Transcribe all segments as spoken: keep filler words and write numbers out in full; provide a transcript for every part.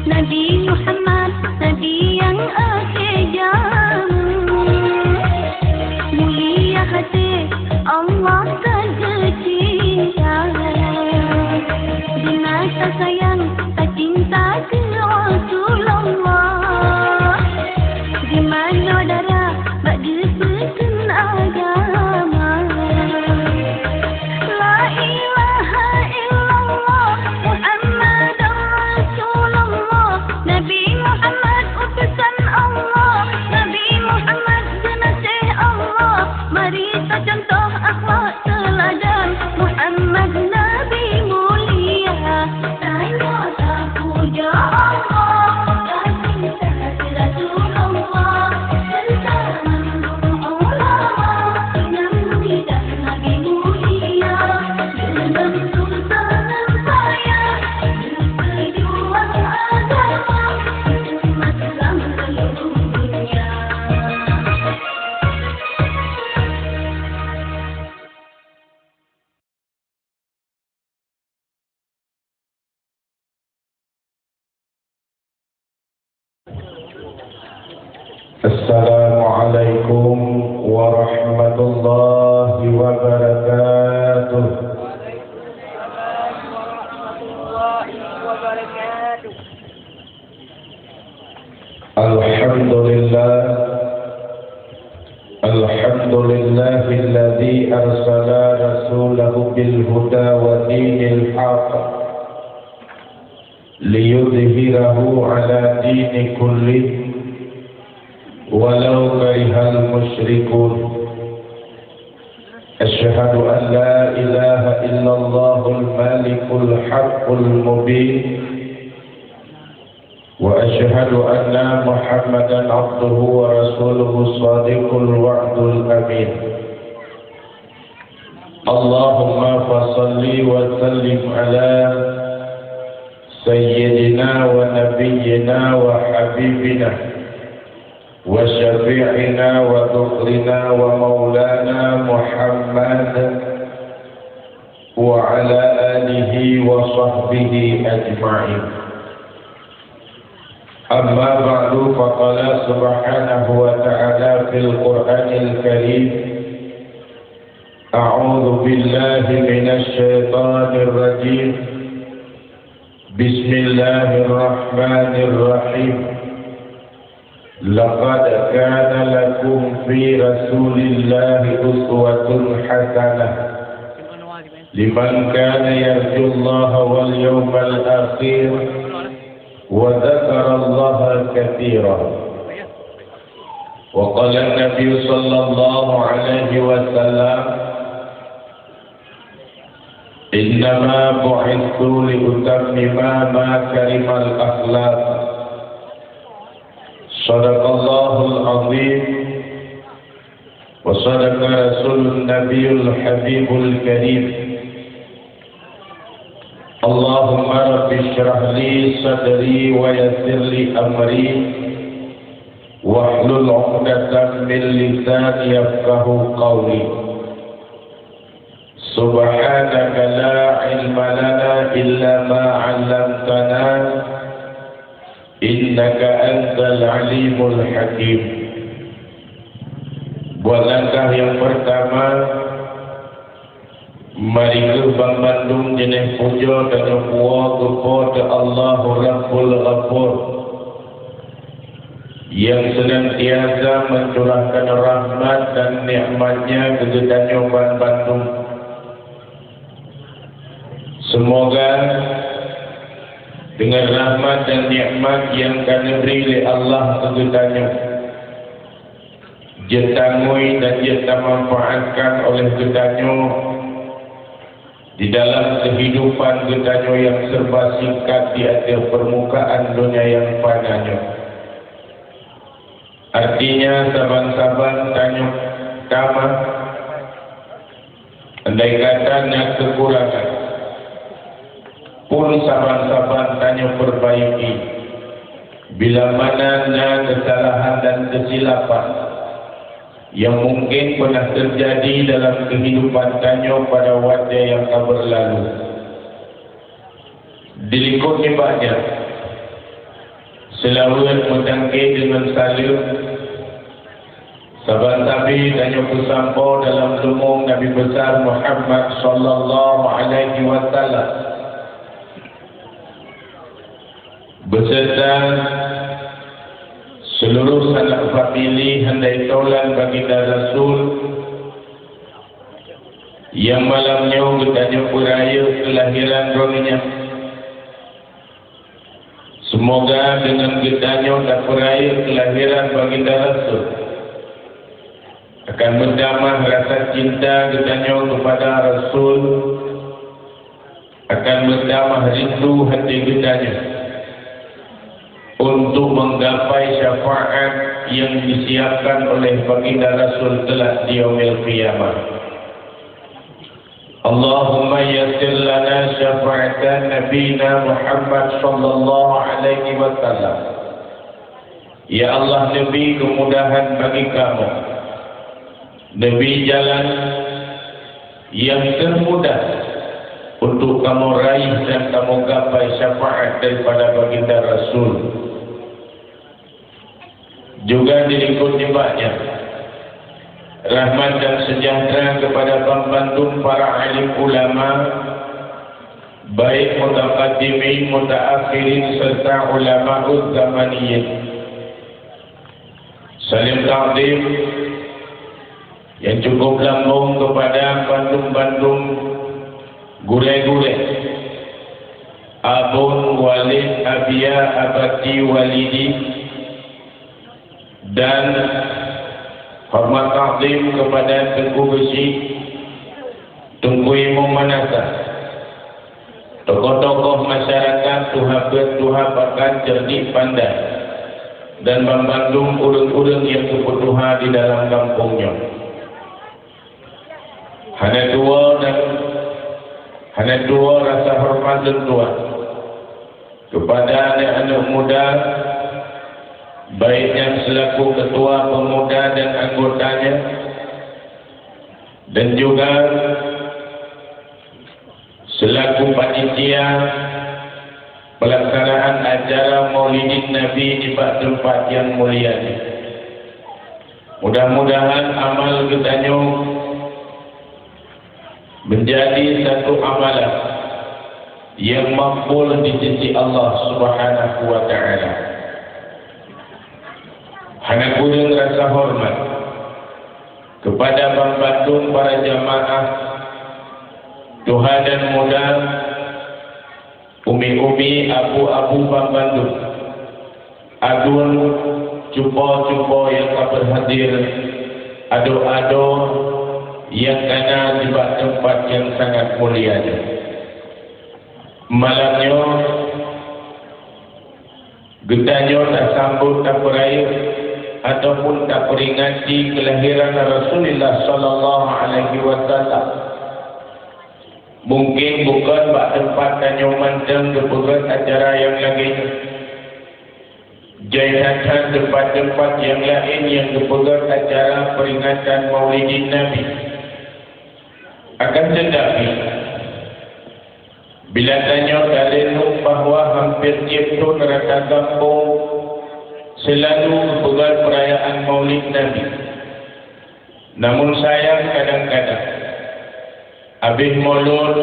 Nabi Muhammad, Nabi nyang akhé jameun. Mulia até, Allah sangat geucinta. Di mata sayang, tacinta keu Rasulullah. Di manoe dara, bak geupeuteun agama. La ilaha illallah Muhammadar Rasulullah, Nabi Muhammad utusan Allah, Nabi Muhammad geunaséh Allah, mari tacontoh akhlak teuladan Muhammad Nabi mulia. Tanyoe tapuja Allah, tacinta Rasulullah, serta mandum ulama nyang mulia Nabi mulia, deungon susah ngon payah, berjuang agama, umat Islam seluruh dunia. Assalamualaikum warahmatullahi wabarakatuh. Alhamdulillah. Alhamdulillahilladzi arsala rasulahu bil huda wa dinil haq liyudhhirahu ala dini kullih walau karihal musyrikun. Asyhadu an la ilaha illallahul malikul haqqul mubin. Wa asyhadu anna Muhammadan abduhu wa rasuluhu shadiqul wa'dil amin. Allahumma fasalli wa sallim ala sayyidina wa nabiyyina wa habibina wa syafi'ina wa dhukhrina wa maulana Muhammad wa ala alihi wa sahbihi ajma'in. Amma ba'du, faqala subhanahu wa ta'ala fil Qur'anil Karim, a'udzu billahi minasy syaithanir rajim. Bismillahirrahmanirrahim. Laqad kana lakum fi Rasulillahi uswatun hasanah liman kana yarjullaha wal yawmal akhir wa dzakarallaha katsira. Wa qala Nabi sallallahu alaihi wasallam, "Innama bu'itsu li utammima makarimal akhlaq." Shadaqallahul azim wa shadaqa rasulun nabiyul habibul karim. Allahumma rabbi shrah li sadri wa yassir li amri wahlul 'uqdatam min lisani yafqahu qawli. Subhanaka la ilma lana illa ma 'allamtana, innaka antal alimul hakim. Buat langkah nyang peurtama, mari kheueh banmandum jeunèh pujoe tanyoe puwoe keu Po teu Allahu Rabbul Ghafur, nyang seunantiasa meucurahkan rahmat dan nikmat-Nya keu geutanyoe banmandum. Seumoga deungon rahmat dan nikmat nyang ka neubri lé Allah keu geutanyoe, jeuet tangui dan jeuet tamanfaatkan oleh geutanyoe di dalam keuhidupan geutanyoe nyang serba singkat di ateueh peurmukaan donya nyang fana nyoe. Artinya, saban-saban tanyoe tamah, andai kata na keukurangan, pun saban-saban tanyoe peurbaiki. Bila mana na keusalahan dan keusilapan nyang mungken peunah teujadi dalam keuhidupan tanyoe pada watèe nyang ka beurlalu, dilikot nibak nyan, Seulaweuet meutangke deungon saleuem saban sabe tanyoe peusampoe dalam leumong Nabi Besar Muhammad sallallahu alaihi wasallam, beserta seluruh sanak famili handai tolan Baginda Rasul, nyang malam nyoe geutanyoe peurayeuk keulahiran droeneuh nyan. Seumoga deungon geutanyoe tapeurayeuk keulahiran Baginda Rasul, akan meutamah rasa cinta geutanyoe keupada Rasul, akan meutamah rindu até geutanyoe untuk menggapai syafaat nyang disiapkan oleh Baginda Rasul kelak di Yaumil Qiyamah. Allahumma yassir lana syafa'ata Nabina Muhammad sallallahu alaihi wasallam. Ya Allah, neubri keumudahan bagi kamoe. Neubri jalan nyang teuh mudah untuk kamoe raih dan kamoe gapai syafaat daripada Baginda Rasul. Juga diikot nibak nyan, rahmat dan sejahtera kepada banmandum para alim ulama, baik mutaqaddimin, mutaakhirin, serta ulamauz zamaniyin. Saleuem takzim nyang cukup lambong keupada bandum-bandum gurée-gurée, abon, walid, abia, abati, walidi, dan hormat takzim keupada Teungku Beusi, Teungku Imum Manasa, tokoh-tokoh masyarakat, tuha beuet, tuha pakan, cerdik pandai, dan banmandum ureuëng-ureuëng nyang geupeutuha di dalam gampông nyoe. Hana tuwoe dan hana tuwoe rasa horeumat lôn tuan keupada aneuëk-aneuëk muda, baik nyang seulaku keutua peumuda dan anggotanya, dan juga seulaku panitia peulaksanaan acara Maulidin Nabi nibak teumpat nyang mulia nyoe. Mudah-mudahan amal geutanyoe meunjadi satu amalan nyang makbul di sisi Allah Subhanahu wa Ta'ala. Hana kureueng rasa horeumat keupada banmandum para jamaah, tuha dan muda, umi-umi, abu-abu banmandum, aduen, cupo-cupo nyang ka beuhadir, adoe-adoe nyang ka na nibak teumpat nyang sangat mulia nyoe. Malam nyoe geutanyoe tasambot, tapeurayeuk, ataupun taperingati keulahiran Rasulullah sallallahu alaihi wasallam. Mungken bukon bak teumpat tanyoe mantong geupeugét acara nyang lagée nyoe. Jai that-that teumpat-teumpat nyang laén nyang geupeugét acara peuringatan Maulidin Nabi. Akan teutapi, bila tanyoe tareunong bahwa hamper tieb thon rata gampông seulalu geupeugét peurayaan Maulid Nabi. Namun sayang, kadang-kadang abéh Maulud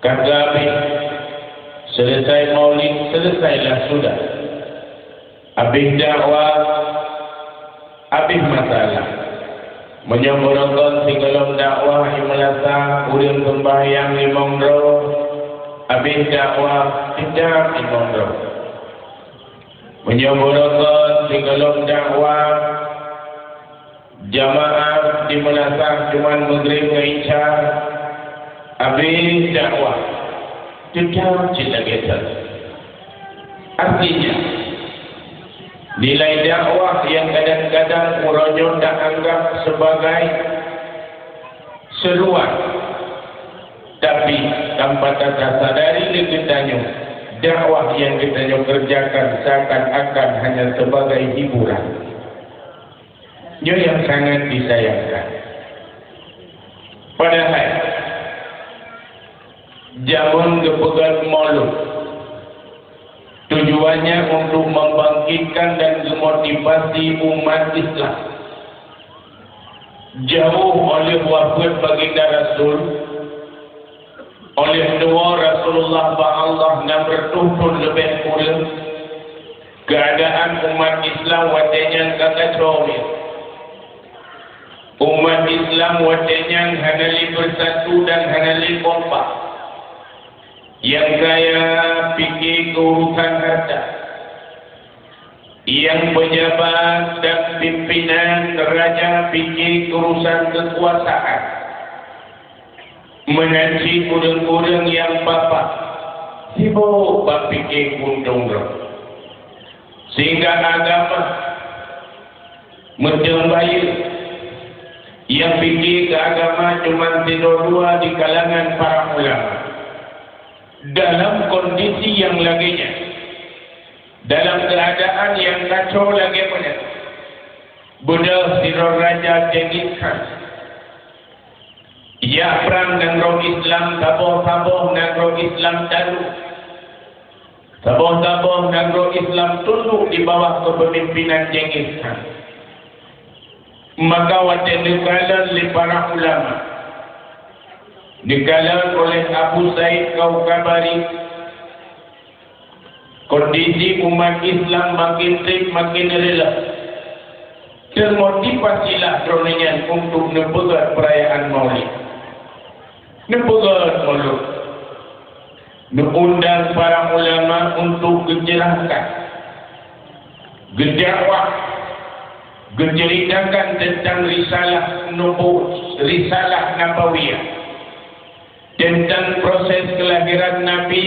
ka geuabéh, seuleusai Maulid, seuleusailah sudah. Abéh dakwah, abéh masalah. Meunyoe beurokon sigohlom dakwah i meulasah, ureuëng seumbahyang limong droe, abéh dakwah, teutab limong droe. Meunyoe beurokon sigohlom dakwah, jamaah di meulasah cuman Maghrib ngon Isya, abéh dakwah, teutab cit lagée that. Artinya, nilai dakwah nyang kadang-kadang uroe nyoe taanggab sebagai seruan, tapi tanpa tasadari lé geutanyoe, dakwah nyang geutanyoe keureujakan seakan-akan hanya sebagai hiburan. Nyoe nyang sangat disayangkan. Padahai, jameun geupeugét Maulud, tujuan hanya untuk membangkitkan dan memotivasi umat Islam. Jauh oleh wafat Baginda Rasul, oleh nyoe Rasulullah bak Allah enam ratus thon leubeh kureueng, keuadaan umat Islam watée nyan ka kacau. Umat Islam watée nyan hana lé beusatu dan hana lé kompak. Nyang kaya pike keu urusan hareuta. Nyang peujabat dan pimpinan raja pike keu urusan keukuasaan. Meunan cit ureuëng-ureuëng nyang papa sibok bak pike keu untông droe. Sehingga agama meuteumbayeue. Nyang pike keu agama cuma sidroe dua di kalangan para ulama. Dalam kondisi nyang lagée nyan, dalam keuadaan nyang kacau lagée meunan, beudôh sidroe raja Genghis Khan jak prang nanggroe Islam, saboh-saboh nanggroe Islam talu. Saboh-saboh nanggroe Islam tunduk di bawah kepemimpinan Genghis Khan. Maka watée neukalon lé para ulama, neukalon oleh Abu Said Kaukabari, kondisi umat Islam makin treb makin reuloh. Teumotivasilah droeneuh nyan untuk neupeugét peurayaan Maulid. Neupeugét Maulud. Neuundang para ulama untuk geuceurahkan, geudakwah, geuceuritakan teuntang risalah nubu-, risalah nabawiyah, teuntang proses keulahiran Nabi,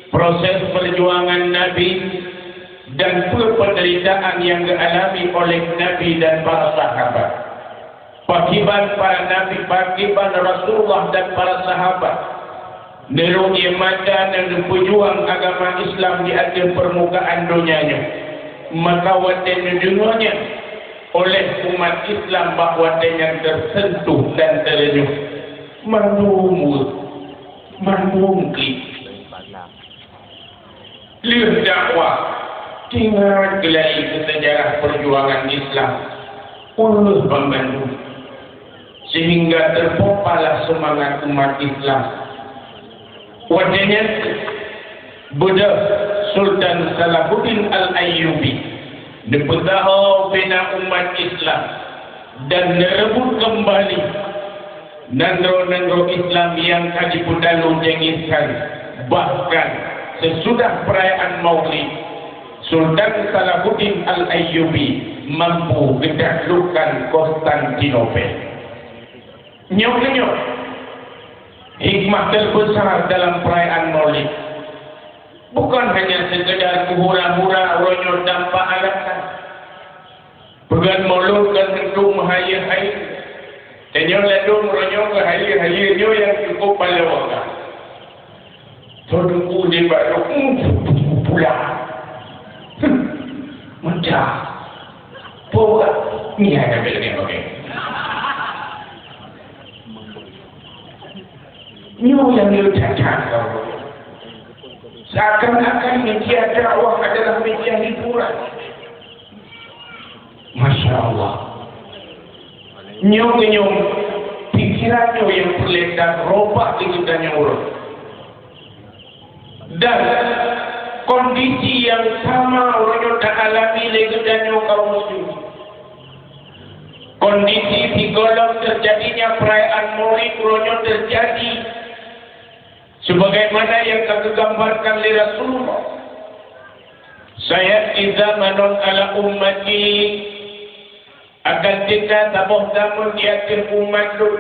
proses peujuangan Nabi, dan peue peundeuritaan nyang geualami oleh Nabi dan para sahabat. Pakiban para nabi, pakiban Rasulullah dan para sahabat neurok ie mata dan neupeujuang agama Islam di ateueh peurmukaan donya nyoe. Maka watée neudeungoe nyan oleh umat Islam, bak watée nyan teuseuntuh dan teurenyuh. Mandum weueh, mandum klik. Lheueh dakwah, teuingat geulai keu seujarah peujuangan Islam, uleuh banmandum, seuhingga teupompalah seumangat umat Islam. Watée nyan, beudôh Sultan Salahuddin Al-Ayyubi neupeutaho bina umat Islam dan neureubot keumbali nanggroe-nanggroe Islam nyang ka jipeutalu Genghis Khan. Bahkan, seusudah peurayaan Maulid, Sultan Salahuddin Al-Ayyubi mampu geutaklukkan Konstantinopel. Nyoe keuh nyoe hikmah teubeusa dalam peurayaan Maulid. Bukon hanya seukeudar keu hura-hura uroe nyoe tanpa alasan. Peugét Maulud kan untuk meuhayeue-hayeue. Tanyoe ladôm uroe nyoe keu hayeue-hayeue nyoe nyang cukup paloe ka. Teungku di baroe, hmm, pulang. Hmm, meucah. Peue ka? Nyan ada bela nyoe. Nyoe nyang le that-that. Seakan-akan media dakwah adalah media hiburan. Masya Allah. Nyoe nyoe pikiran nyoe nyang peureulée dan robah di geutanyoe uroe. Dan kondisi nyang sama uroe nyoe taalami lé geutanyoe kaum muslimin. Kondisi sigohlom teujadinya peurayaan Maulid uroe nyoe teujadi sebagaimana nyang ka geugambarkan lé Rasulullah. "Sayati zamanun ala ummati," akan teuka saboh zaman di ateueh umat lôn.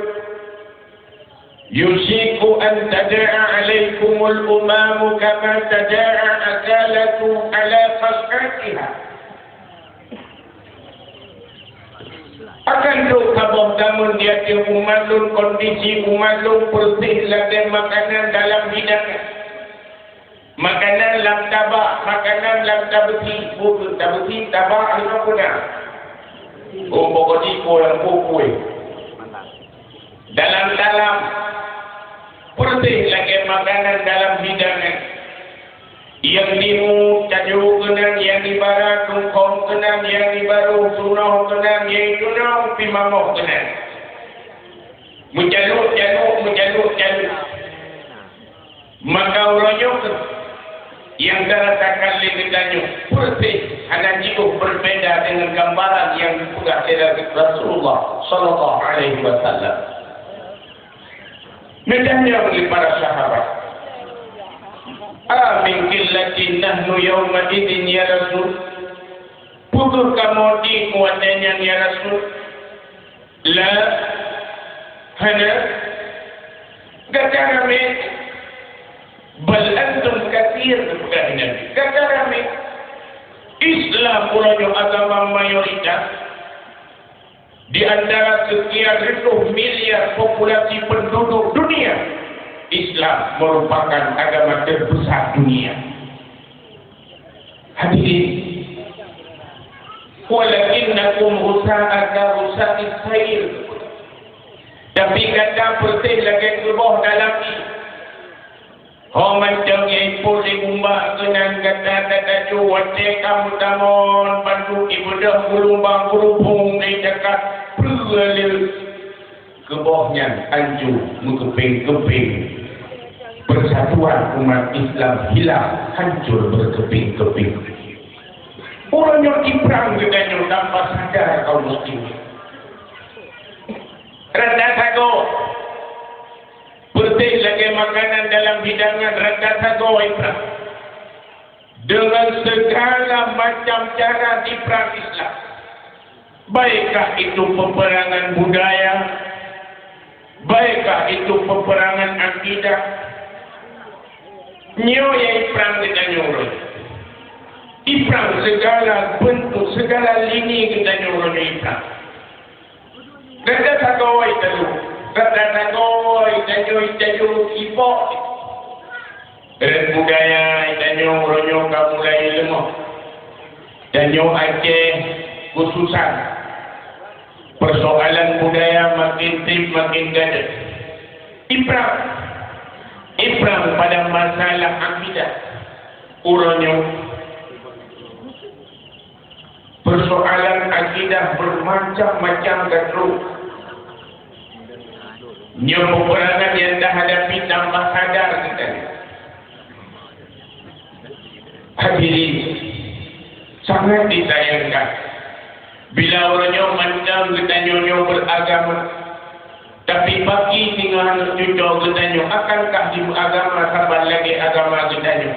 "Yusyiku an tada'a alaikumul umamu kama tada'a akalatu ala qas'atiha." Akan trok saboh zaman di ateueh umat lôn, kondisi umat lôn peureuseh lagée makanan dalam hidangan. Makanan lam tabak, makanan lam tabeusi. Bukan tabeusi, tabak, lima puna. Oh, pokok di ko lam kueh. Dalam-dalam, peureuseh lagée makanan dalam hidangan. Nyang timu Tanyoe keunan nyang ibarat, tungkong keunan nyang ibaroh, tunoh keunan nyang itunoh, pimamoh keunan. Meujalok-jalok, meujalok-jalok. Maka uroe nyoe kheueh nyang tarasakan lé geutanyoe, peureuséh hana jiôh berbeda deungon gambaran nyang geupeugah lé Rasulullah sallallahu alaihi wasallam. Neutanyong lé para sahabat, "A min qillatin nahnu yauma idzin ya Rasul?" Peu kheueh kamoe di watée nyan ya Rasul? La, hana. Gata ramé. Bal antum katsir, geupeugah Nabi. Gata ramé. Islam uroe nyoe agama mayoritas. Di antara sekian reutôh miliar populasi penduduk dunia, Islam merupakan agama terbesar dunia. Hadirin, walakinnakum ghusa'an ka ghusa'is sail. Tapi gata peureséh lagée keuboh dalam ié. Ho mantong nyang ipot lé bumba keunan gata tataju watée ka meutamong bandum ibeudôh gulumbang gurubong lé jakat peue lé. Keuboh nyan ancu meukeupeng-keupeng. Persatuan umat Islam hilang, hancur berkeping-keping. Uroe nyoe iprang geutanyoe tanpa sadar kaum muslimin. Rata sagoe. Peureséh lagée makanan dalam hidangan rata sagoe iprang. Dengan segala macam cara diprang Islam. Baikkah itu peperangan budaya, baikkah itu peperangan akidah. Nyoe nyang iprang geutanyoe uroe. Iprang segala bentuk, segala lini geutanyoe uroe nyoe iprang. Gata sagoe tanyoe, gata sagoe tanyoe, tanyoe ipok. Rot budaya tanyoe uroe nyoe ka mulai leumoh. Tanyoe Aceh khususan, persoalan budaya makin treb makin gadôh. Iprang, iprang pada masalah akidah. Uroe nyoe persoalan akidah bermacam-macam ka trok. Nyoe peperangan nyang tahadapi tanpa sadar geutanyoe. Hadirin, sangat disayangkan bila uroe nyoe mantong geutanyoe nyoe beragama, tapi baki singoh aneuk cucoe geutanyoe akankah jimeuagama saban lagée agama geutanyoe.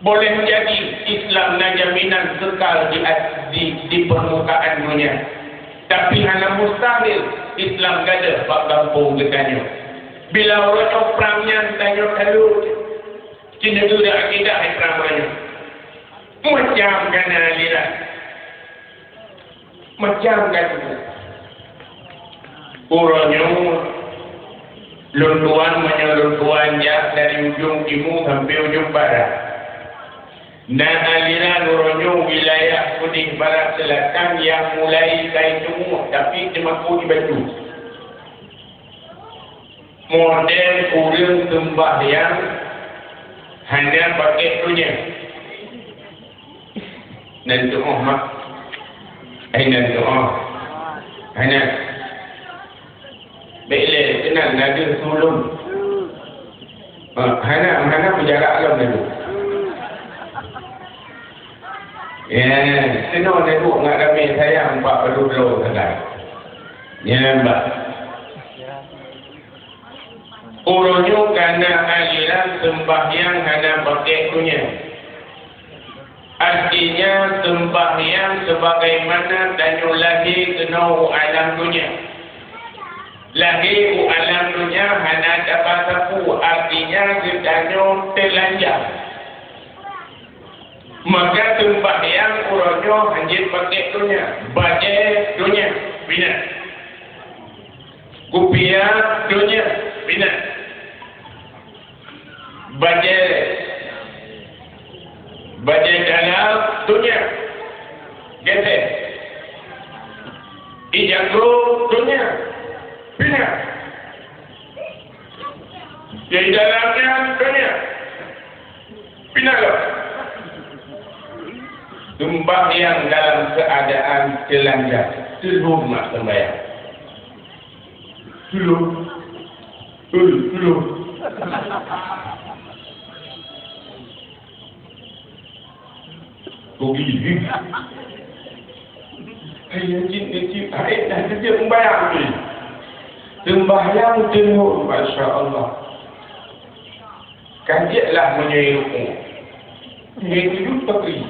Boleh jadi Islam na jaminan kekal di, di, di permukaan dunia. Tapi hana mustahil Islam gadôh bak gampông geutanyoe. Bila uroe nyoe prang nyan tanyoe talôt, ci neugura akidah prang uroe nyoe. Macam kana aliran. Macam ka teupeu. Uroe nyoe, lôn tuan meunyoe lôn tuan jak dari ujong timu sampai ujong barat. Na aliran uroe nyoe wilayah keudeh barat seulatan nyang mulai kai teumuk tapi teumakot di batu. Model ureuëng seumbahyang hana pakai donya. Nan tuoh mak. Ai nan tuoh. Hana. Bék lé keunan na deuh tulông. Ha, hana, hana peujarak lom na deuh. Ya, keunoe na deuh ngat ramé sayang bak padub lo sagai. Ya, bak. Uroe nyoe kana aliran seumbahyang hana pakai donya. Artinya, seumbahyang sebagaimana tanyoe lahé keunoe u alam donya. Lahé u alam donya hana taba sapeue, artinya geutanyoe teulanjang. Maka seumbahyang uroe nyoe hanjeuet pakai donya, bajée donya, pinan. Kupiah donya, pinan. Bajée, bajée dalam donya, geseh. Ijago donya, pinan. Di dalamnya donya, pinan. Seumbahyang dalam keuadaan teulanjang, teulhom mak seumbahyang. Teulhom. Ui, teulhom. Rugi. Hai, jin, jin, hai, dah jeuet seumbahyang ni. Seumbahyang teulhom, masya Allah. Ka jeuet lah meunyoe rukuk. Meunyoe sujud, pakri.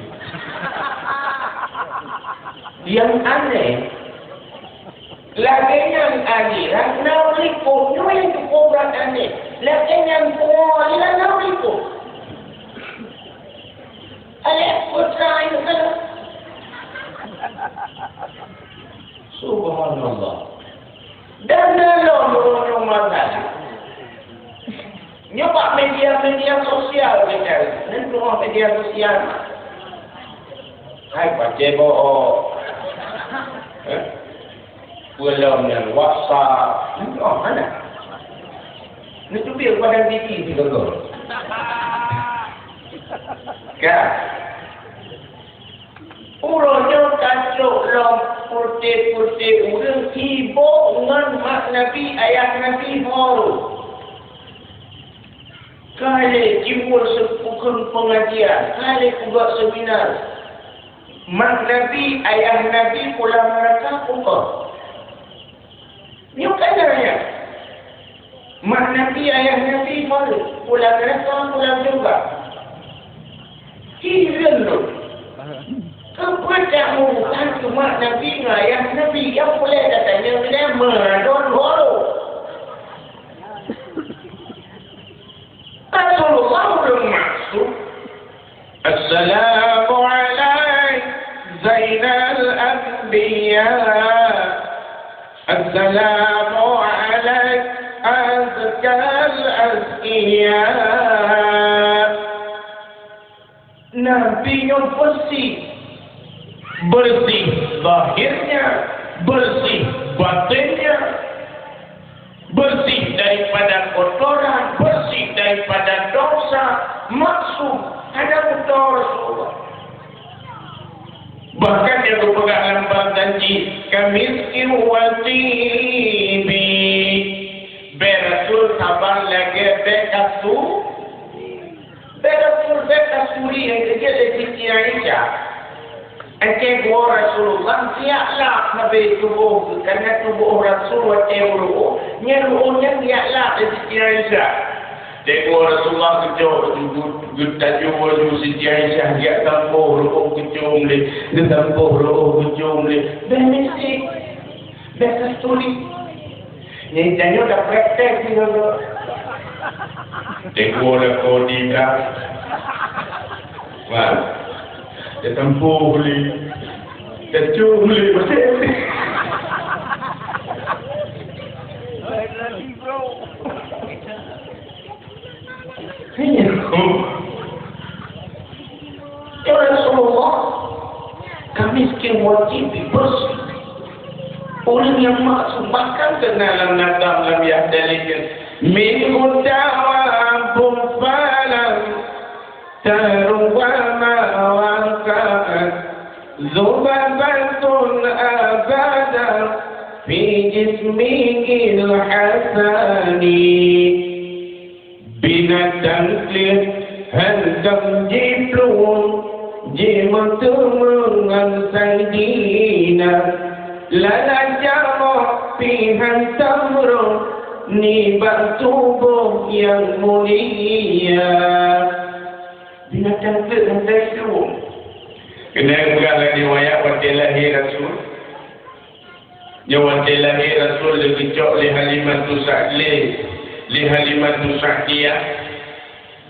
Nyang aneh, lagèe nyan aliran na likot, nyoe nyang cukôp brat aneh. Lagèe nyan pungo aliran na likot. Alek putra itu kan. Subhanallah. Dan dalam ureueng masalah. Nyoe bak media-media sosial kita. Nyoe media sosial. Hai, pacé bohong. Eh? Peue lom nyan WhatsApp. Nyoe mana? Nyoe teubiet padang titi sigoe. Ka. Uroe nyoe ka trok lom peureute-peureute ureueng sibok ngon mak Nabi, ayah Nabi, ho. Ka lé jimbul seupukon pengajian, ka lé peugah seminar. Mak Nabi, ayah Nabi, pulang neuraka, peue? Nyoe ka na nyan. Mak Nabi, ayah Nabi, Farid, pulang neuraka, pulang syeuruga. Hireuen lôn. Keupeue cak meurusan keu mak Nabi ngon ayah Nabi? Nyang peureulèe tatanyong lé meudon holo. Rasulullah ureueng maksum. Assalamu alaik Zainal Anbiya. Assalamu alaik azkal azkiya. Nabi nyoe bersih. Bersih zahirnya, bersih batinnya. Bersih daripada kotoran, bersih daripada dosa, maksum, hana buta Rasulullah. Bahkan nyang geupeugah lam bab janji, "Kamiskin wa tibi." Bèe Rasul saban lagèe bèe kastu-, Bèe Rasul, bèe kasturi nyang geujeuet lé Siti Aisyah. Até geuwoe Rasulullah siak lap sabe tuboh geuh, karena tuboh Rasul watèe meuruôh, nyan ruôh nyan siak lap lé Siti Aisyah. Até geuwoe Rasulullah geucok, geu-, geutajok baju Siti Aisyah, geujak tampôh ruôh geucom lé, geutampôh ruôh geucom lé. Bèe misik. Bèe kasturi. Nyan tanyoe dak praktek di lolo. Teguh lakoe di dak. Wah. Tetampu beli. Tecu beli. Ya Rasulullah, kamiskin wajib bersih. Ureueng nyang maksum, bahkan keunan lam nadam lam yahdalil, "Minhu thawabun falam tarwa ma waqa'at dzubabatun abada fi jismihil hasani." Binatang kleuet hantom jiplueng, jimeuteumé ngon Saidina. Lala jaroh pih hantom rhot nibak tuboh nyang mulia. Binatang kleuet hantom jiplueng. Keunan peugah lam riwayat watèe lahé Rasul. Nyoe watèe lahé Rasul geugeucok lé Halimatus Sa-, lé, lé Halimatus Sa'diyah,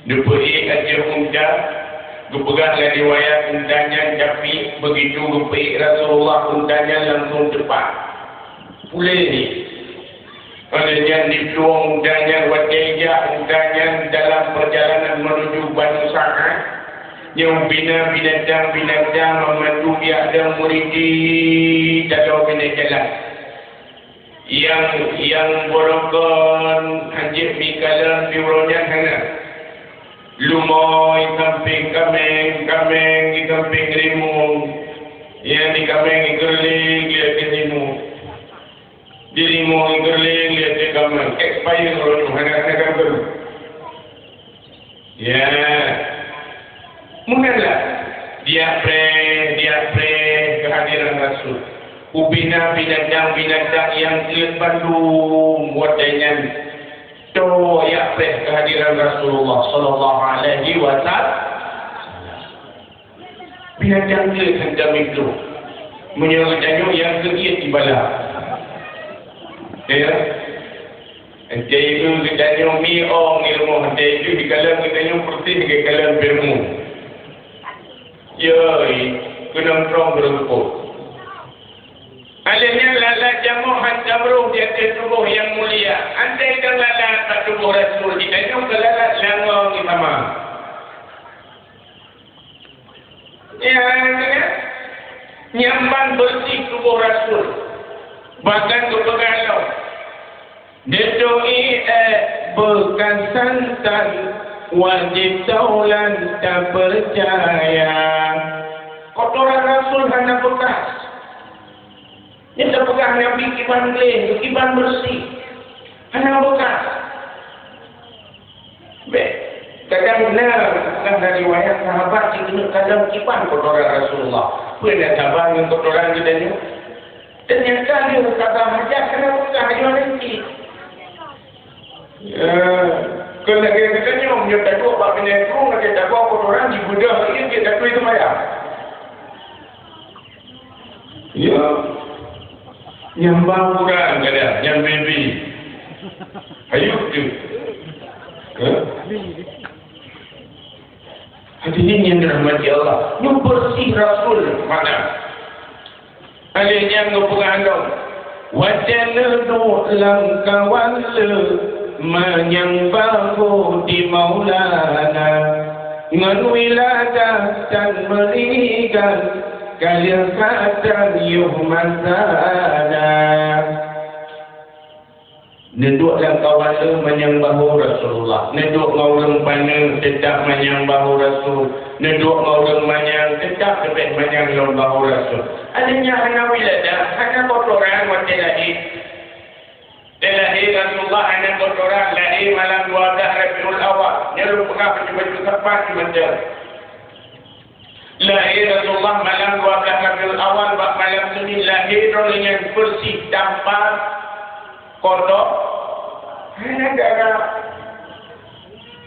geupeuék ateueh unta, geupeugah lam riwayat unta nyan tapi, begitu geupeuék Rasulullah unta nyan langsung teupat. Puléh jih. Óh lheueh nyan jiplueng unta nyan watèe jak unta nyan dalam perjalanan menuju Banu Sa'ad, nyoe bina binatang-binatang meumandum jak dong meuridi taloe binatang jalan. Nyang, nyang borokon hanjeuet mikalon di uroe nyan hana. Lumoe i sampéng kaméng, kaméng i sampéng rimueng, nyang di kaméng i keureuléng lé ateueh rimueng, di rimueng i keureuléng lé ateueh kaméng. Expire laju, hana, hana kaméng baru. Ya. Meunan lah. Diak preh, diak preh keuhadiran Rasul. Ubena binatang-binatang nyang keut bandum watée nyan. Toh jak preh keuhadiran Rasulullah sallallahu alaihi wasallam. Binatang keut hantom itu. Meunyoe geutanyoe nyang keut ibalah. Ya. Entée itu geutanyoe mi ong di rumoh, entée itu dikalon geutanyoe putih dikalon bermu. Yoi, keunong trong beureumpok. Alèh nyan lalat jamoe han tamrôh di ateueh tuboh nyang mulia. Andai ka lalat bak tuboh Rasul, geutanyoe ka lalat langong sama. Nyan, nyan ban beureusi tuboh Rasul. Bahkan geupeugah lom, "Neuturi ék beukasantan, wajéb taulan tapeucaya." Kotoran Rasul hana beukas. Nyan tapeugah Nabi kiban gleh, kiban beureusi. Hana beukas. Bèk. Kadang na, na riwayat sahabat jikeuneuk kalon kiban kotoran Rasulullah. Peue na saban ngon kotoran geutanyoe? Teunyata lheueh saban hajat hana beukas, hajat hana cit. Ya, kon lagèe geutanyoe, meunyoe taduek bak binéh krueng, lagèe tagoe kotoran, jibeudôh lagi, jeuet tatui seumayang. Ya. Nyang ba kurang kadang, nyang baby. Ayuk tu. Ha? Hadirin yang dirahmati Allah, nyoe beureusi Rasul mana? Alèh nyan geupeugah lom, watèe neuduek lam kawan le, manyang bahu di Maulana, ngon wiladah tan meurigan, ka lheueh khatan yoh masana. Neuduek lam kawan le manyang bahu Rasulullah. Neuduek ngon ureueng paneuk, teutap manyang bahu Rasul. Neuduek ngon ureueng manyang, teutap leubeh manyang lom bahu Rasul. Alèh nyan hana wiladah, hana kotoran watèe lahé. Dan lahé Rasulullah hana kotoran, lahé malam dua belas Rabiul Awal. Nyoe lôn peugah baju-baju sapat di mantong. Lahé Rasulullah malam dua belas Rabiul Awal, bak malam Senin lahé droeneuh nyan beureusi tanpa kotor. Hana darah.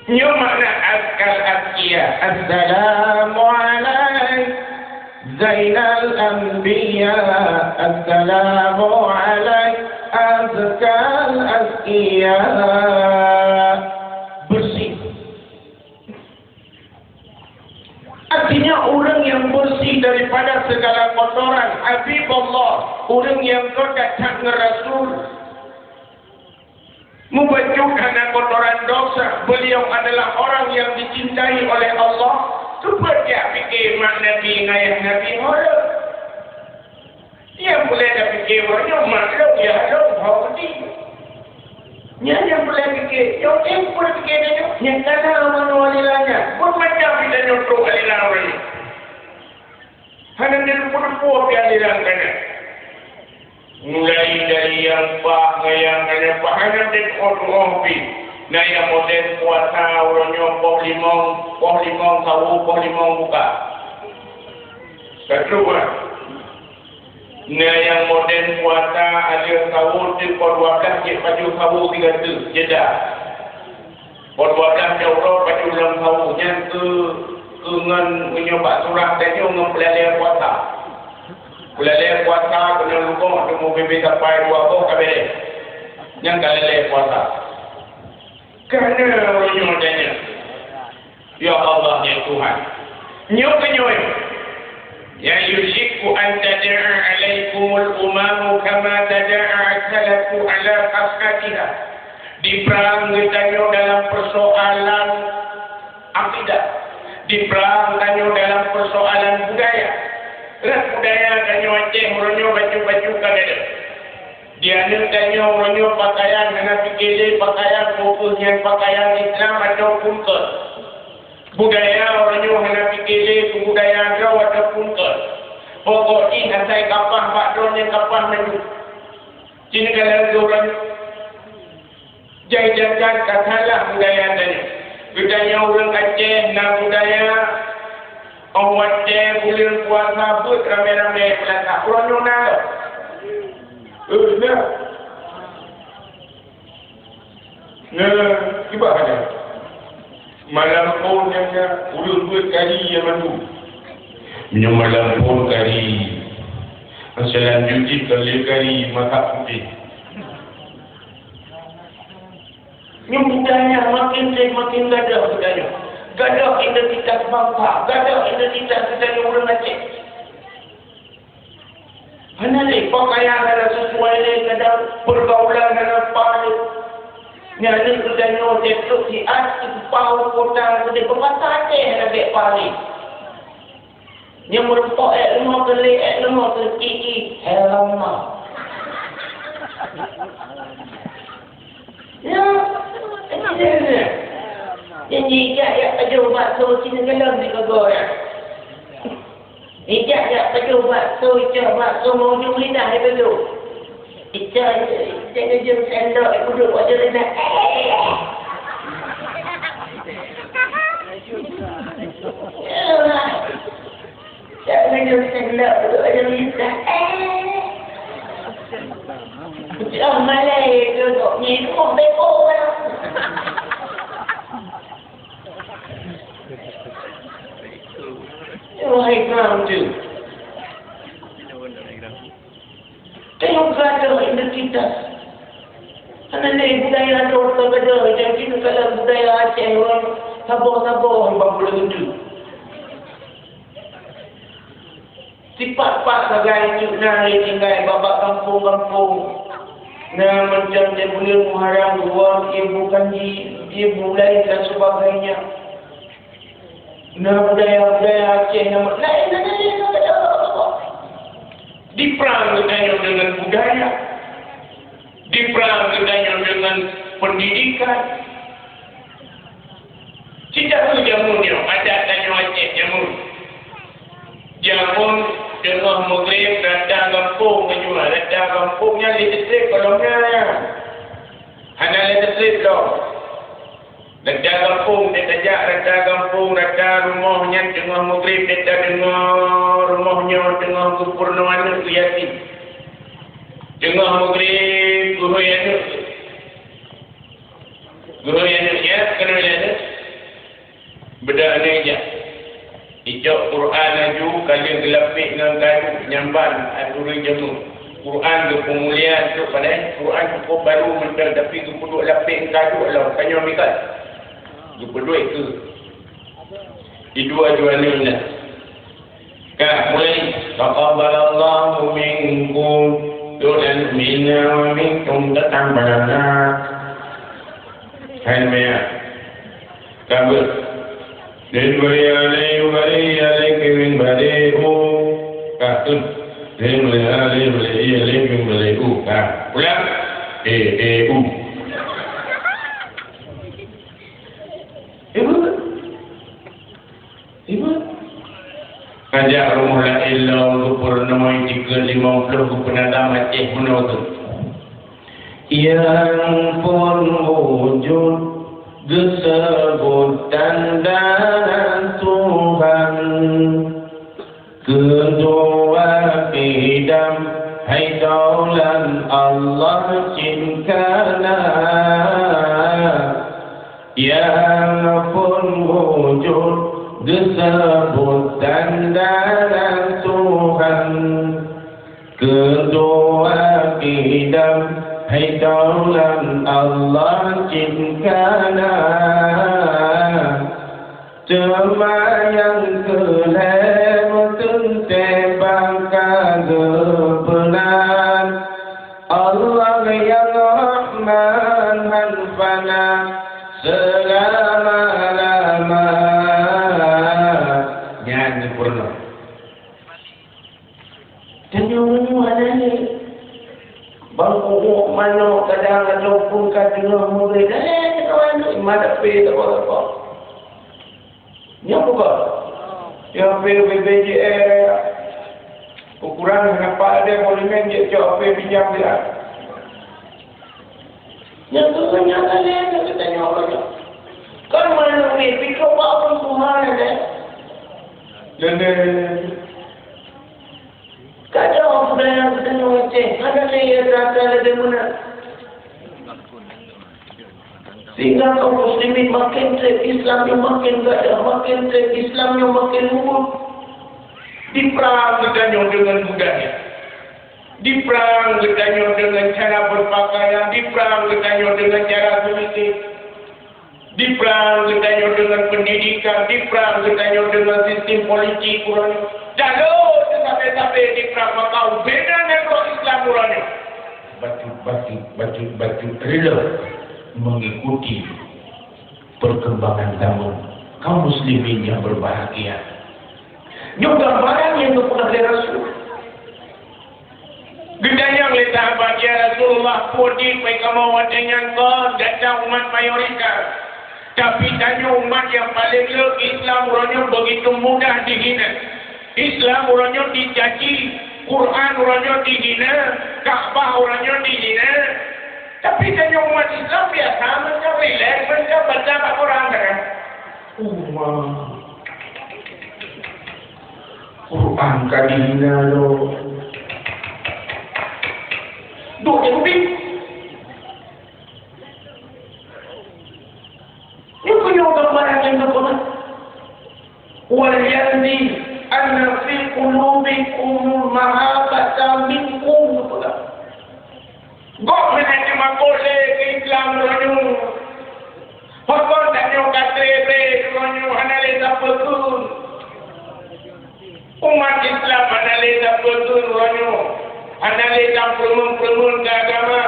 Nyoe makna azkal azkiya. Assalamu alaik Zainal Anbiya. Assalamu alaik azkal azkiya. Beureusi. Artinya, ureueng nyang beureusi daripada segala kotoran, Habibullah, ureueng nyang dekat that ngon Rasul. Mubacut hana kotoran dosa, beliau adalah orang yang dicintai oleh Allah. Cuba jak pike mak Nabi ngon ayah Nabi, horeuh. Nyang peureulèe tapike uroe nyoe mak lôn, yah lôn, ho geuti. Nyan nyang peureulèe pike, nyoe ék peureulèe pike tanyoe, nyang ka na manoe aliran nyan. Buet macam geutanyoe trok aliran uroe nyoe. Hana teupeue-teupeue pih aliran ka na. Mulai dari nyang paih ngon nyang ka na paih, hana teutu'oh-tu'oh pih. Na nyang modern puasa uroe nyoe poh limong, poh limong sahô, poh limong buka. Ka trok, ah. Na nyang modern puasa, ada sahô teuk poh dua belas jeuet pajoh sahô sigoe teuk, jeda. Poh dua belas jauh uroe pajoh lom sahô, nyan keu, keu ngon meunyoe bak surah tanyoe ngon peulalèe puasa. Peulalèe puasa keunoe lubong teumé bebe sapai dua boh ka bèrèh. Nyan ka lalèe puasa. Ka na uroe nyoe dan nyan. Ya Allah, ya Tuhan. Nyoe keuh nyoe. Ya yushiku an tada'a alaikumul umamu kama tada'a salafu ala qas'atiha. Diperang geutanyoe dalam persoalan akidah. Diperang tanyoe dalam persoalan budaya. Rot budaya tanyoe Aceh uroe nyoe baju-baju ka gadôh. Di aneuk tanyoe uroe nyoe pakaian hana pike lé pakaian fokus nyan pakaian Islam ataupun kon. Budaya ureuëng nyoe hana pike lé keu budaya droe ataupun kon. Pokok jih asai kapah bak droe nyang kapah laju. Ci neukalon keu ureuëng nyoe. Jai-jai ka salah budaya tanyoe. Geutanyoe ureuëng Aceh na budaya, óh watée buleuen puasa beuet ramé-ramé peulasa. Uroe nyoe na lom? Eh, na. Nah, kiban hana. Malam phon nyang na, ulôn beuet kari nyang mandum. Meunyoe malam phon kari, seulanjut jih kon lé kari masak putéh. Nyoe budaya makin lé makin gadôh geutanyoe. Gadôh identitas bansa, gadôh identitas geutanyoe ureuëng Aceh. Hana lé pakaian hana sesuai lé, kadang pergaulan hana paih. Nyan lé geutanyoe teutôk siat teupah u kota keudeh beumata Aceh hana bèk paih. Nyang meurumpok ék leumah keu lé, ék leumah keu i, i, heran ma. Ya, ya, ya. Janji jak, jak pajoh bakso cit nyan di gogoe ya. Ijak jak pajoh bakso, icok bakso meuujong lidah di belo. Icok, ijak ngejeueng sendok, ipeuduek ujong lidah. Ijak ngejeueng sendok, ipeuduek ujong lidah. Ijak malai duduk ni, kok beko kan. Wahai kaum tu, tengok gadoh identitas. Hana lé budaya droe ka gadoh, jadi kalau budaya Aceh orang saboh-saboh bak buleuen tu. Sipat-pat sagai cit na lé tinggai bak-bak gampông-gampông. Na macam di buleuen Muharram dua, ibu kanji, ibu lain dan sebagainya. Na budaya-budaya Aceh na lain, lain, lain, lain. Diperang geutanyoe dengan budaya. Diperang geutanyoe dengan pendidikan. Cit tapeue jameun nyoe, adat tanyoe Aceh jameun. Jameun teungoh meugreb rata gampông meunyoe, rata gampông nyan lé teuseb gohlom nyan. Hana lé teuseb lom. Rata gampông, tajak rata gampông, rata rumoh nyan teungoh meugreb, tadeungoe rumoh nyoe teungoh geupeurunoe aneuëk geuh yatim. Teungoh meugreb geuhôi aneuëk. Geuhôi aneuëk nyan, keunoe lé aneuëk. Beudôh aneuëk jak. Icok Quran laju, ka lheueh geulapék ngon kadu, nyang ban aturi jameun. Quran geupeumulia trok padahai Quran cukôp barô mantong, tapi geupeuduek lapék ngon kadu lom, tanyoe mikot. Geupeuduek keu. Di dua-dua aneuëk nyan. Ka, mulai. Taqabbalallahu minkum, minna wa minkum, taqabbalana. Hai maya. Ka, beuh. Min bari alai, bari alaikum, min bari u. Ka, tun. Min bari alai, bari alaikum, bari u. Ka, ulang. E, e, u. Ibu. Ibu, ngajak rumoh laén lom geupeurunoe dikeue limong ploh geupeunadam Aceh bunoe geuh. Nyang phon wujud geuseubut tanda nan Tuhan. Keudua qidam hai daulat Allah cit kana. Nyang phon wujud geuseubut tanda nan Tuhan. Keudua qidam hai daulat Allah cit kana. Teuma nyang keu lhée meuteuntée bak ka geupeunan. Allah nyang Rahman hán fana seulama-lama. Nyan peurunoe. Tanyoe meunyoe hana lé, bang uwuek manok kadang ataupun ka teungoh meugreb, eh, kawan, iman tapi saboh-saboh. Nyoe bukan. Nyoe H P B B J S. Ukuran kenapa ada monumen dia cok H P pinjam dia. Nyang keuh nyata lé, nyang geutanyoe nyoe. Kan manusia pikir bak ureueng tuha nyan, eh? Nyan, eh. Ka jauh budaya geutanyoe Aceh, hana lé rasa lagèe meunan. Sehingga kaum muslimin makin trép, Islam nyoe makin gagah, makin trép, Islam nyoe makin luhur. Diperang geutanyoe deungon budaya. Diperang geutanyoe deungon cara berpakaian, diperang geutanyoe deungon cara berpikir. Diperang geutanyoe deungon pendidikan, diperang geutanyoe deungon sistem politik uroe nyoe. Lalu sabe-sabe diperang maka ubena nanggroe Islam uroe nyoe. Bacut-bacut, bacut-bacut rela mengikuti perkembangan zaman. Kaum muslimin yang berbahagia. Nyoe gambaran nyang geupeugah lé Rasul. Geutanyong lé sahabat, "Ya Rasulullah, peue di kamoe watèe nyan kon gata umat mayoritas? Tapi tanyoe umat nyang paleng le, Islam uroe nyoe begitu mudah dihina. Islam uroe nyoe dicaci, Quran uroe nyoe dihina, Ka'bah uroe nyoe dihina. Tapi tanyoe umat Islam biasa meunan, rileks meunan, baca bak Quran sagai." Uma. Quran ka dihina lom. Duek Yahudi. Nyoe keuh nyoe gambaran nyang geupeugah. "Wal ya'ni anna fi qulubikum mahabbatan minkum," geupeugah. Gob hana teumakot lé keu Islam uroe nyoe. Pakon tanyoe ka trép lé uroe nyoe, hana lé sapeue kheun. Umat Islam hana lé sapeue kheun uroe nyoe. Hana lé tapeurumeun-peurumeun keu agama.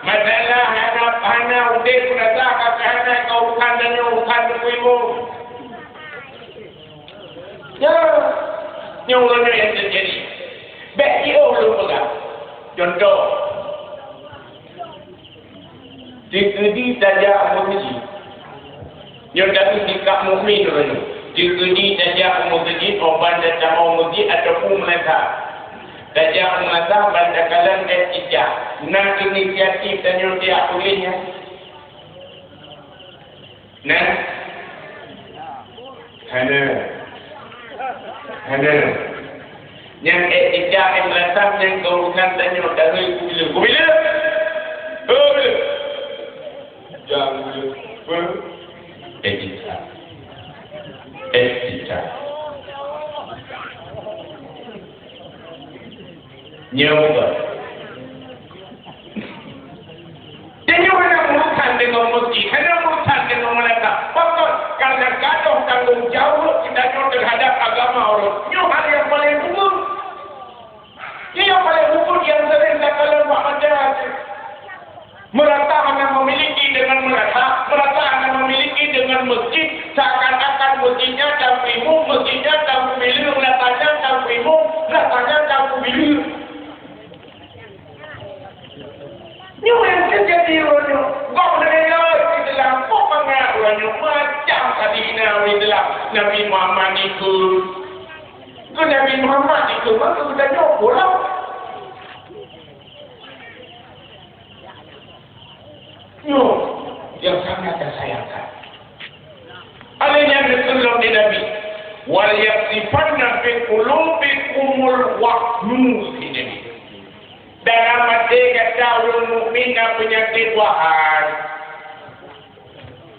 Masalah hana, hana udép peurasa ka hana ka urusan tanyoe, urusan teungku imum. Nyoe, nyoe uroe nyoe nyang teujadi. Bèk jiôh lôn peugah. Contoh, dikeudi tajak u meuseujid. Nyoe tapi sikap mukmin uroe nyoe. Dikeudi tajak u meuseujid, oh ban tatamong meuseujid ataupun meunasah. Tajak meunasah ban takalon èt cicak. Na inisiatif tanyoe tajak puléh nyan. Nah. Hana. Hana. Nyang èk ijak, nyang latah, nyang keurusan tanyoe dari kubila. Kubila? Kubila? Jangan kubila. Èk ijak. Èk ijak. Nyoe bukan. Tanyoe hana urusan deungon meuseujid, hana urusan deungon meunasah. Pakon? Karena gadoh tanggong jaweueb geutanyoe teuhadap agama Allah. Nyoe hal nyang paleng beungeuh. Nyoe nyang paleng beungeuh nyang seuring takalon bak mata. Meurasa hana memiliki deungon meunasah, meurasa hana memiliki deungon meuseujid, seakan-akan meuseujid nyan dan imum, meuseujid nyan dan kubila, meunasah nyan dan imum, meunasah nyan dan kubila. Nyoe nyang teujadi uroe nyoe. Gob lagèe lôn Islam, gob mangat uroe nyoe, macam ka dihina ureueng Islam. Nabi Muhammad dikeue. Keu Nabi Muhammad dikeue, maka geutanyoe pulang. Nyoe nyang sangat tasayangkan. Alèh nyan geukheun lom lé Nabi, "Wal yaqdhifanna fi qulubikumul wahnu," kheun Nabi. Dalam até gata ureueng mukmin na peunyakét wahan.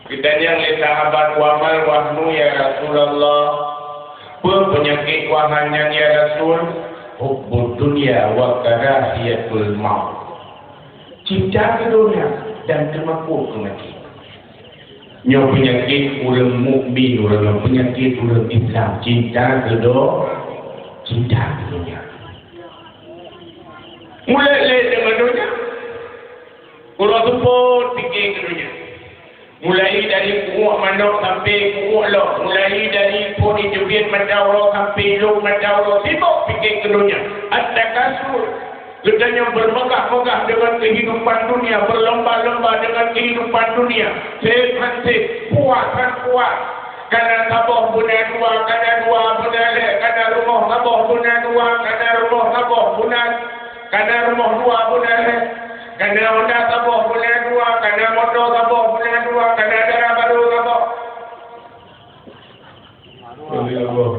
Geutanyong lé sahabat, "Wa mal wahnu ya Rasulullah?" Peue peunyakét wahan nyan ya Rasul? "Hubbud dunya wa karahiyatul maut." Cinta keu donya dan teumakot keu maté. Nyoe peunyakét ureueng mukmin, ureueng nyoe peunyakét ureueng Islam, cinta keu do-, cinta keu donya. Mulai lé deungon donya, uroe seupôt pike keu donya. Mulai dari kuok manok sampai kuok lom, mulai dari po jiteubiet mata uroe sampai lhok mata uroe, sibok pike keu donya. At-takasur. Geutanyoe bermegah-megah dengan kehidupan dunia, berlomba-lomba dengan kehidupan dunia. Sép han sép, puas han puas. Kana saboh beuna dua, kana dua beuna lhèe, kana rumoh saboh beuna dua, kana rumoh saboh beuna, kana rumoh dua beuna lhèe, kana honda saboh beuna dua, kana moto saboh beuna dua, kana dara barô saboh. Masya Allah.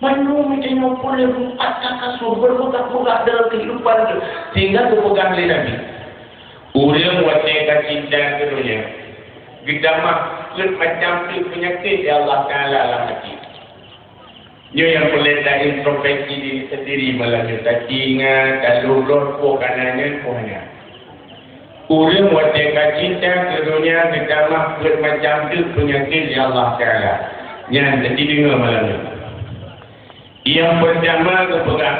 Mandum meunyoe peureulèe meupat ka kasôh beureugah-reugah dalam keuhidupan teuh, sehingga geupeugah lé Nabi, "Ureueng watèe ka cinta keu donya, geutamah peuet macam peuet peunyakét lé Allah Taala lam até." Nyoe nyang peureulèe ta-introspeksi diri sendiri malam nyoe, taingat, ka lheuh rot po kana nyan po hana. Ureueng watèe ka cinta keu donya geutamah peuet macam teuk peunyakét lé Allah Taala. Nyan teudeungoe malam nyoe. Nyang peurtama geupeugah,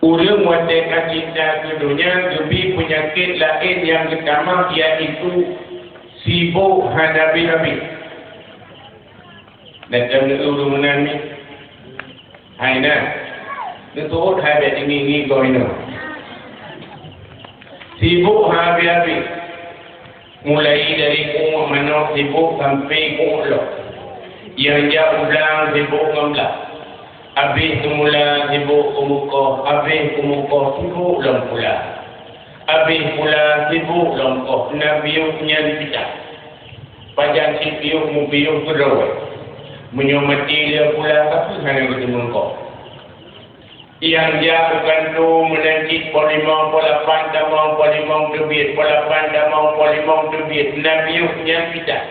ureueng watèe ka cinta keu donya geubi peunyakét laén nyang geutamah, yaitu sibôk hana habéh-habéh. Dan tam ureueng meunan nyoe. Hai na, neuteuôt hai bèk teungieng-ngieng goe inoe. Sibôk hana habéh-habéh. Mulai dari keuneuk manok sibôk sampoe keuneuk lom. Nyang jak u blang sibôk ngon blang. Habéh teumula sibôk keumeukoh, habéh keumeukoh sibôk lom pula. Habéh pula sibôk lom koh, na piôh nyan pita. Pajan cit piôh mupiôh keudroe. Meunyoe maté lé pula, ka peue hana geuteumeukoh. Nyang jak u kantô meunan cit po limong, po lapan tamong, po limong teubiet, po lapan tamong, po limong teubiet, na piôh nyan pita.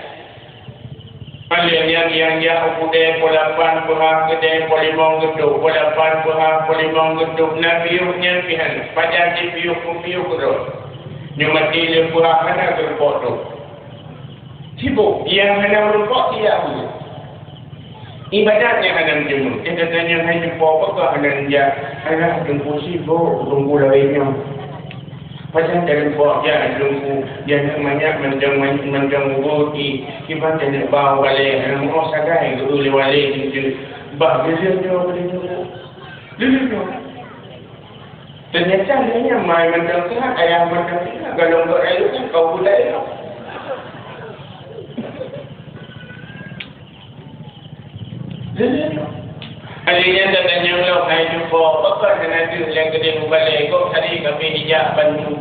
Lheueh nyan nyang jak u keudè po lapan peuhah keudè po limong geutôb, po lapan peuhah po limong geutôb, na piôh nyan pih hana, pajan cit piôh mupiôh keudroe. Nyoe maté lé peuhah hana geurumpok tôb. Sibôk, nyang hana meurumpok siat bunoe. Ibadat nyang hana meujeumeung. Teuka tanyong hai cupo, pakon hana neujak? Alah, teungku sibôk, teungku lagèe nyoe. Pajan tarumpok jak teungku, jak manyak mantong, mantong buet i, kiban taneuk ba u balè, hana meu'oh sagai geu lé walè teuntèe. Bah, lheueh nyoe, lheueh nyoe. Lheueh nyoe. Teunyata lheueh nyan mai mantong seuhat, ayah mantong seuhat, galong gak rayeuk nyan kau gulai lom. Lheueh nyoe. Hari nyan tatanyong lom hai cupo, pakon hana deuh nyang keudéh mubalèe, kok hari kami dijak bandum.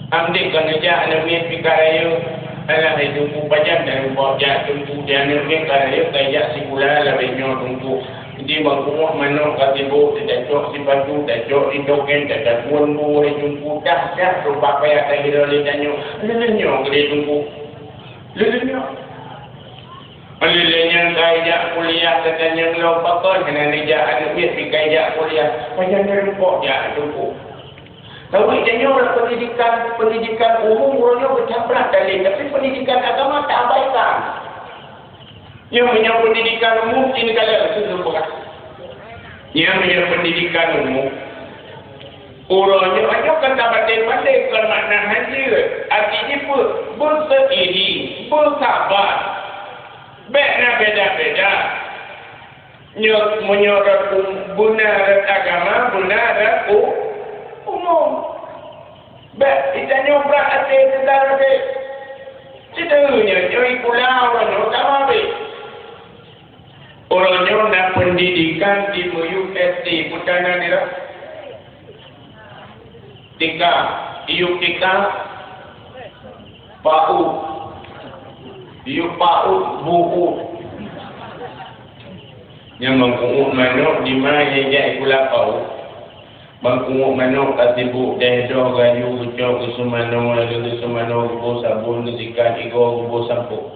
Am deuh kon neujak aneuk miet pih ka rayeuk. Alah hai teungku, pajan tarumpok jak teungku, di aneuk miet ka rayeuk, ka jak sikula lagèe nyoe teungku. Di mangkuk manok ka sibôk, tacok sipatu, tacok di tokén, tatakuon bu hai teungku, dah, dah, teumpat payah tahireuen lé tanyoe. Lheueh nyoe keudéh teungku. Lheueh nyoe. Lheueh nyan ka jak kuliah, tatanyong lom pakon hana neujak aneuk miet pih ka jak kuliah. Pajan tarumpok jak teungku. Tapi tanyoe lam pendidikan, pendidikan umum uroe nyoe geucabrak dalil, tapi pendidikan agama taabaikan. Nyoe meunyoe pendidikan umum cit kalon keuh peugah. Nyoe meunyoe pendidikan umum. Uroe nyoe, nyoe kan tapatéh-patéh kon makna hanjeuet. Arti jih peue? Beuseiring, beusabar. Bèk na beda-beda. Nyoe, meunyoe rot um-, beuna rot agama, beuna rot u-, umum. Bèk, geutanyoe brat até teuga rot. Siteue nyoe, nyoe pula uroe nyoe sama bèk. Uroe nyoe na pendidikan di miyueb S D, peue nan nira? Tika, iyueb tika, PAUD. Iyueb PAUD, buet. Nyan mangkuk manok di ma nyang jak sikula PAUD. Mangkuk manok ka sibôk, dèh doh gayue geucok geuseumanoe, lheueh geuseumanoe geuboh sabon, geusikat igoe geuboh sampôh.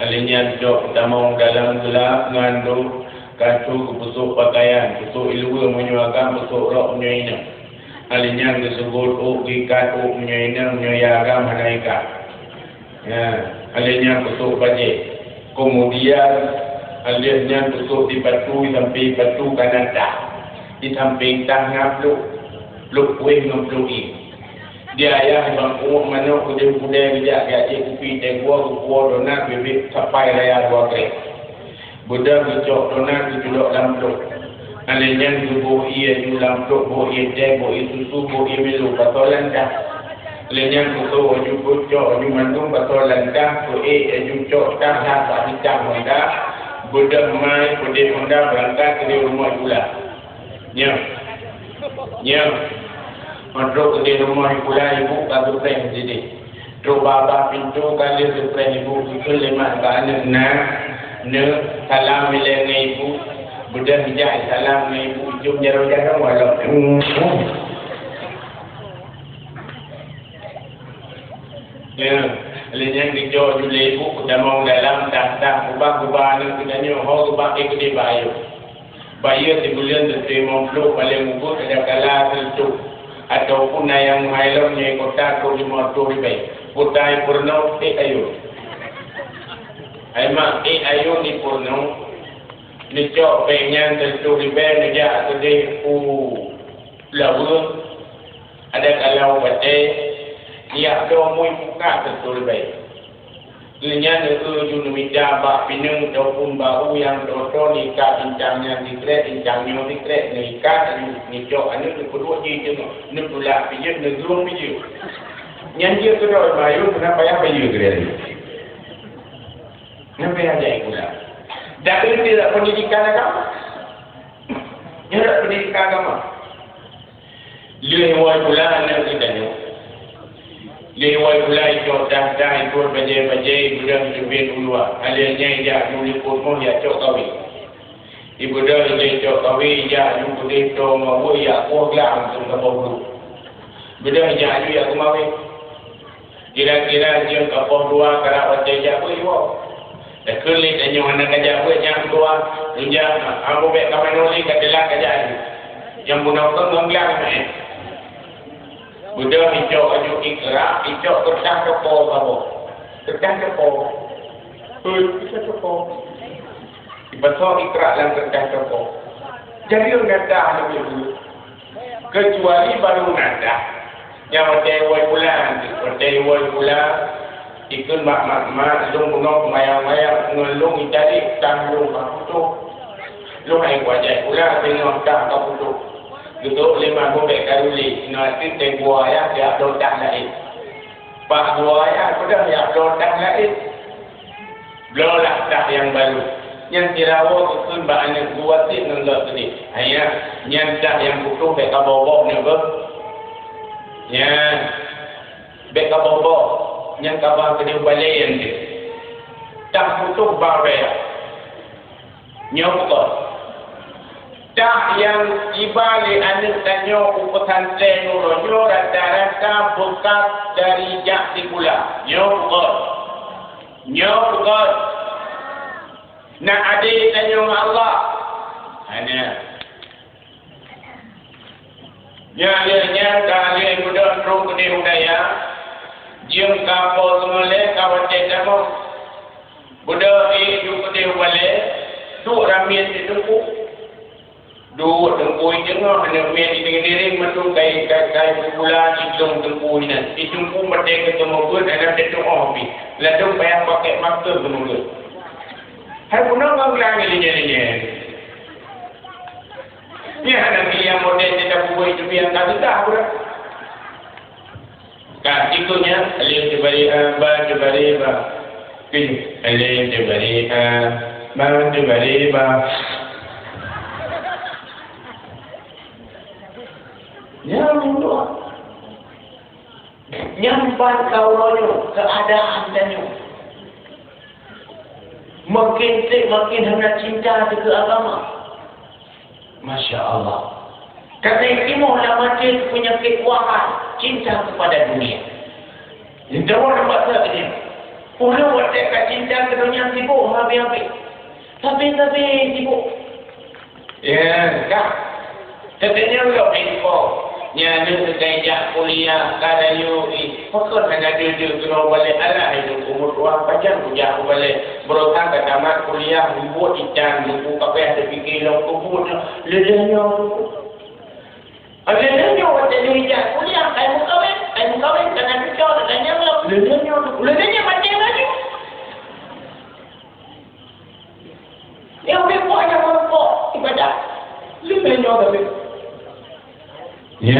Alèh nyan cok tamong dalam geulab ngon dôk, ka cok geupeusôk pakaian, peusôk iluweue meunyoe agam, peusôk rok meunyoe inong. Alèh nyan geuseugot ôk, geuikat ôk meunyoe inong, meunyoe ya agam hana ikat. Ya, alèh nyan peusôk bajèe. Keumudian, alèh nyan peusôk sipatu, sampéng sipatu ka na tah. Di sampéng tah na plôk, plôk kueh ngon plôk ié. Di ayah bak mangkuk manok, keudéh u keudè geujak, geujak jép kupi teh gua, geupuwoe donat, bibit sapai raya dua krek. Beudôh geucok donat geuculok lam plôk. Alèh nyan geuboh ié ju lam plôk, boh ié teh, boh ié susu, boh ié milo, pasoe lam tah. Lheueh nyan peutoh aju peucok aju mandum pasoe lantah, peuék aju cok tah that bak sicang honda, beudôh mai peudeh honda beurangkat keudeh rumoh Ibu Lah. Nyoe. Nyoe. Meudrob keudeh rumoh Ibu Lah, ibu ka geupreh sideh. Trok babah pintoe ka lheueh geupreh ibu, geukheun lé mak bak aneuk, "Nak, neuk, salam ilée ngon ibu." Beudôh ijak salam ngon ibu, ijom jaroe-jaroe walong. Ya, lheueh nyan geujok ju lé ibu, geutamong dalam tah-tah, ubah geuba aneuk geutanyoe, ho geuba ék keudeh bak ayeue. Bak ayeue sibuleuen teuntée limong ploh, paleng ubeut kadang kala seureutôh, ataupun na nyang meuhai lom nyoe kota trok limong reutôh ribée. Kuta ipeurunoe ék ayeue. Hai mak, ék ayeue nipeurunoe, neucok péng nyan seureutôh ribée neujak keudeh u Laweue, ada kalau watée, tiep doe mui pukat beutôi baét. Keu nyan eu ju neumita bak pineung ataupun bak u nyang toe-toe neuikat bintang nyan sikrek, bintang nyoe sikrek, neuikat, neucok aneuk neupeuduek jih teungoh, neutulak pijeut, neugulong pijeut. Nyan jeuet keudroe mayuem, keunan payah bayeue keudroe. Nyan payah jai pula. Dan itu tidak pendidikan agama. Nyoe dak pendidikan agama. Lheueh woe pula aneuk geutanyoe. Lheueh woe pula icok dah-dah, ikot bajée-bajée, ibeudôh teubiet u luwa. Ka lheueh nyan ijak aju likot moh, ijak cok kawé. Ibeudôh ijak cok kawé, ijak aju keudeh toe ngon weueh, ijak kueh glang, keu saboh gru. Ibeudôh ijak aju ijak keumawé. Kira-kira jeuem ka poh dua karab watée jak beuet iwoe. Takheun lé tanyoe hana ka jak beuet nyang dua, lôn jak, ambo bék ka manoe lé ka teulat ka jak lé. Nyang bunoe keu ngon glang, eh. Beudôh icok aju Iqra, icok keureutah toko saboh. Keureutah toko. Hei, keureutah toko. Ipasoe Iqra lam keureutah toko. Jadi ureueng gata lagée dulu. Keucuali barô na dah. Nyang watée woe pula, watée woe pula, ikheun mak, mak, mak, lôn bunoe mayang-mayang ngon lôn ijadi tang lôn ka putôh. Lôn hai kuajai pula singoh tang ka putôh. Geutôk lé mak, bék ka lulée, inoe ateueh teuh bua ayah, jak bloe tang laén. Bak bua ayah peugah jak bloe tang laén. Bloe lah tah nyang barô. Nyan sirawoe geukheun bak aneuk geuh wasiet ngon gob keudeh. Ayah, nyan tah nyang putôh bék ka boh-boh nyoe beuh. Nyan, bék ka boh-boh. Nyan ka ba keudeh balée nyan deuh. Tah putôh ba raya. Nyoe bukon. Tah nyang iba lé aneuk tanyoe u pesantren uroe nyoe rata-rata bekas dari jak sikula. Nyoe bukon. Nyoe bukon. Na adé tanyoe ngon Allah. Hana. Nyan lheueh nyan ka lheueh beudôh trok keudeh u dayah, jeuem ka po seumulée ka watée tamong. Beudôh ék ju keudeh u balée, duek ramiet di teungku. Duek teungku i teungoh, aneuk miet i teungiring, mandum kai, kai, kai sikula i lôn teungku inan. I teungku meudeh keu teumeugeut, aneuk teutuoh pih. Ladôm payah pakai masker teumeugeut. Hai bunoe ngon glang ileunyen-leunyen. Nyan hana pilihan model teuka buet itu yang ka susah pula. Ka, ikutnya, alif teubari a, ba teubari ba. Pih, alif teubari a, ba teubari ba. Ya Allah. Nyan ban ka uroe nyoe keuadaan tanyoe. Makin treb makin hana cinta keu agama. Masya Allah. Karena timoh lam até peunyakét wahai, cinta kepada dunia. Cinta wahai masa ini. Ulôn watée ka cinta keu donya sibuk habéh-habéh. Sabe-sabe sibuk. Ya, ka. Teukeunyoe lom info. Nyan aneuk teuka ijak kuliah, ka rayeuk ih. Pakon hana deuh-deuh keunoe balek alah hidup umur tuha pajan kujak kubalek. Beurangkat ka tamat kuliah, buet itan, buku kabeh teupike lom kubuet nyoe. Leuh-leuh nyoe. Leuh-leuh nyoe watée lheueh ijak kuliah, kai meukawen, kai meukawen, ka na cucoe, ka na nyang lom. Leuh-leuh nyoe, leuh-leuh nyoe maté laju. Nyang udép buet nyang meureumpok ibadat. Leubeh nyoe tapi. Ya.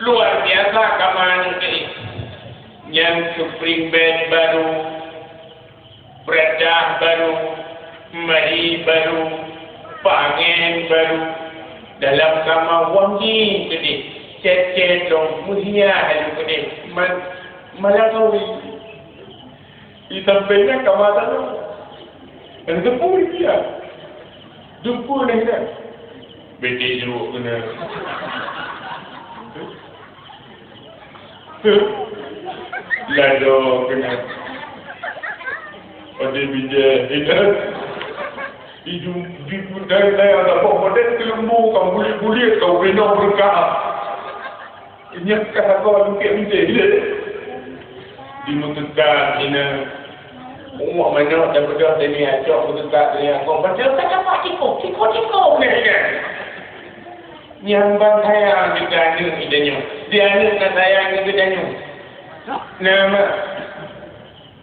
Luar biasa kama aneuk tadi. Nyan spring bed baru, peradah baru, mari baru, pangen baru. Dalam kama wangi keudeh, cet-cet lom, meuhias lom keudeh. Man-, malam kawin. Di sampéng nyan kama tanyoe. Nyang teupeu dia. Teupeu nyan. Beudé juruk keunan. Lado keunan. Ade bijéh keunan. Di jum-, di jum-, dari saya ada kok model kelembu, kau bulit-bulit, kau bina berkah. Nyan ka sagoe lungkét mité lé. Di meuteuka sinan. Umak manok dan beudôh teunia cok meuteuka teunia kong. Padahai ka dapat tiko, tiko-tiko uleh nyan. Nyan ban sayang di aneuk geutanyoe. Di aneuk na sayang di geutanyoe. Nama?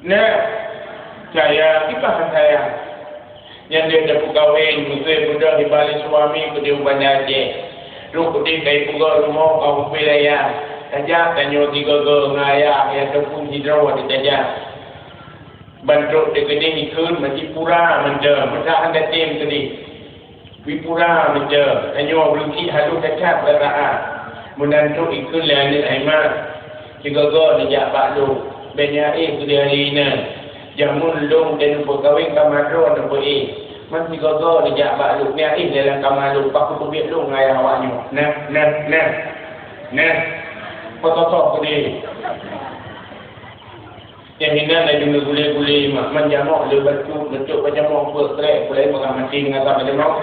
Nah, sayang, kiban sayang. Nyan lheueh tapeukawen, meusé beudôh iba lé suami keudeh u Banda Aceh. Trok keudeh ka ipeugöt rumoh ka u Pulaya. Tajak tanyoe sigoe-goe ngon ayah, ayah teupeu sidroe teuh tajak. Ban trok teuh keudeh ikheun meucipura mantong, meusahan tatem keudeh. Wipura meucè, tanyoe ureueng chik haloh that-that bak saát. Meunan trok ikheun lé aneuk hai ma, sigoe-goe neujak bak lôn, bèk neuéh keudeh hari inan. Jameun lôn dan neupeukawen ka madroe neupeuéh. Man sigoe-goe neujak bak lôn, neuéh dalam kama lôn, bah kupeubeuet lôn ngon ayah awaknyoe. Nah, nah, nah. Nah. Pototoh keudeh. Nyang inan laju geugulé-gulé mak, man jamok le bacut, bacut bak jamok peuet krek, pulai peugah maté ngon asam jamok.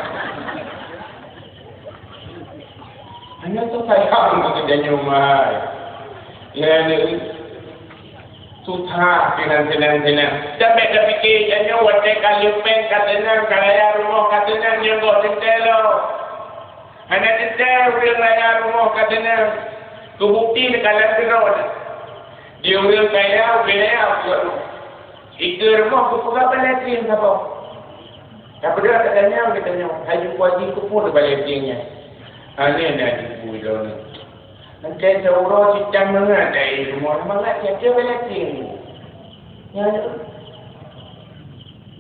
Hana susah keu geutanyoe mai. Nyan susah sinan, sinan, sinan. Sampai tapike tanyoe watèe ka leupeng, ka teunang, ka raya rumoh, ka teunang, nyoe goh teuntèe lom. Hana teuntèe ureueng raya rumoh ka teunang. Keu bukti neukalon keudroe. Di ureueng kaya, ubé raya buet. Ikeue rumoh geupeugah balèe tieng saboh. Tapeugah ka tanyong, geutanyoe, hai jumpa jih keupeue balèe tieng nyan? Hana na jumpa droeneuh. Engkai siuroe sitang mangat dari rumoh, mangat siat balèe tieng. Nyan.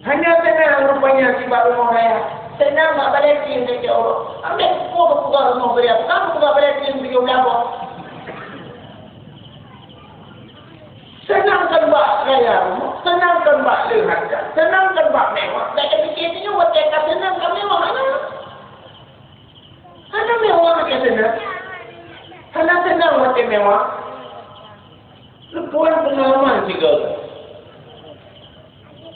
Hana teunang rupanya sibak rumoh raya. Teunang bak balèe tieng dari siuroe. Ambek peue geupeugah rumoh raya, peue geupeugah balèe tieng tujoh blah boh. Seunang kon bak raya rumoh, seunang kon bak le hareuta, seunang kon bak mewah. Dak tapike tanyoe watèe ka seunang ka mewah hana. Hana mewah watèe seunang. Hana seunang watèe mewah. Lôn peugah peungalaman sigoe.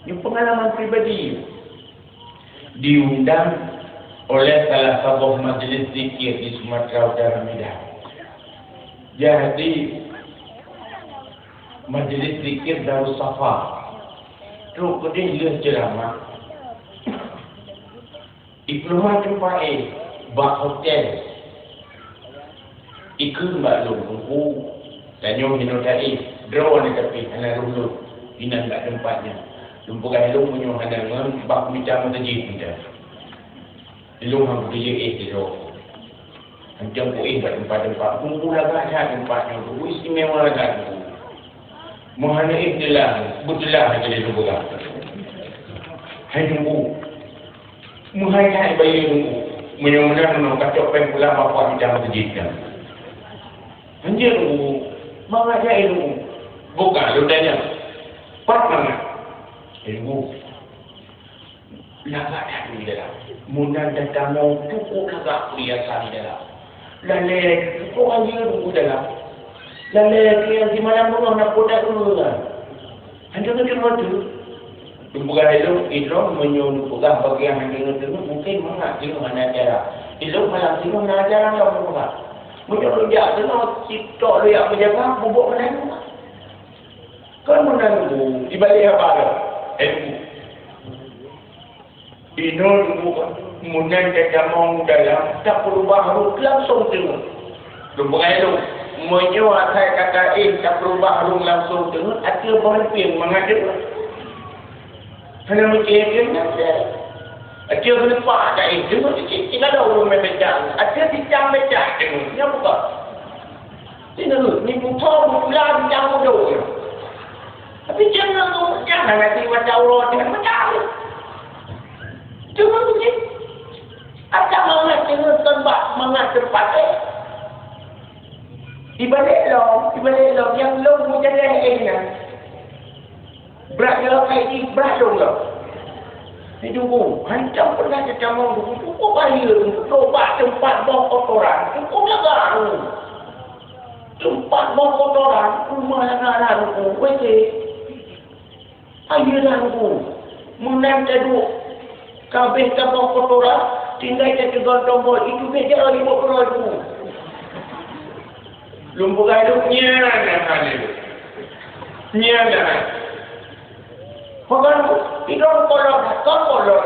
Nyoe peungalaman pribadi. Diundang oleh salah saboh majlis zikir di Sumatera Utara, Medan. Jadi, majlis zikir Darussafa. Trok keudeh lheueh ceuramah. Ipeurunoe teumpat éh bak hotel. Ikheun bak lôn, "Teungku, tanyoe hinoe taéh, droeneuh tapi hana lôn lôn inan bak teumpat nyan." Lôn peugah lôn, "Meunyoe hana ngon, bah kumita meuseujid mita." Lôn han kuteujeuet éh sidroe. Hantom kuéh bak teumpat-teumpat. Teungku, lagak that teumpat nyoe, Teungku, istimewa that, Teungku. Meuhana éh teulah, beuteulah lagèe lôn peugah. Hai Teungku, meuhai that bayeue Teungku. Meunyoe meunan, meunan kacok péng pulang bak mita meuseujid nyan. Hanjeuet Teungku, mangat jai Teungku. Bukan lôn tanyong. Pat mangat? Teungku. Lagak that di dalam. Meunan tatamong cukôp lagak peuhiasan di dalam. Lalè cukôp hanjeuet di dalam. Lalè keu nyang simalam beungoh na podak ureueng. Hanjeuet ngon teungoh tu. Lôn peugah ilôn, ilôn meunyoe lôn peugah bagian hanjeuet ngon teungoh, mungken mangat teungoh hana acara. Ilôn malam teungoh na acara lom lôn peugah. Meunyoe lôn jak teungoh, cit tok lôn jak peujaga, bubok meunan. Kon meunan, Bu, di balèe haba lôn. Eh, Bu. Inoe Teungku, meunan tatamong u dalam, tapeureubah rhueng langsong teungeut. Lôn peugah lôn, meunyoe asai kata éh tapeureubah rhueng langsong teungeut, ateueh boh leupieng mangat teungeut. Hana meucé-cé nyan, ateueh geuleupak ka éh teungeut, cit, cit, cit, ada ureueng meubeca, ateueh sicang beca teungeut, nyan buka. Ingat, ni buta, bukula, bintang bodoh. Tapi jangan tu, jangan nanti macam Allah dengan macam. Cuma begini. Ada mangat dengan tembak, mangat tempat, eh. Ibarat lom, ibarat lom, yang lom mujadah, eh, nah. Brat nyoe kai jih, brat dong nyoe. Di dubu, hancam pernah teutamong dubu, cukup bahaya, cukup bak teumpat boh kotoran, cukup lega. Teumpat boh kotoran, rumah nyang na lam dubu, W C. Ayo lam dubu. Meunan taduek, ka abéh taboh kotoran, tinggai tateugon tombol, itu beh jaroe limong ploh ribu. Lôn peugah lôn nyan hana lé. Nyan dah. Maka, idong kolot, kon kolot.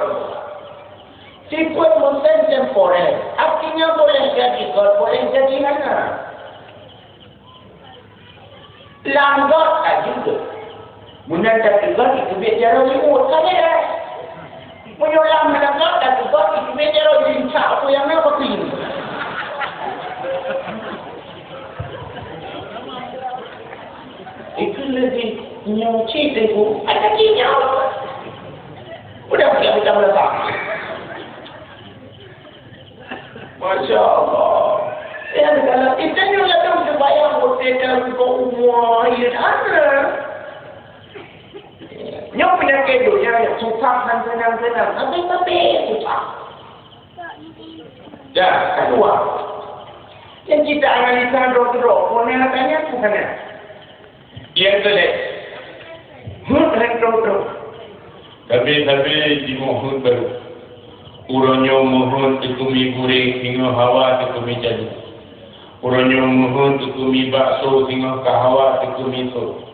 Sifat musim temporer. Artinya boleh jadi kot, boleh jadi hana. Lam got ka juga. Meunan ka teugot, itu biet jaroe limong. Ka jeuet. Meunyoe lam hana got, ka teugot, itu biet jaroe limong. Apa yang nak pakai? Itu lebih nyoe cit, Ibu. Ada cit nyoe. Udah, udah, udah, udah. Masya Allah. Ya, kalau kita ni ladom sembahyang, hotel dalam juga umur, ya, ada. Nyoe peunyakét donya nyang susah dan seunang-seunang. Tapi, tapi susah. Dah, kedua. Yang kita analisa droe-droe, pun yang tanya bukan ya. Nyang keulhèe, heuet han troh-troh. Sabe-sabe jimoe heuet barô. Uroe nyoe meuheuet teukeumi gurèe singoh hawa teukeumi calu. Uroe nyoe meuheuet teukeumi bakso singoh ka hawa teukeumi sô.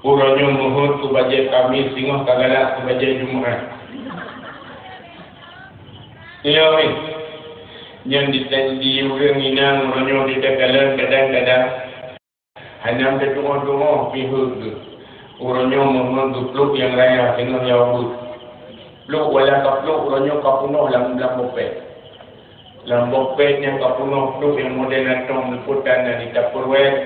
Uroe nyoe meuheuet keu bajèe Kamis singoh ka galak keu bajèe Jumat. Iya weh. Nyan di, di ureueng inong uroe nyoe di takalon kadang-kadang. Hana teutuoh-tuoh pih heuet geuh. Uroe nyoe meuheuet geuh pluek nyang raya singoh nyang ubeut. Pluek wala ka pluek uroe nyoe ka peunoh lam, lam bopet. Lam bopet nyan ka peunoh pluek nyang model atong liputan dan di Tupperware.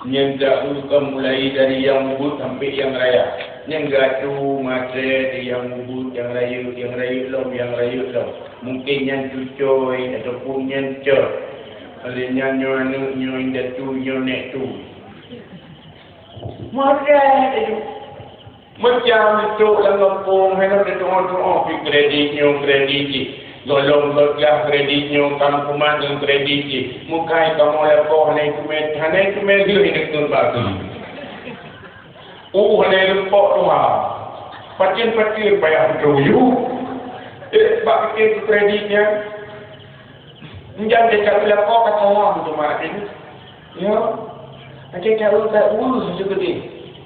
Nyan geuh ka mulai dari nyang ubeut sampai nyang raya. Nyan geuh atu maté di nyang ubeut, nyang rayeuk, nyang rayeuk lom, nyang rayeuk lom. Mungkin nyan cucoe ataupun nyan cot. Oleh nyan nyoe aneuk, nyoe indatu, nyoe nek tu. Modai laju. Macam itu lam gampông, hai lom teutuoh-tuoh pi kredit nyoe, kredit jih. Golom gagah kredit nyoe, kam kumat ngon kredit jih. Mukai kamoe lakoe hana itumet, hana itumet lheueh ineukeun bak keuh. Uh, hana lumpok tuha. Pacén-pacén payah beutôi. Eh, bak pikir keu kredit nyan. Nyan teuka lakoe ka sayang teuma até nyoe. Ya. Até tahu ka urus seugedé.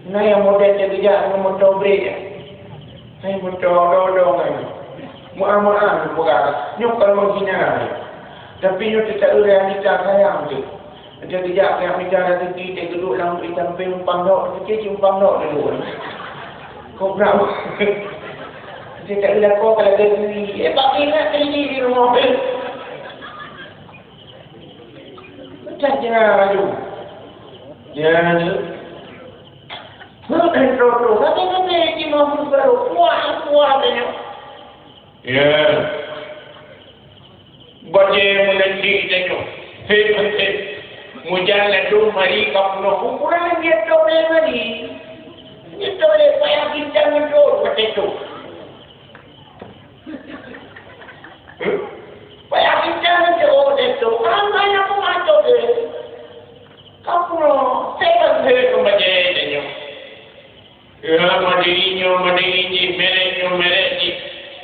Na nyang model teugeujak ngon moto brek. Hai moto dodo ngai. Muah-muah buka. Nyoe kon menghina. Tapi nyoe teuka realita sayang tu. Até geujak nyang mita rezeki teugeuduk lam di sampéng umpang dok, rezeki umpang dok dulu. Kobra. Até tak ada kau kalau gaji. Eh, bak ingat gaji di rumah. Pecah jangan laju. Jangan laju. Heuet han troh-troh. Tapi nanti Haji Mahmud baru kuat, kuat tanya. Ya. Bajèe meunanti tanyoe. Hei, hei. Mujan ladôm hari ka peunoh. Ukuran jeuet toh lé hari. Jeuet toh lé payah bintang ngeudot watèe tu. Hah? Payah bintang ngeudot watèe tu. Ramai nyang peumatok deh. Ka peunoh, seukan-seukan bajèe tanyoe. Ya, madé nyoe, madé jih, merek nyoe, merek jih.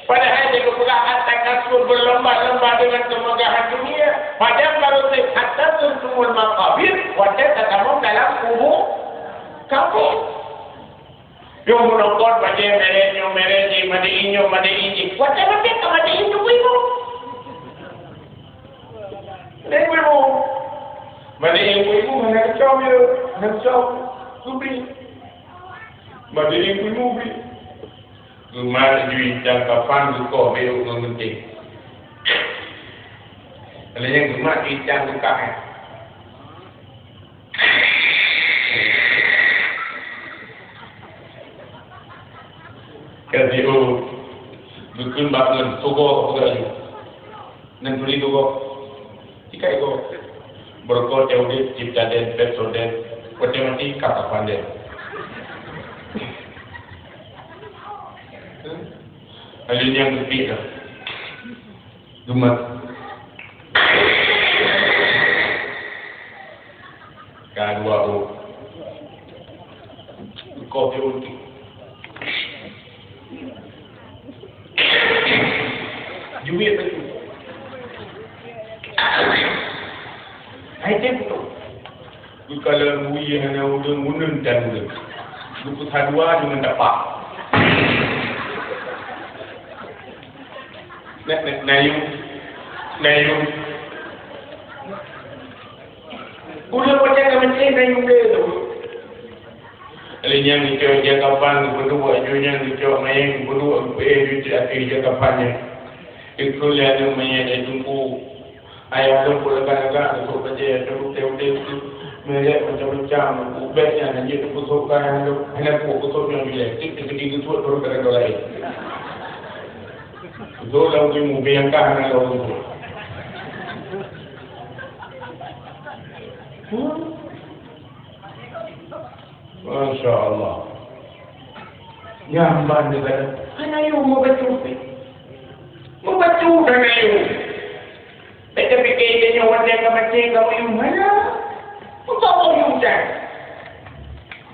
Padahai di geupeugah at-takasur berlomba-lomba dengan kemegahan dunia. Padahai baru sép hatta zurtumul maqabir, watèe tatamong dalam kubur kafir. Nyoe meunokot bajèe merek nyoe, merek jih, madé nyoe, madé jih. Watèe maté ka madé ibu-ibu. Ibu-ibu. Madé ibu-ibu hana keucom ya, hana keucom. Kubi. Madé ibu-ibu bi. Geumat jui cang kapan geukoh beu ngon geunteng. Kalau nyan geumat jui cang geukat. Ka jiôh, geukheun bak ngon, "Tugoe, peugah laju." Ngon turi tugoe. Tika igoe. Beureukoh Ceudeuk, Ciptaden, Pepsodent, watèe maté ka kafanen. Lalu nyang keupiek dah. Geumat. Ka dua oh. Kopi untuk. Juwit betul. Hai, tem betul. Geukalon wie hana ureueng uneun dan uneun. Geupeusadua deungon tapak. Na, na, nayung, nayung. Buleuen watèe ka meucéh nayung lé tu. Lé nyang geucok ija kapan geupeuduek, aju nyang geucok manyét geupeuduek, geupeuéh aju ateueh ija kapan nyan. Geukheun lé aneuk manyét, "Hai Teungku, ayah lôn peue lagak-lagak geusok bajèe, lôn teuh udép teuh, merek macam-macam, ubek nyan hana jeuet geupeusok keu ayah lôn, hana peue peusok nyoe dilèe, cit teukeudi geusuet barô keudroe laén." Geusuet lam timu, biang kah hana lôn geusuet. Hmm. Masya Allah. Nyan ban dia kata, "Hana yum mubacut." Mubacut hana yum. Bèk tapike tanyoe watèe ka maté ka yum hana. Untuk yum dah.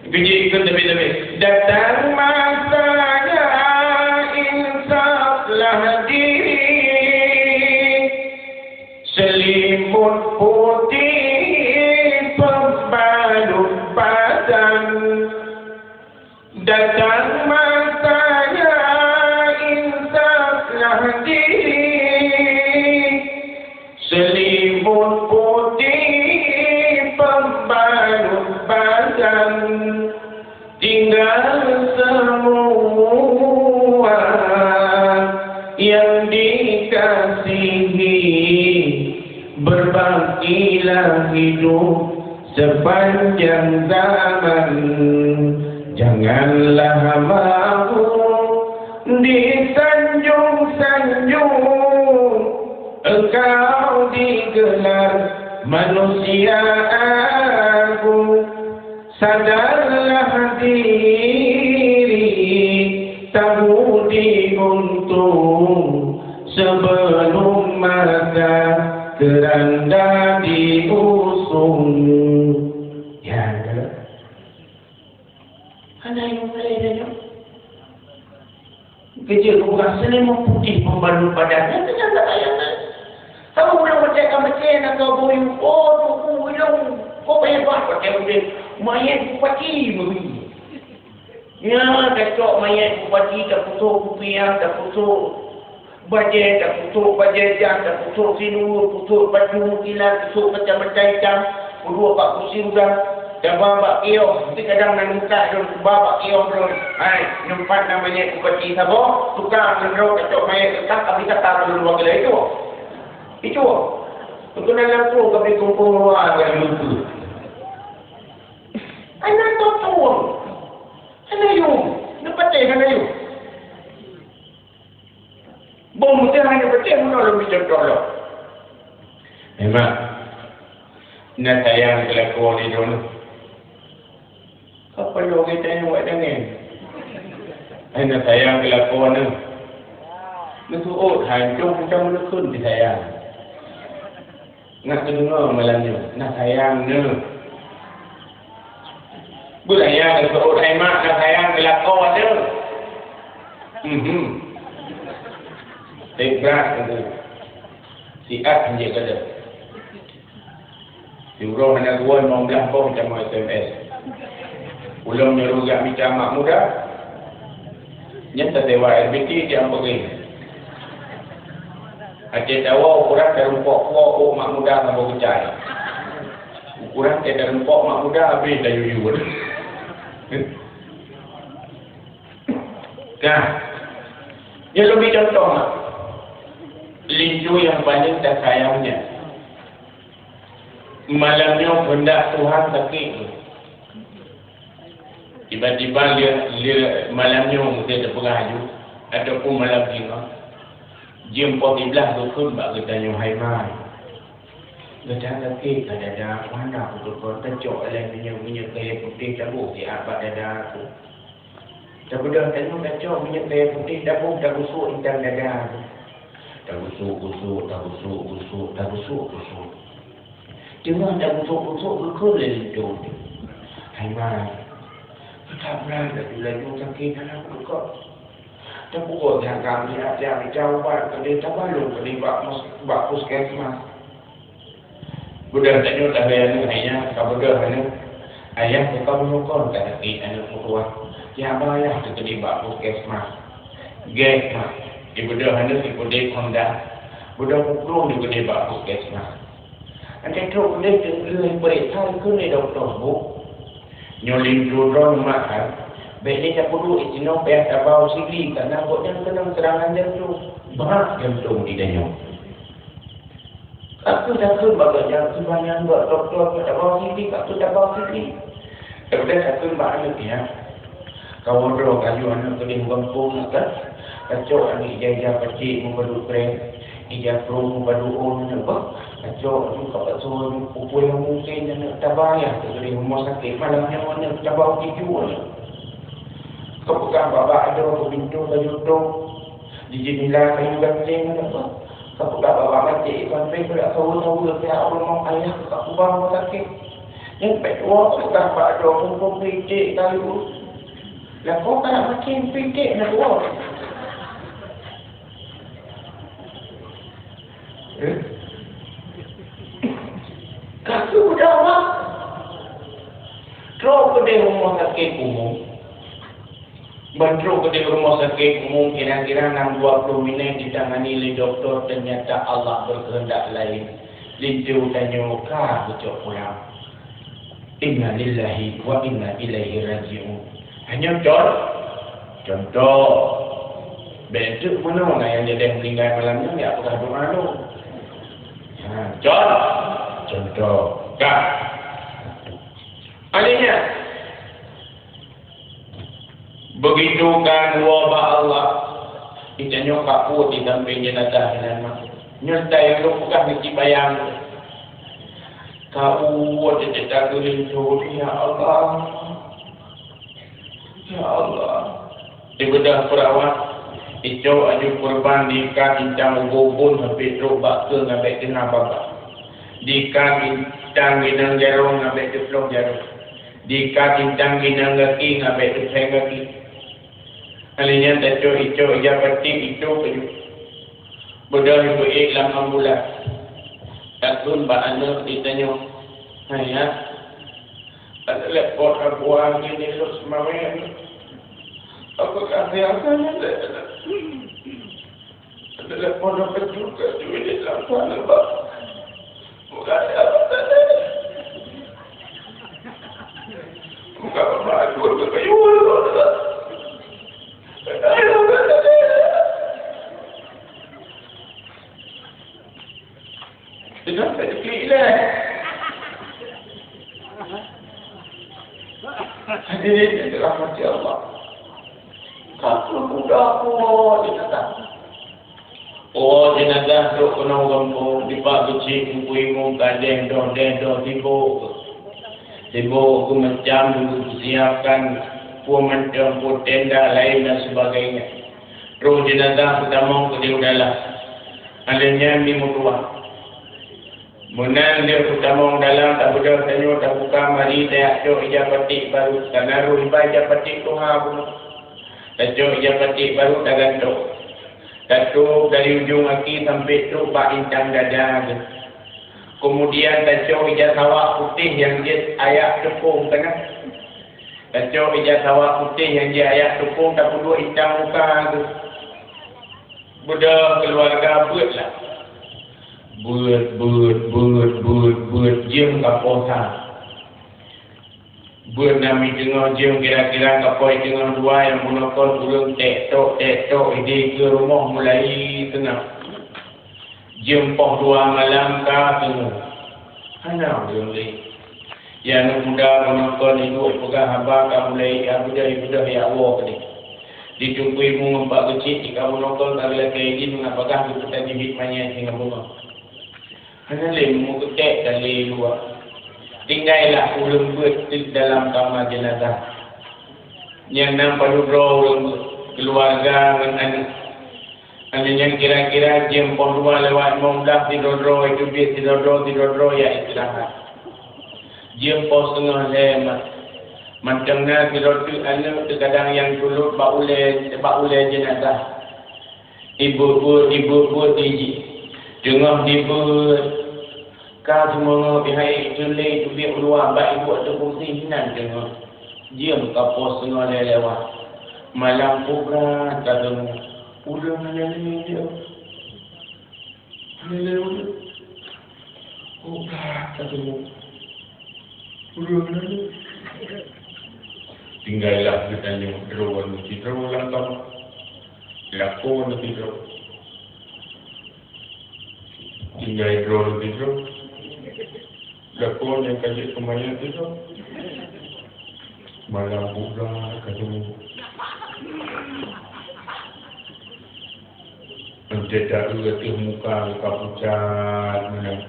Biji ikut lebih-lebih. Datang masanya insaflah diri. Selimut putih pembalut badan. Datang masanya insaflah diri. Selimut putih pembalut badan. Tinggal semua yang dikasihi, berbaktilah hidup sepanjang zaman. Janganlah mau disanjung-sanjung engkau digelar manusia agung. Sadarlah diri, tahu diuntung sebelum masa keranda diusung. Ya, betul. Hana nyang mulai dah nyoe. Keujeuet keu peugah selimut putih pembalut badan. Nyan keuh nyang gata nyang na. Kamoe ureueng peucaya ka meucaya na keu boh yum, oh, tuku ilong. Kok hebat watèe udép. Manyét bupati meuri. Nyan tacok manyét bupati, tapeusok kupiah, tapeusok bajèe, tapeusok bajèe jam, tapeusok sineue, peusok baju, inan, peusok macam-macam itam. Peuduek bak kursi roda, taba bak kios, meusti kadang na muka lôn, taba bak kios lôn. Hai, nyoe pat na manyét bupati saboh, tukang meunyoe tacok manyét teuka, tapi kata lôn dua kilo itu. Itu. Untuk na langsung kami kumpul luar dari lumpur. Hana tueng. Hana yum. Neupatéh hana yum. Boh meuteun hana peucaya meunoe lôn bri cuntoh lom. Memang. Na sayang keu lakoe lé droeneuh. Ka paloe geutanyoe wak dangén. Ai na sayang keu lakoe neuh. Neuseuôt hancô macam meuleukeun disayang. Ngat neudeungoe malam nyoe, na sayang neuh. Beuraya neuseuôt hai mak, na sayang keu lakoe neuh. Mhm. Teuka teungku. Siat hanjeuet gadôh. Siuroe hana geuwoe limong blaih boh tamong S M S. Ulôn nyuruh jak mita mak muda. Nyan tasewa R B T tiang peuring. Até tawoe ukuran tarumpok kuok mak muda saboh keucai. Ukuran até tarumpok mak muda habéh tayue-yue. Nah, nyoe lôn bri contoh, mak. Linto nyang paleng tasayang nyan. Malam nyoe keundak Tuhan sakét. Tiba-tiba lé, lé malam nyoe meusti teupeugah aju, ataupun malam singoh, jeuem poh siblaih geukheun bak geutanyoe, "Hai mai, gata sakét ka dada, hana kuteupeu, tacok lé minyeuk-minyeuk kayèe putéh taboh siat bak dada aku." Tabeudôh tanyoe tacok minyeuk kayèe putéh taboh, tagusok intang dada aku. Tagusok-gusok, tagusok-gusok, tagusok-gusok. Teungoh tagusok-gusok geukheun lé linto, "Hai mai, gata brat laju-laju sakét hana kuteupeu. Tapeugot siat kami, até mita ubat keudéh, tabalom keudéh bak mus-, bak puskesmas." Beudôh tanyoe tahé aneuk hai nyan, ka beudôh aneuk. Ayah teuka meunyoe kon ka sakét aneuk meutuwah. Tiaba ayah teukeudi bak puskesmas. Gét mah. Ibeudôh aneuk ipeudeh honda. Beudôh pukron ipeudeh bak puskesmas. Até trok keudeh teungoh ipeuriksa kheun lé dokto, "Bu, nyoe linto droe mat, ha. Bèk lé tapeuduek sinoe, payah tabau sili, kareuna gobnyan keunong seurangan jantong." Brat jantong di tanyoe. Ka kheueh takheun bak gobnyan, "Kiban nyan bak dokto, ka tabau sili, ka kheueh tabau sili." Tapi takheun bak aneuk nyan. Kawoe droe kayue aneuk keudeh u gampông nyan kan. Tacok aneuk ija-ija pacék meupadub krém, ija prong meupadub ôn aneuk bah. Tacok aneuk ka pasoe aneuk pukui nyang mungken aneuk taba yah keudeh rumoh sakét malam nyoe aneuk tabau tiju aneuk. Ka peugah bak-bak adoe keu pintoe kayu tôp, di jeundela kayu ganteng aneuk bah. Ka peugah bak-bak maté iban pèng beurak saweue-saweue pihak rumoh ayah ka kubang rumoh sakét. Nyan pèng tuwoe ka peugah bak droe muphom piték kayu. Lakoe ka na maté piték na tuwoe. Eh? Ka keuh peugah bak. Trok keudeh rumoh sakét umum. Ban trok keudeh rumoh sakét umum kira-kira nam dua ploh minèt ditangani lé dokto, teunyata Allah beukeuheundak laén. Linto tanyoe ka geucok pulang. Innalillahi wa inna ilaihi raji'un. Hanyoe con-, contoh. Bèk teuk meunoe na nyang jadeh meuninggai malam nyoe, jak peugah doa lom. Ha, con-, contoh. Ka. Akhirnya, Beugitu ka neuwoe bak Allah, geutanyoe ka peuet di sampéng jeunazah inan mah. Nyoe tai nyang lôn peugah ngon cit bayang. Ka uwot teutak geulinto, ya Allah. Ya Allah. Dibeudôh peurawat, icok aju keureuban diikat intang ubon-ubon sampoe trok bak keue ngon bèk teungoh babah. Diikat intang inong jaroe ngon bèk teuploh jaroe. Diikat intang inong gaki ngon bèk teupèng gaki. Alèh nyan tacok icok ija paték itoe keuyue. Beudôh ibu ék lam ambulan. Takheun bak aneuk geutanyoe, "Hai, ya, ada telepon Abu Angin di Lhokseumawe. Apakah biasanya ada?" Telepon apa juga duit di lapangan, Bang? Bukan apa tadi? Bukan apa aku ke kayu, Bang? Ayo, Bang, tadi. Tidak ada klik lah. Hadirin yang dirahmati Allah. Ka keuh mudah puwoe jenazah. Puwoe jenazah trok keunoe gampông, dipat beucit Teungku Imum ka deh doh, deh doh, sibok. Sibok keu macam dulu peusiapkan peue mantong, peue tenda laén dan sebagainya. Trok jenazah peutamong keudéh u dalam. Alèh nyan mi meutuah. Meunan lheueh peutamong dalam, tabeudôh tanyoe, tabuka mari, tajak cok ija paték barô, tanaroh iba ija paték tuha bunoe. Tacok ija paték barô, tagantok. Tatôb dari ujong aki sampoe trok bak intang dada geuh. Keumudian tacok ija sawak putéh nyang jeuet ayak teupông teuh. Tacok ija sawak putéh nyang jeuet ayak teupông, tapeuduek intang muka geuh. Beudôh keuluwarga beuet lah. Beuet, beuet, beuet, beuet, beuet, jeuem ka poh sa. Beuet na mi teungoh jeuem, kira-kira ka poh teungoh dua nyang bunoe kon ureueng tek tok, tek tok, idéh keu rumoh mulai seungab. Jeuem poh dua malam ka teungoh. Hana ureueng lé. Di aneuk muda meunokon iduek peugah haba ka mulai ibeudôh-ibeudôh ya Allah keudeh. Di teungku ibu ngon pak geuchik di kamoe nokon ka geulakée idin ngon bagah geupeutajih manyét singoh beungoh. Hana lé meumeukeukek ka lé luwa. Tinggailah ureuëng beuet teuk dalam kama jeunazah. Nyang na padub droe ureuëng beuet, keuluwarga ngon aneuk. Aneuk nyan kira-kira jeuem poh dua lewat limong blah sidroe-droe, teubiet sidroe-droe, sidroe-droe ya istirahat. Jeuem poh seungoh lhée mat. Mantong na sidroe teuk aneuk teugadang nyang tulôt bak ulée, bak ulée jeunazah. Ibuet-buet, ibuet-buet di jih. Teungoh dibeuet, ka seumeungoh pih hai teulee teubiet u luwa bak ibuet ateueh kursi hinan teungoh. Jeuem ka poh seungoh lhée lewat. Malam peue brat ka teungoh. Ureuëng hana lé jeuem. Hana lé ureuëng. Peue brat ka teungoh. Ureuëng nyan. Tinggailah geutanyoe droe ngon sidroe lam kama. Lakoe ngon sidroe. Tinggai droe ngon sidroe. Lakoe nyang ka jeuet keu manyét sidroe. Malam buka ka teungoh. Enteuk taeu ateueh muka ka pucat meunan.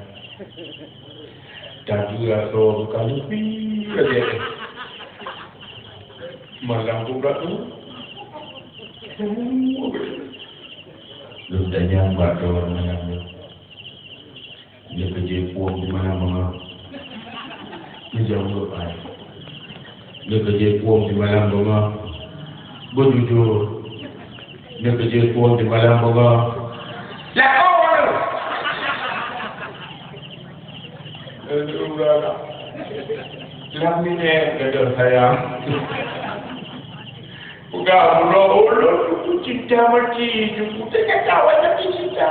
Taeu asoe ka leupie lagée malam buka tu. Lôn tanyong bak droe malam nyoe. Nyoe keujeuet pueng di malam beungoh. Neujaweueb ai. Nyoe keujeuet pueng di malam beungoh. Beujujur. Nyoe keujeuet pueng di malam beungoh. Lakoe. Lam minèe gadoh sayang. Peugah uroe ulôn, cinta mati, jumpa teuka kawan tapi cinta.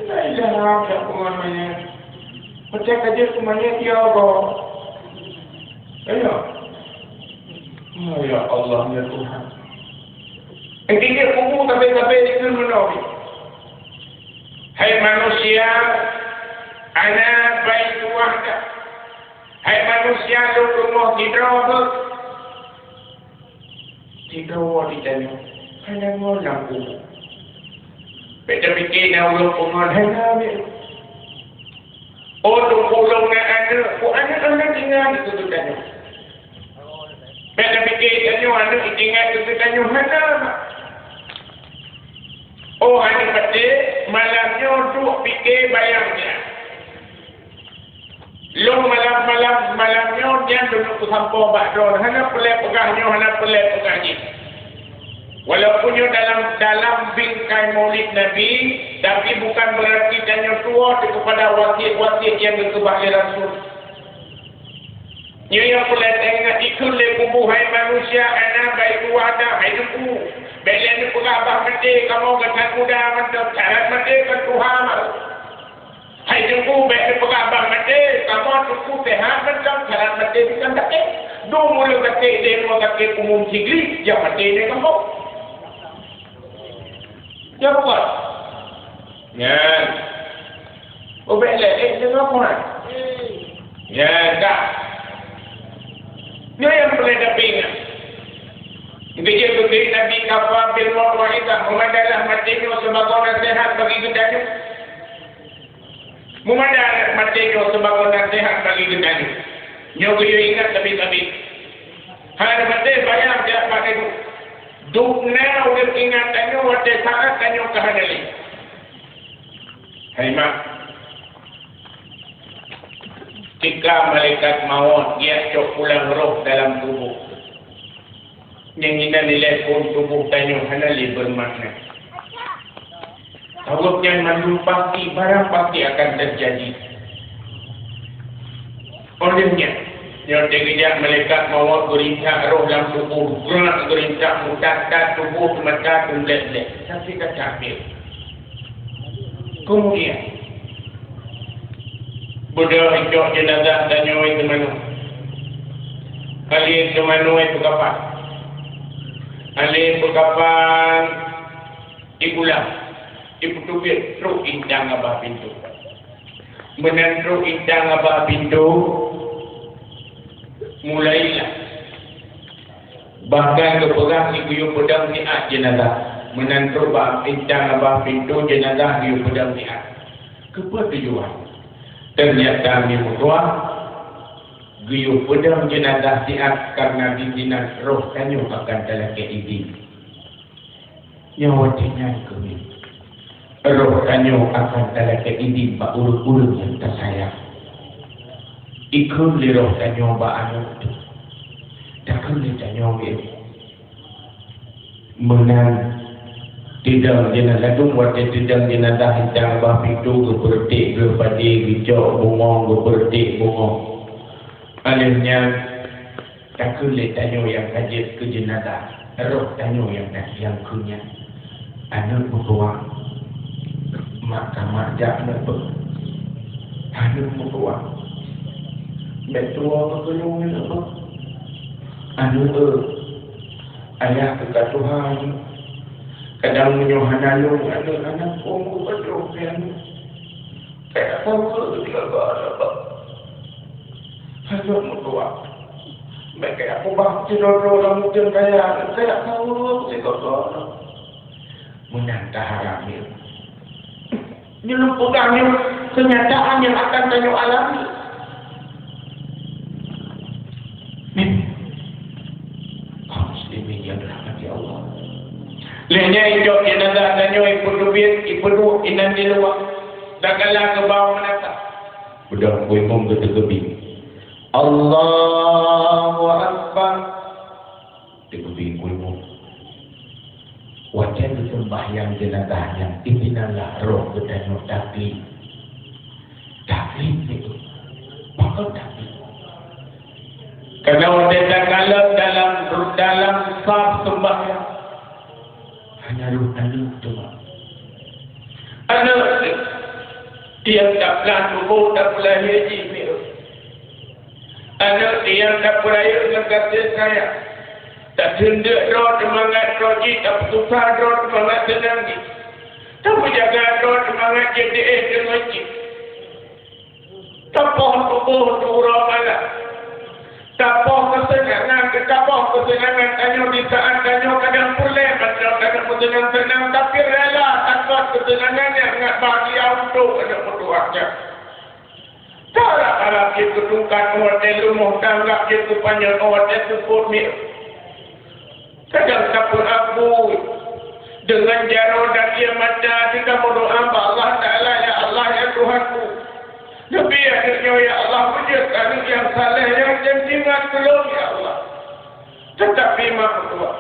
La ilaha illallah, peungon manyét. Peucaya ka jeuet keu manyét, ya Allah. Ayo. Oh, ya Allah, ya Tuhan. Engkau kubu tapi-tapi itu menolong. Hai manusia, ana baitu wahda. Hai manusia, lôn rumoh sidroe beuh. Sidroe di tanyoe, hana ngon lam kubu. Bèk tapike na ureueng peungon hana bèk. Oh, teungku lôn na aneuk, ku aneuk-aneuk ingat dikeue tanyoe. Bèk tapike tanyoe aneuk ingat dikeue tanyoe hana. Oh, aneuk maté, malam nyoe duek pike bayang nyan. Lôn malam-malam, malam nyoe nyan lôn peusampoe bak droe, hana peureulèe peugah nyoe, hana peureulèe peugah jih. Walaupun nyoe dalam, dalam bingkai Maulid Nabi, tapi bukan berarti tanyoe tuwoe keupada wasiet-wasiet nyang geukeubah lé Rasul. Nyoe nyang peureulèe teuingat dikeue lé kubu, hai manusia, ana baitu wahda, hai teungku. Bèk lé neupeugah bah maté, kamoe geutan muda mantong, syarat maté kon tuha mah. Hai teungku, bèk neupeugah bah maté, kamoe teungku seuhat mantong, syarat maté bukan sakét. Dum ureueng sakét di rumoh sakét umum Sigli, jak maté di kamoe. Ya bukan? Nyan. Oh, bèk lé, eh, deungoe peue? Nyan, ka. Nyoe nyang peureulèe tapeuingat. Geujeuet keu Nabi, kafa bil maut wa'izah, meumadalah maté nyoe sibagoe naseuhat bagi geutanyoe. Meumada maté nyoe sibagoe naseuhat bagi geutanyoe. Nyoe geuyue ingat sabe-sabe. Hana maté bayang jak pada duek. Duek na ulôn ingat tanyoe watèe saát tanyoe ka hana lé. Hai mak, ketika malaikat mawöt geujak cok pulang roh dalam tuboh, nyang inan ilèe phon tuboh tanyoe hana lé beumakna. Sabab nyan mandum pasti, barang pasti akan teujadi. Óh lheueh nyan, nyoe teugeujak malaikat mawöt geurincak roh lam tuboh, geurak geurincak meutat-tat tuboh teumata teublek-blek, tapi ka capek. Keumudian, beudôh icok jeunazah tanyoe teumanoe. Alien teumanoe peukapan. Alien peukapan. Ipulang, ipeuteubiet trok intan babah pintoe. Meunan trok intat babah pintoe, mulailah. Bahkan geupeugah geuyue peudong siat jeunazah. Meunan trok ba-, intat babah pintoe jeunazah geuyue peudong siat. Keupeue tujuan? Ternyata mi meutuah, geuyue peudong jeunazah siat karena disinan roh tanyoe akan talakée idin. Nyoe watée nyan keuh, roh tanyoe akan talakée idin bak ureuëng-ureuëng nyang tasayang. Ikheun lé roh tanyoe bak aneuëk teuh, takheun lé tanyoe, meunan teudong jeunazah, ladum watée teudong jeunazah intat babah pintoe geupeureutek gleh padé, geucok bungöng, geupeureutek bungöng. Alheuh nyan, takheun lé tanyoe nyang ka jeuet keu jeunazah, roh tanyoe nyang ka hiang keu nyan. Aneuëk meutuah, mak ka mak jak aneuëk beuh. Aneuëk meutuah, bék tuwoe keu keuneuk aneuëk beuh. Aneuëk, ayah keu ka tuha nyoe. Kadang meunyoe hana lôn aneuëk, hana peue meukeubah droe keu aneuëk. Kayak saweue sigoe-goe, Bang. Hana meutuah. Meukayak kubah sidroe-droe lam uteuen kaya, kayak saweue sigoe-goe. Meunan taharap nyoe. Nyoe lôn peugah nyoe kenyataan nyang akan tanyoe alami. Min. Kaum muslimin yang dirahmati Allah. Lheueh nyan icok jeunazah tanyoe ipeuteubiet, ipeuduek inan di luwa. Dagala keu bawah meunasah. Beudôh Teungku Imum geuteukeubit. Allahu Akbar. Teungku Imum. Watée geuseumbahyang jeunazah nyan, izinanlah roh geutanyoe takli. Takli itu. Pakon takli? Karena watée takalon dalam, dalam saf seumbahyang, hana roh aneuëk teuma. Aneuëk nyang taplan tuboh tapeulahé jih mireuh. Aneuëk nyang tapeurayeuk ngon kaseh sayang, tateundeuk droe teumangat droe jih, tapeususah droe teumangat seunang jih, tapeujaga droe teumangat jeuet di éh teungoh jih, tapoh tuboh di uroe malam, tapoh keuseunangan, tapoh keuseunangan tanyoe di saát tanyoe kadang puléh mantong, kadang meuseunang-seunang, tapi rela takot keuseunangan nyan ngat bahagia untuk aneuëk meutuah nyan. Tarap-arap jeuet keu tungkat, óh watée leumoh, tarap jeuet keu panyöt, óh watée seupôt miet. Kadang tapeuabui deungon jaroe dan ié mata, tatameudoá bak Allah Taala, "Ya Allah, ya Tuhanku, neubi aneuëk nyoe, ya Allah, beujeuet aneuëk nyang saleh, nyang jem ingat keu lôn, ya Allah." Teutapi, mak meutuah,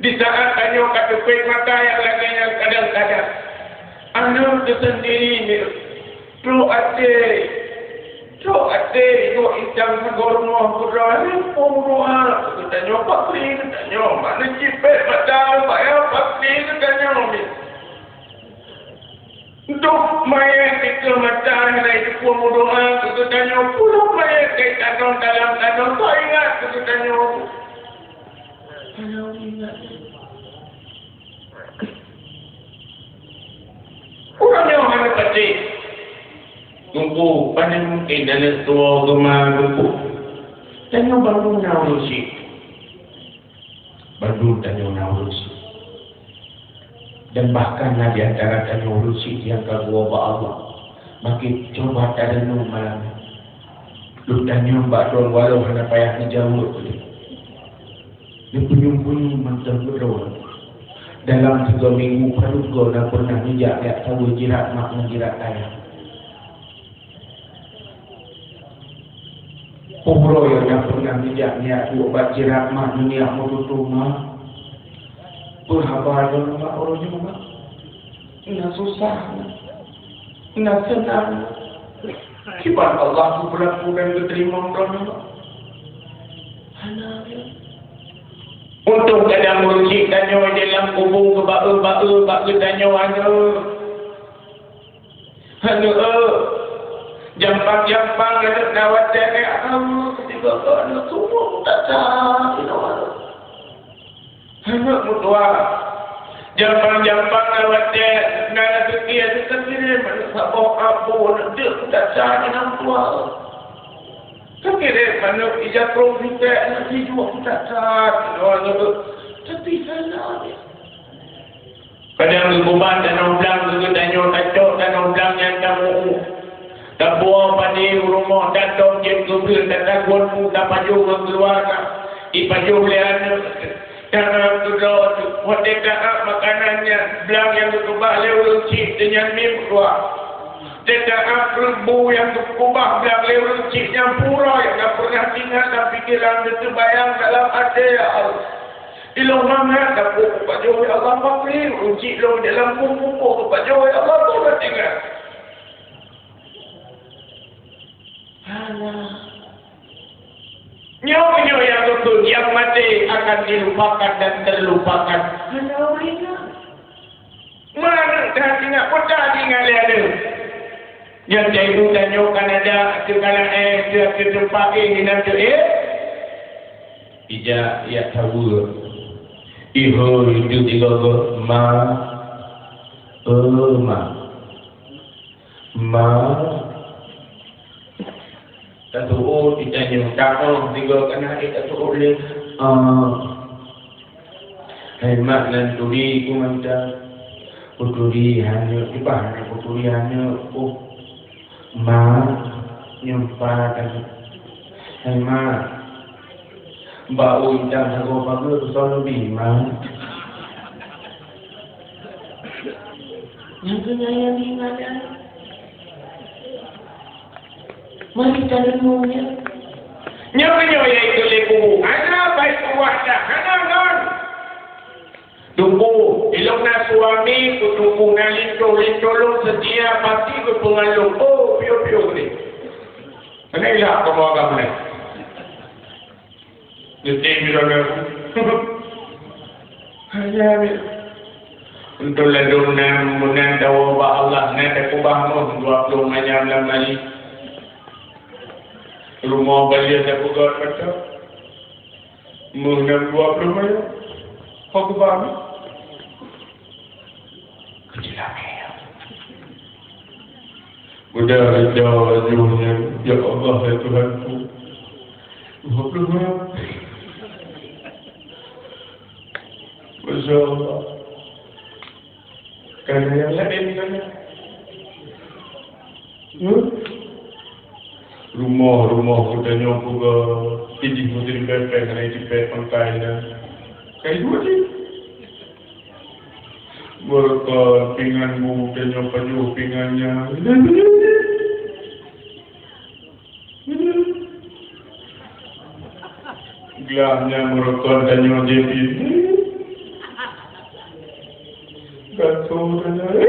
di saát tanyoe ka teupék mata nyang lagée nyan, kadang-kadang aneuëk teuh seundiri miet trok até, trok até, duek intat sagoe rumoh keudroe, peue meudoá keu geutanyoe, pakri geutanyoe, mak neucipék mata, payah pakri geutanyoe miet. Duek manyét dikeue mata, hana jiteupue meudoá keu geutanyoe, pulop manyét ka itanong dalam tanoh, soe ingat keu geutanyoe? Hana ingat. Ureuëng nyoe hana patéh. Teungku, pane mungken aneuëk tuwoe geuma Teungku? Tanyoe bandum na ureuëng syiek. Bandum tanyoe na ureuëng syiek. Dan bahkan na di antara tanyoe ureuëng syiek nyang ka geuwoe bak Allah. Makin cuba tadeunong malam nyoe. Lôn tanyong bak droe walau hana payah neujaweueb lé. Neupeunyum-peunyum mantong keu droe. Dalam sigoe minggu padub goe na pernah neujak jak saweue jirat mak ngon jirat ayah. Peue uroe nyang na pernah neujak neujak duek bak jirat mak, neujak meututoe mak? Peue haba droeneuh mak uroe nyoe mak? Na susah, na seunang. Kiban Allah geupeulaku dan geuteurimong droeneuh mak? Hana. Untông kadang ureuëng syiek tanyoe di lam kubu geubaeu-baeu bak geutanyoe aneuëk. Aneuëk, jampang-jampang aneuëk na watée nyan, aneuëk, tiba-tiba aneuëk sumbong that-that inoe aneuëk. Aneuëk meutuah, jampang-jampang na watée na raseuki, aneuëk, takirém aneuëk Abah Abu nak dek kutak-tak inong tua. Kakirek manok ija prong pitek nak tijuak kutak-tak inong tua. Tapi salah dia. Kadang geuguban tanoh blang geutanyoe tacok tanoh blang nyang tamu. Tapuwoe pani u rumoh, tatong jeuet keubeuen, tatagun pu, tapajoh ngon keuluwarga, ipajoh lé aneuk. Tangan keudroe teuk, watèe ka-ak makanan nyan, blang nyang geukeubah lé ureueng chik, teunyan mim keuluwa. Teuka-ak rebu nyang geukeubah blang lé ureueng chik nyan pura nyang ka peureunah teuingat lam pikeran, geuteubayang dalam até, ya Allah. Ilôn mangat dapur geupajoh, ya Allah, pakri ureueng chik lôn dalam pungkôh geupajoh, ya Allah, pura teuingat. Hana. Nyoe, nyoe nyang beutôi, nyang maté akan dilupakan dan terlupakan. Hana ureueng ingat. Meunan that ingat, peue that ingat lé aneuk. Nyang jai tanyoe Kanada, ateueh kalah éh, ateueh, ateueh teumpat éh, hinan teu éh. Ija, ija taweue. Ihôi, itu tiga go, ma. Eh, ma. Ma. Tatu'oh ditanyoe, tatu'oh tiga kana, eh, tatu'oh lé. Ah. Hai mak, nan turi ku mantong. Kuturi aneuk, kiban aneuk kuturi aneuk ku. Ma, nyang pat aneuk. Hai mak, bak u idang sagoe pageue keusoe leubeh, ma. Nyang keu nyan nyang diingat nyan. Mari tadeungoe nyan. Nyoe, nyoe nyang ituléh buku. Hana baik buah dah, hana ngon. Teungku, ilôn na suami, ku teungku na linto, linto lôn setia, pasti geupeungalôn. Oh, piôh-piôh ni. Hana ilak kamoe agam ni. Geutem droeneuh. Hanya ni. Untuk ladôm nan meunan dawa bak Allah, na takubah moh dua ploh manyam lam mali. Rumoh balieh tapeugöt mantong. Meunan dua ploh manyam. Ho kubah moh. Keucilakée. Mudah-mudahan laju nyan, ya Allah, ya Tuhanku. Dua ploh manyam. Masya Allah. Kana nyang laén kana. Hmm? Rumoh-rumoh geutanyoe peugah idih meuteun pèng-pèng hana jipèng pangkai na. Kai dua jih. Beureukat pingan bu tanyoe pajoh pingan nyan. Glah nyan beureukat tanyoe jih. Gantung tanyoe.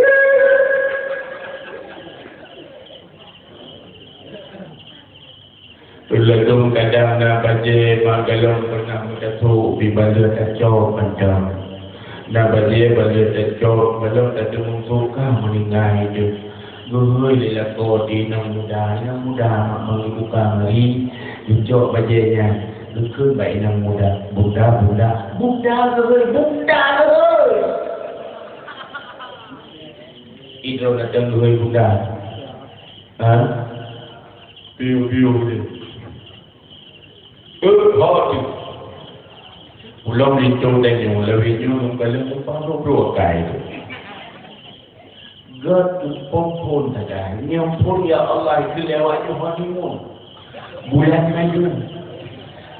Ladôm kadang na bajèe mak galom pernah meutasok, pi baleue tacok mantong. Na bajèe baleue tacok, galom tadeungoe soe ka meuninggai teuh. Geuhôi lé lakoe di inong muda, inong muda mak mangat buka mari, geucok bajèe nyan, geukheun bak inong muda, "Bunda, bunda, bunda geuhôi, bunda geuhôi." Idroe datang geuhôi bunda. Ha? Piôh-piôh jih. Beuh, ho tu. Ulôn linto tanyoe, lawét nyoe lôn kalon tumpang dua ploh akai tu. Gèt tumpang phôn sagai. Nyoe phôn, ya Allah, keu lewat nyoe honeymoon. Bulan madu.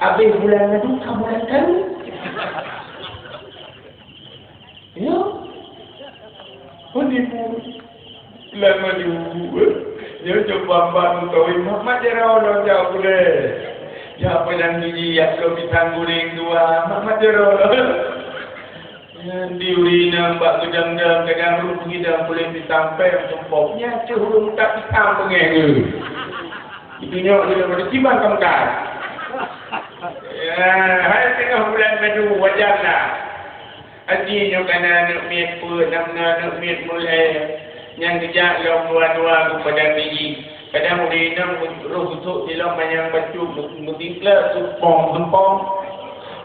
Abéh bulan madu ka bulan karu. Ya. Honeymoon. Lama diubu, eh. Nyoe coba ban meukawen, mak-mak jaroe lôn jak ulèe. Jak padang gigi, jak bloe pisang goreng dua, mak-mak jaroe lôn. Nyan di ureueng inong bak geudang-dang, kadang rhot geudang kulét pisang pèng tumpok. Nyan cit ureueng tak pisang beungèh geuh. Itu nyoe lôn pada cibang kamkai. Ya, hai teungoh bulan madu, wajar lah. Aji nyoe kana aneuk miet peuet, nam na aneuk miet mulai nyang geujak lom dua-dua geupadang gigi. Kadang ureueng inong roh geutrok silom manyang bacut, meutingkleuk sumpong-sumpong.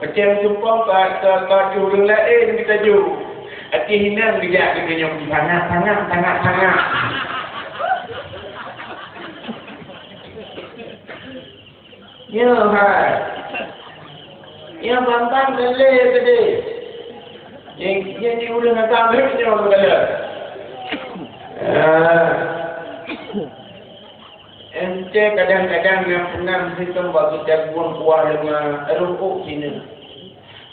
Macam sumpong ka, ka, ka ureueng laén geutanyoe. Aji inong geujak geutanyoe sangat, sangat, sangat, sangat. Nyoe hai. Nyang bang-bang lé keudeh. Nyang, nyang di ureueng agam lé nyoe keudeh. Ah. Ente kadang-kadang nyang peunah sitong bak geujagueng kuah leumah, roh ôk sineuk.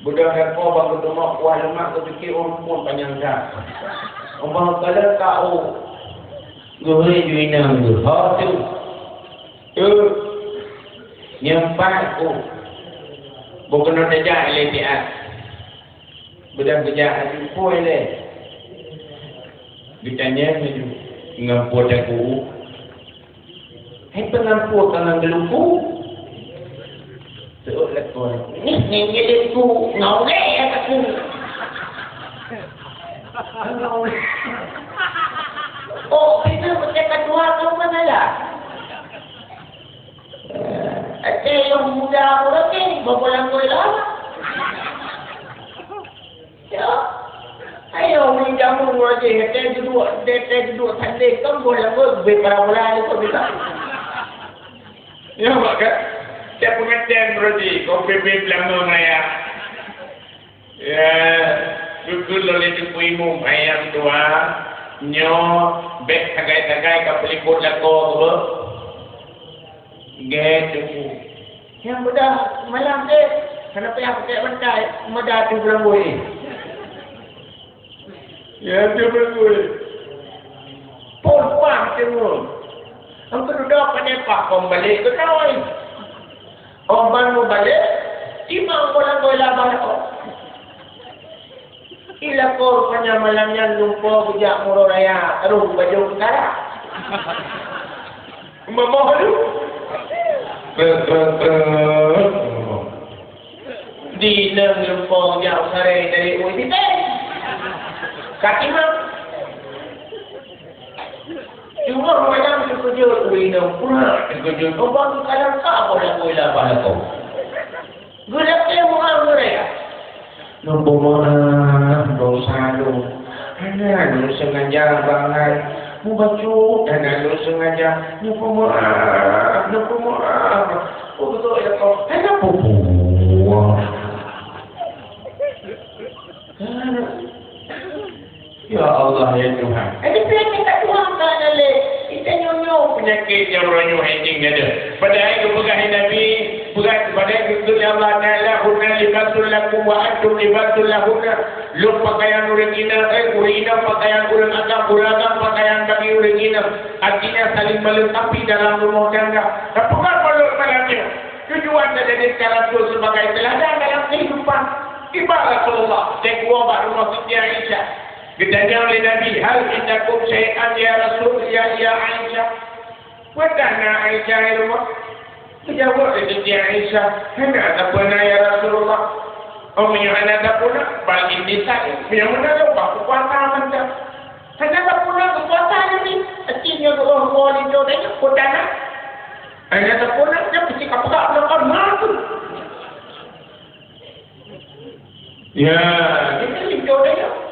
Beudôh lakoe bak geuteumok kuah leumah, geupike ureueng phon panyang that. Umpama kalon ka ôk, geuhôi ju inong geuh, "Ho tu." Tu, nyoe pat ku. Bukon tajak lé siat. Beudôh geujak aju pue lé. Geutanyong laju, "Ngon peue taku?" "Hai peue ngon peue ka ngon geuluku?" Seuôt lakoe, "Nyoe ngon geuluku, ngon ulèe taku." "Oh, itu beutôi ka tuha kau mana ya?" "Até nyang muda ureueng ni, boh lam koi lama." Ya. Ayo, ureueng jameun ureueng jih, até duduek, até duduek sandé, kan boh lam koi, beu para bola ni kok bisa. Ya, mak kan? Tiap pengantin berarti, kau pimpin belanga maya. Ya, beutôi lôn lé teungku imum, hai nyang tuha, nyoe bèk sagai-sagai ka peulikot lakoe, beuh. Gèt teungku. Nyang muda malam deh, hana payah pakai bantai, muda tu bulan buih. Ya, tu bulan buih. Pon pah teungoh. Engkau dudoe pandai pah, kau balek keunoe. Óh ban mubalek, timang bola-bola bak lakoe. Di lakoe rupanya malam nyan lumpoe geujak uroe raya, roh bajèe peukara. Meumeuh lom. Krek, krek, krek. Di inong lumpoe geujak u saree dari u sitée. Ka timang. Teungoh malam teukeujot, u inong pura teukeujot, ubak geukalon ka boh lakoe lam bak lakoe. Geulakée meu'ah meuraya. Neupeumeu'ah dosa lôn. Hana lôn seungaja bangai. Mubacut hana lôn seungaja. Neupeumeu'ah, neupeumeu'ah. Oh, beutôi lakoe. Hana peue-peue. Hana. Ya Allah, ya Tuhan. Eh, tapi hana ka Tuhan ka na lé. Kita nyoe-nyoe penyakit nyang uroe nyoe hana deuh. Padahai geupeugah lé Nabi, peugah, padahai geupeugah lé Allah Taala, "Hunna libasul lakum wa antum libasul lahunna." Lôn pakaian ureueng inong, eh, ureueng inong pakaian ureueng agam, ureueng agam pakaian bagi ureueng inong. Artinya saling melengkapi dalam rumah tangga. Tapi peugah mulut malam nyoe. Tujuan tajadi keu Rasul sebagai teuladan dalam kehidupan. Tiba Rasulullah, teungoh bak rumoh Siti Aisyah. Geutanyong lé Nabi, "Hal indakum syai'an ya Rasul, ya, ya Aisyah?" "Peue na, Aisyah, di rumoh?" Geujaweueb lé Siti Aisyah, "Hana sapeue na, ya Rasulullah." "Oh, meunyoe hana sapeue na, bal inni saim, meunyoe meunan lôn bah puasa mantong." "Hana sapeue na, puasa nyoe ni." "Aci nyoe dua buah linto tanyoe, peue na?" "Hana sapeue na, nyoe pasti ka peugah bunoe kon ma tu." Ya, kita linto tanyoe.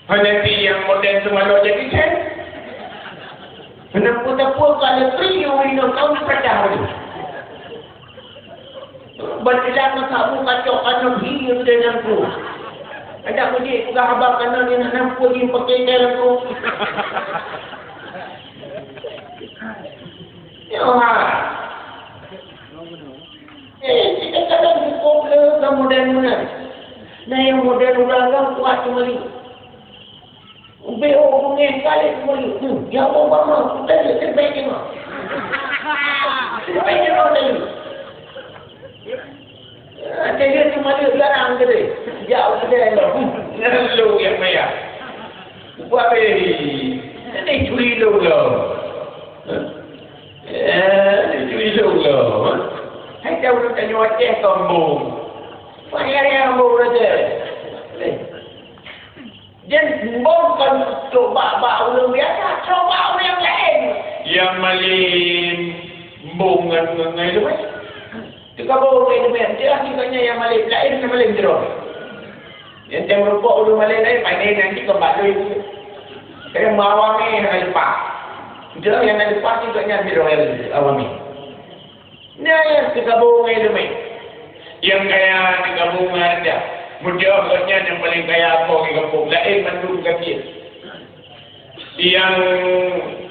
Hana pih nyang modern seumalok jadi sen. Hana peue-peue ka leuprih nyang inong kawin pacah tu. Ban ilang masa bu kacok kanoe hi deungon ku. Ada meuji peugah haba kanoe ni hana peue jih pakai deungon ku. Ya, ha. Eh, kita kadang cukup le ka modern meunan. Nah, nyang modern urang kan kuat teumali. Ubé oh bungéh kali teumali. Hmm, ya Allah, bang, bang, kita je terbaik je, bang. Terbaik je, bang, tadi. Ah, jadi teumali larang tadi. Ya Allah, ya Allah. Hmm, lalu yang maya. Buat eh. Tadi curi lu lo. Eh, curi lôn lom, eh. Hai tahu lôn tanyoe Aceh sombong. Payah nyang sombong Aceh. Eh. Jan sombong kon trok bak-bak ureueng biasa, trok bak ureueng laén. Nyang malém sombong ngon, ngon, ngon ilmu. Teuka bak ureueng ilmu, dia akhirnya nyang malém, laén nyang malém jroh. Nyang tem rukok ureueng malém laén, pandai nanti keu bak lôn. Kadang awam ni hana leupah. Dia nyang hana leupah ni kat nyan jroh awam ni. Nyan nyang teugabong ngon ileumèe. Nyang kaya teugabong ngon hareuta. Meujeuet gobnyan nyang paleng kaya po di gampông, laén mandum gasien. Nyang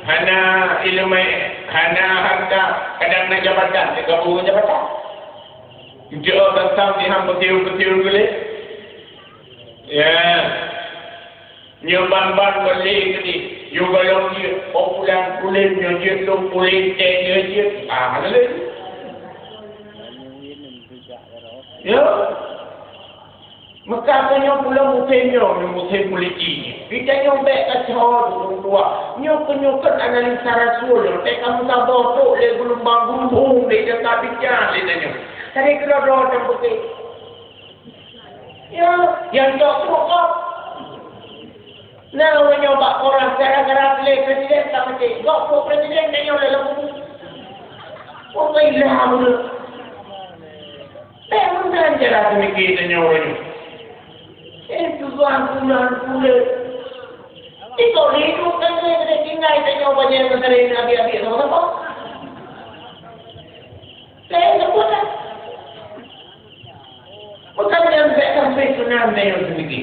hana ileumèe, hana hareuta, kadang na jabatan, teugabong ngon jabatan. Meujeuet gobnyan di ham beutiur-beutiur geuléh. Ya. Nyoe ban-ban kon lé keudéh, nyoe gohlom jeuet, oh pulan puléh nyoe jeuet lôn puléh teuh nyoe jeuet. Ah, hana lé. Ya. Meuka tanyoe pulang musém nyoe, nyoe musém kuliti. Kita nyoe bèk kacau ureueng tuha. Nyoe keuh nyoe kon analisa rasul nyoe. Bèk kamoe saboh trok lé geulumbang gumbong lé jaka bijan lé tanyoe. Tadi keudroe-droe dan putih. Ya, nyang cok trok gob. Na ureueng nyoe bak orang gara-gara lé presiden ka maté. Gob trok presiden tanyoe dalam kubu. Orang ilah ureueng. Eh, meunan cara pemikir tanyoe ureueng nyoe. Eh, tujuan bulan bulan. Iko hidup kan dia kena tinggal tanyoe banyak menteri nabi-nabi sama-sama. Saya sebut lah. Bukan nyang bèk sampai sunat nyoe sendiri.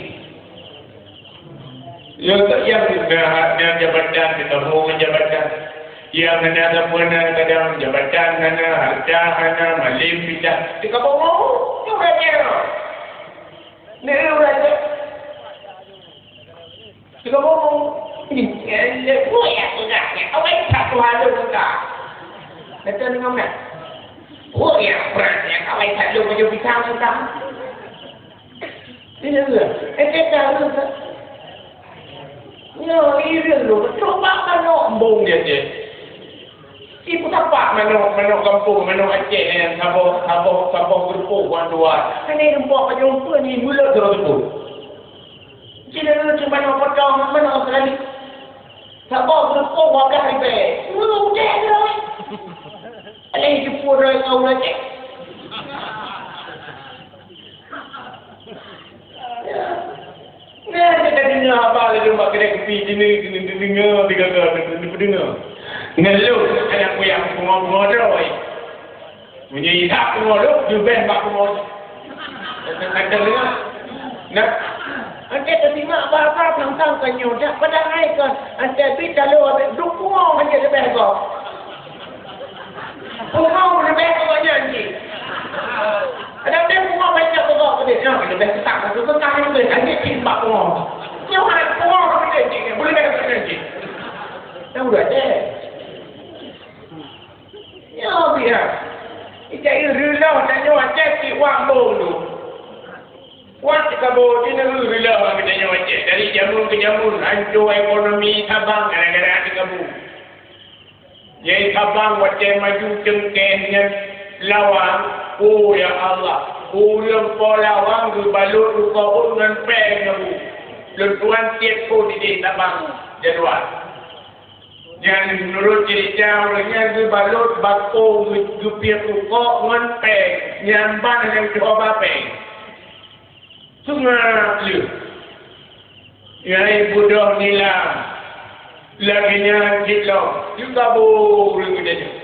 Nyoe tak nyang na, na jabatan, kita mau jabatan. Nyang hana sapeue na kadang jabatan hana, harta hana, malém pita. Kita bawa, nyoe raja. Nyoe raja. Sigoe boh, "Lé buet ya peugah nyan, awai that Tuhan lôn muka." Beutôi deungon na? "Buet ya brat nyan, awai that lôn baju pisang muka." Iya ke? Eh, kita ke? Nyoe ireung lôn, coba manok embong dia je. Ipeusapat manok, manok gampông, manok Aceh nyan, saboh, saboh, saboh geureupoh wan dua. Hana rumpok pajoh pun ni mulut droe teupeu. Cina tu manok potong, manok sekali. Saboh geureupoh dua belas ribèe. Lu, udeh tu. Alai jipur droe kau Aceh. Nah, kita dengar haba laju bak kedai kopi sini, kena dengar, digaga, kena peudeungoe. Ngeluh aneuk kuyang pungo-pungo droe. Meunyoe idak pungo lôn, jubeh bak pungo. Kata dengar. Nah, ante teusimak bahasa tentang kanyoe dak padahai kan ante bi talo abis duek pungo hanya leubeh gob. Pungo leubeh gob nyan jih. Ada teuh pungo banyak gob tadi. Nah, leubeh ketat tu, ketat tu, hanya cit bak pungo. Nyoe hana pungo tadi jih, boleh dah kata jih. Dah udah deh. Nyoe biar. Ijak reuloh tanyoe Aceh cit wak bong tu. Wak teukaboe di nanggroe reuloh tanyoe Aceh. Dari jameun ke jameun, hanco ekonomi Sabang gara-gara teukaboe. Nyang Sabang watèe maju cengkeh nyan lawang, oh ya Allah, ureueng po lawang geubalot rukok ngon péng nanggroe. Lôn tuan tiep po di Sabang jadual. Nyan meunurot ceurita ureueng nyan geubalot bako geu-, geupiep rukok ngon péng, nyan ban nyang cuba péng. Seungab lé. Nyang beudôh nila, lagèe nyan cit lom, teukaboe ureueng geutanyoe.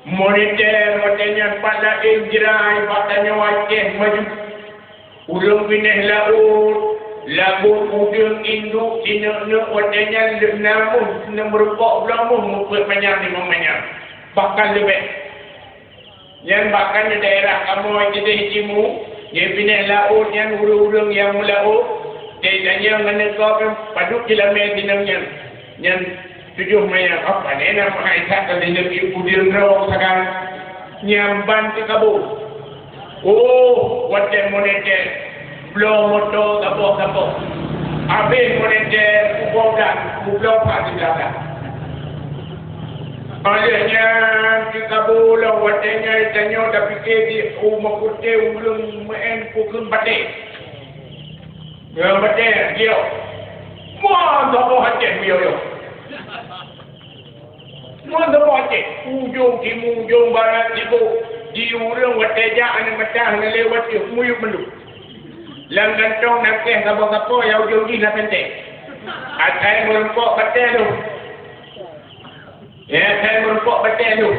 Moneter watèe nyan pat laén jrai bak tanyoe Aceh maju. Ureueng binéh laôt, laôt udeueng induek sineuk-neuk watèe nyan leueh na muih, sineuk meureumpok bloe muih, meupeuet manyam limong manyam, bahkan leubeh. Nyan bahkan di daerah kamoe keudeh Timu, nyan binéh laôt nyan ureueng-ureueng nyang meulaôt, teuh tanyong ngon neukob, padub jeulamé sineuk nyan. Nyan tujoh manyam, apa nyan na meuhai that ka lheueh neubi udeueng droe sagai. Nyan ban teukaboe. Oh, watèe moneter, bloe moto saboh-saboh. Habéh moneter, ubah blang, ubloe pat di belakang. Óh lheueh nyan, teukaboe lom watèe nyan tanyoe tapike di u Meukuté ureueng meu'en kukheun batèe. Ngon batèe, yo. Muah saboh Aceh, yo, yo. Ngon teumpat cit, ujong timu, ujong barat, tiboh. Di ureueng watèe jak aneuk mata hana lewat, muyueb mandum. Lam gantong na kèh saboh-saboh, nyang ujong jih na senteng. Asai meurumpok batèe lôn. Ya, asai meurumpok batèe lôn.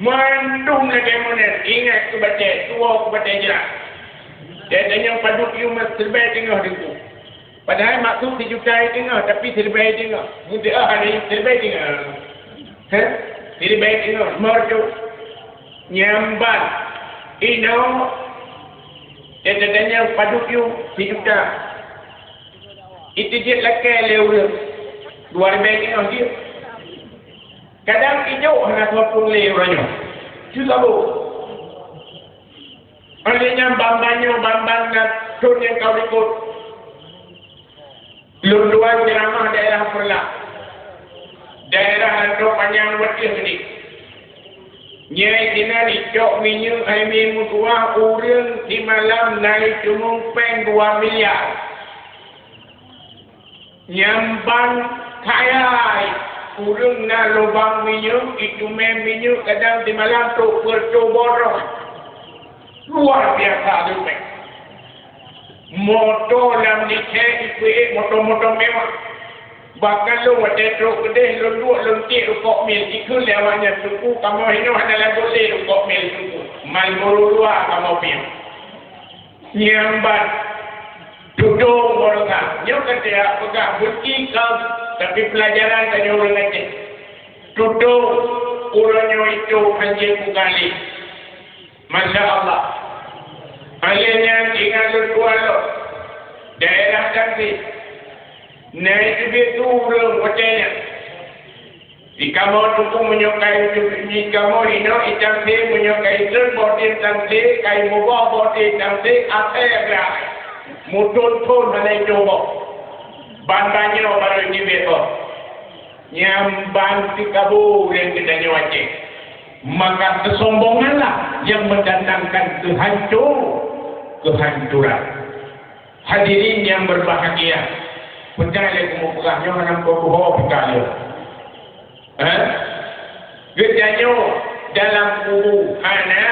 Mandum lagèe meunan, ingat keu batèe, tuwoe keu batèe jrat. Dai tanyong padub yum siribèe teungoh Teungku. Padahai maksud sijuta teungoh, tapi siribèe teungoh. Meuteuk ah, ada siribèe teungoh. Hah? Siribèe teungoh, meureucok. Nyang ban. Inoe, dai tanyong padub yum sijuta. Itu jeuet lakèe lé ureueng. Dua ribèe teungoh jeuet. Kadang ijok hana soe pun lé uroe nyoe. Cit labo. Oleh nyan, ban-ban nyoe, ban-ban na thon nyang ka likot. Lôn tuan ceuramah daerah Peureulak. Daerah Lantoe Panyang watèe nyoe. Nyan sinan icok minyeuk hai mie meutuwah ureueng simalam na icumong péng dua miliar. Nyang ban kaya, ureueng na lubang minyeuk, icumong minyeuk kadang simalam trok peuet boh droe. Luar biasa leubeh. Moto lam lithèe ipeuék moto-moto mewah. Bahkan lôn watèe trok keudéh lôn duek lôn tiek rukok mil, jikheun lé awaknyan, "Teungku, kamoe inoe hana lagot lé rukok mil, Teungku. Marlboro dua kamoe piep." Nyang ban, tudong baroesa. Nyoe ka teupeugah bukti ka, tapi peulajaran tanyoe ureueng Aceh. Tudong uroe nyoe itu hanjeuet mugali. Masya Allah. Alèh nyan ingat lôn tuan lôn. Daerah Tangse. Na iteubiet tu ureueng watèe nyan. Di kamoe Teungku meunyoe kai, di kamoe inoe i Tangse meunyoe kai treun boh deh Tangse, kai muboh boh deh Tangse, asèe beurai. Muthon-thon hana icoe boh. Ban-ban nyoe barô jibeuet boh. Nyan ban teukabu ureueng geutanyoe Aceh. Maka keusombonganlah yang mendatangkan kehancur-, kehancuran. Hadirin yang berbahagia, peugah lé kamoe peugah nyoe hana meutuho peugah lé. Eh? Geutanyoe dalam kubu hana,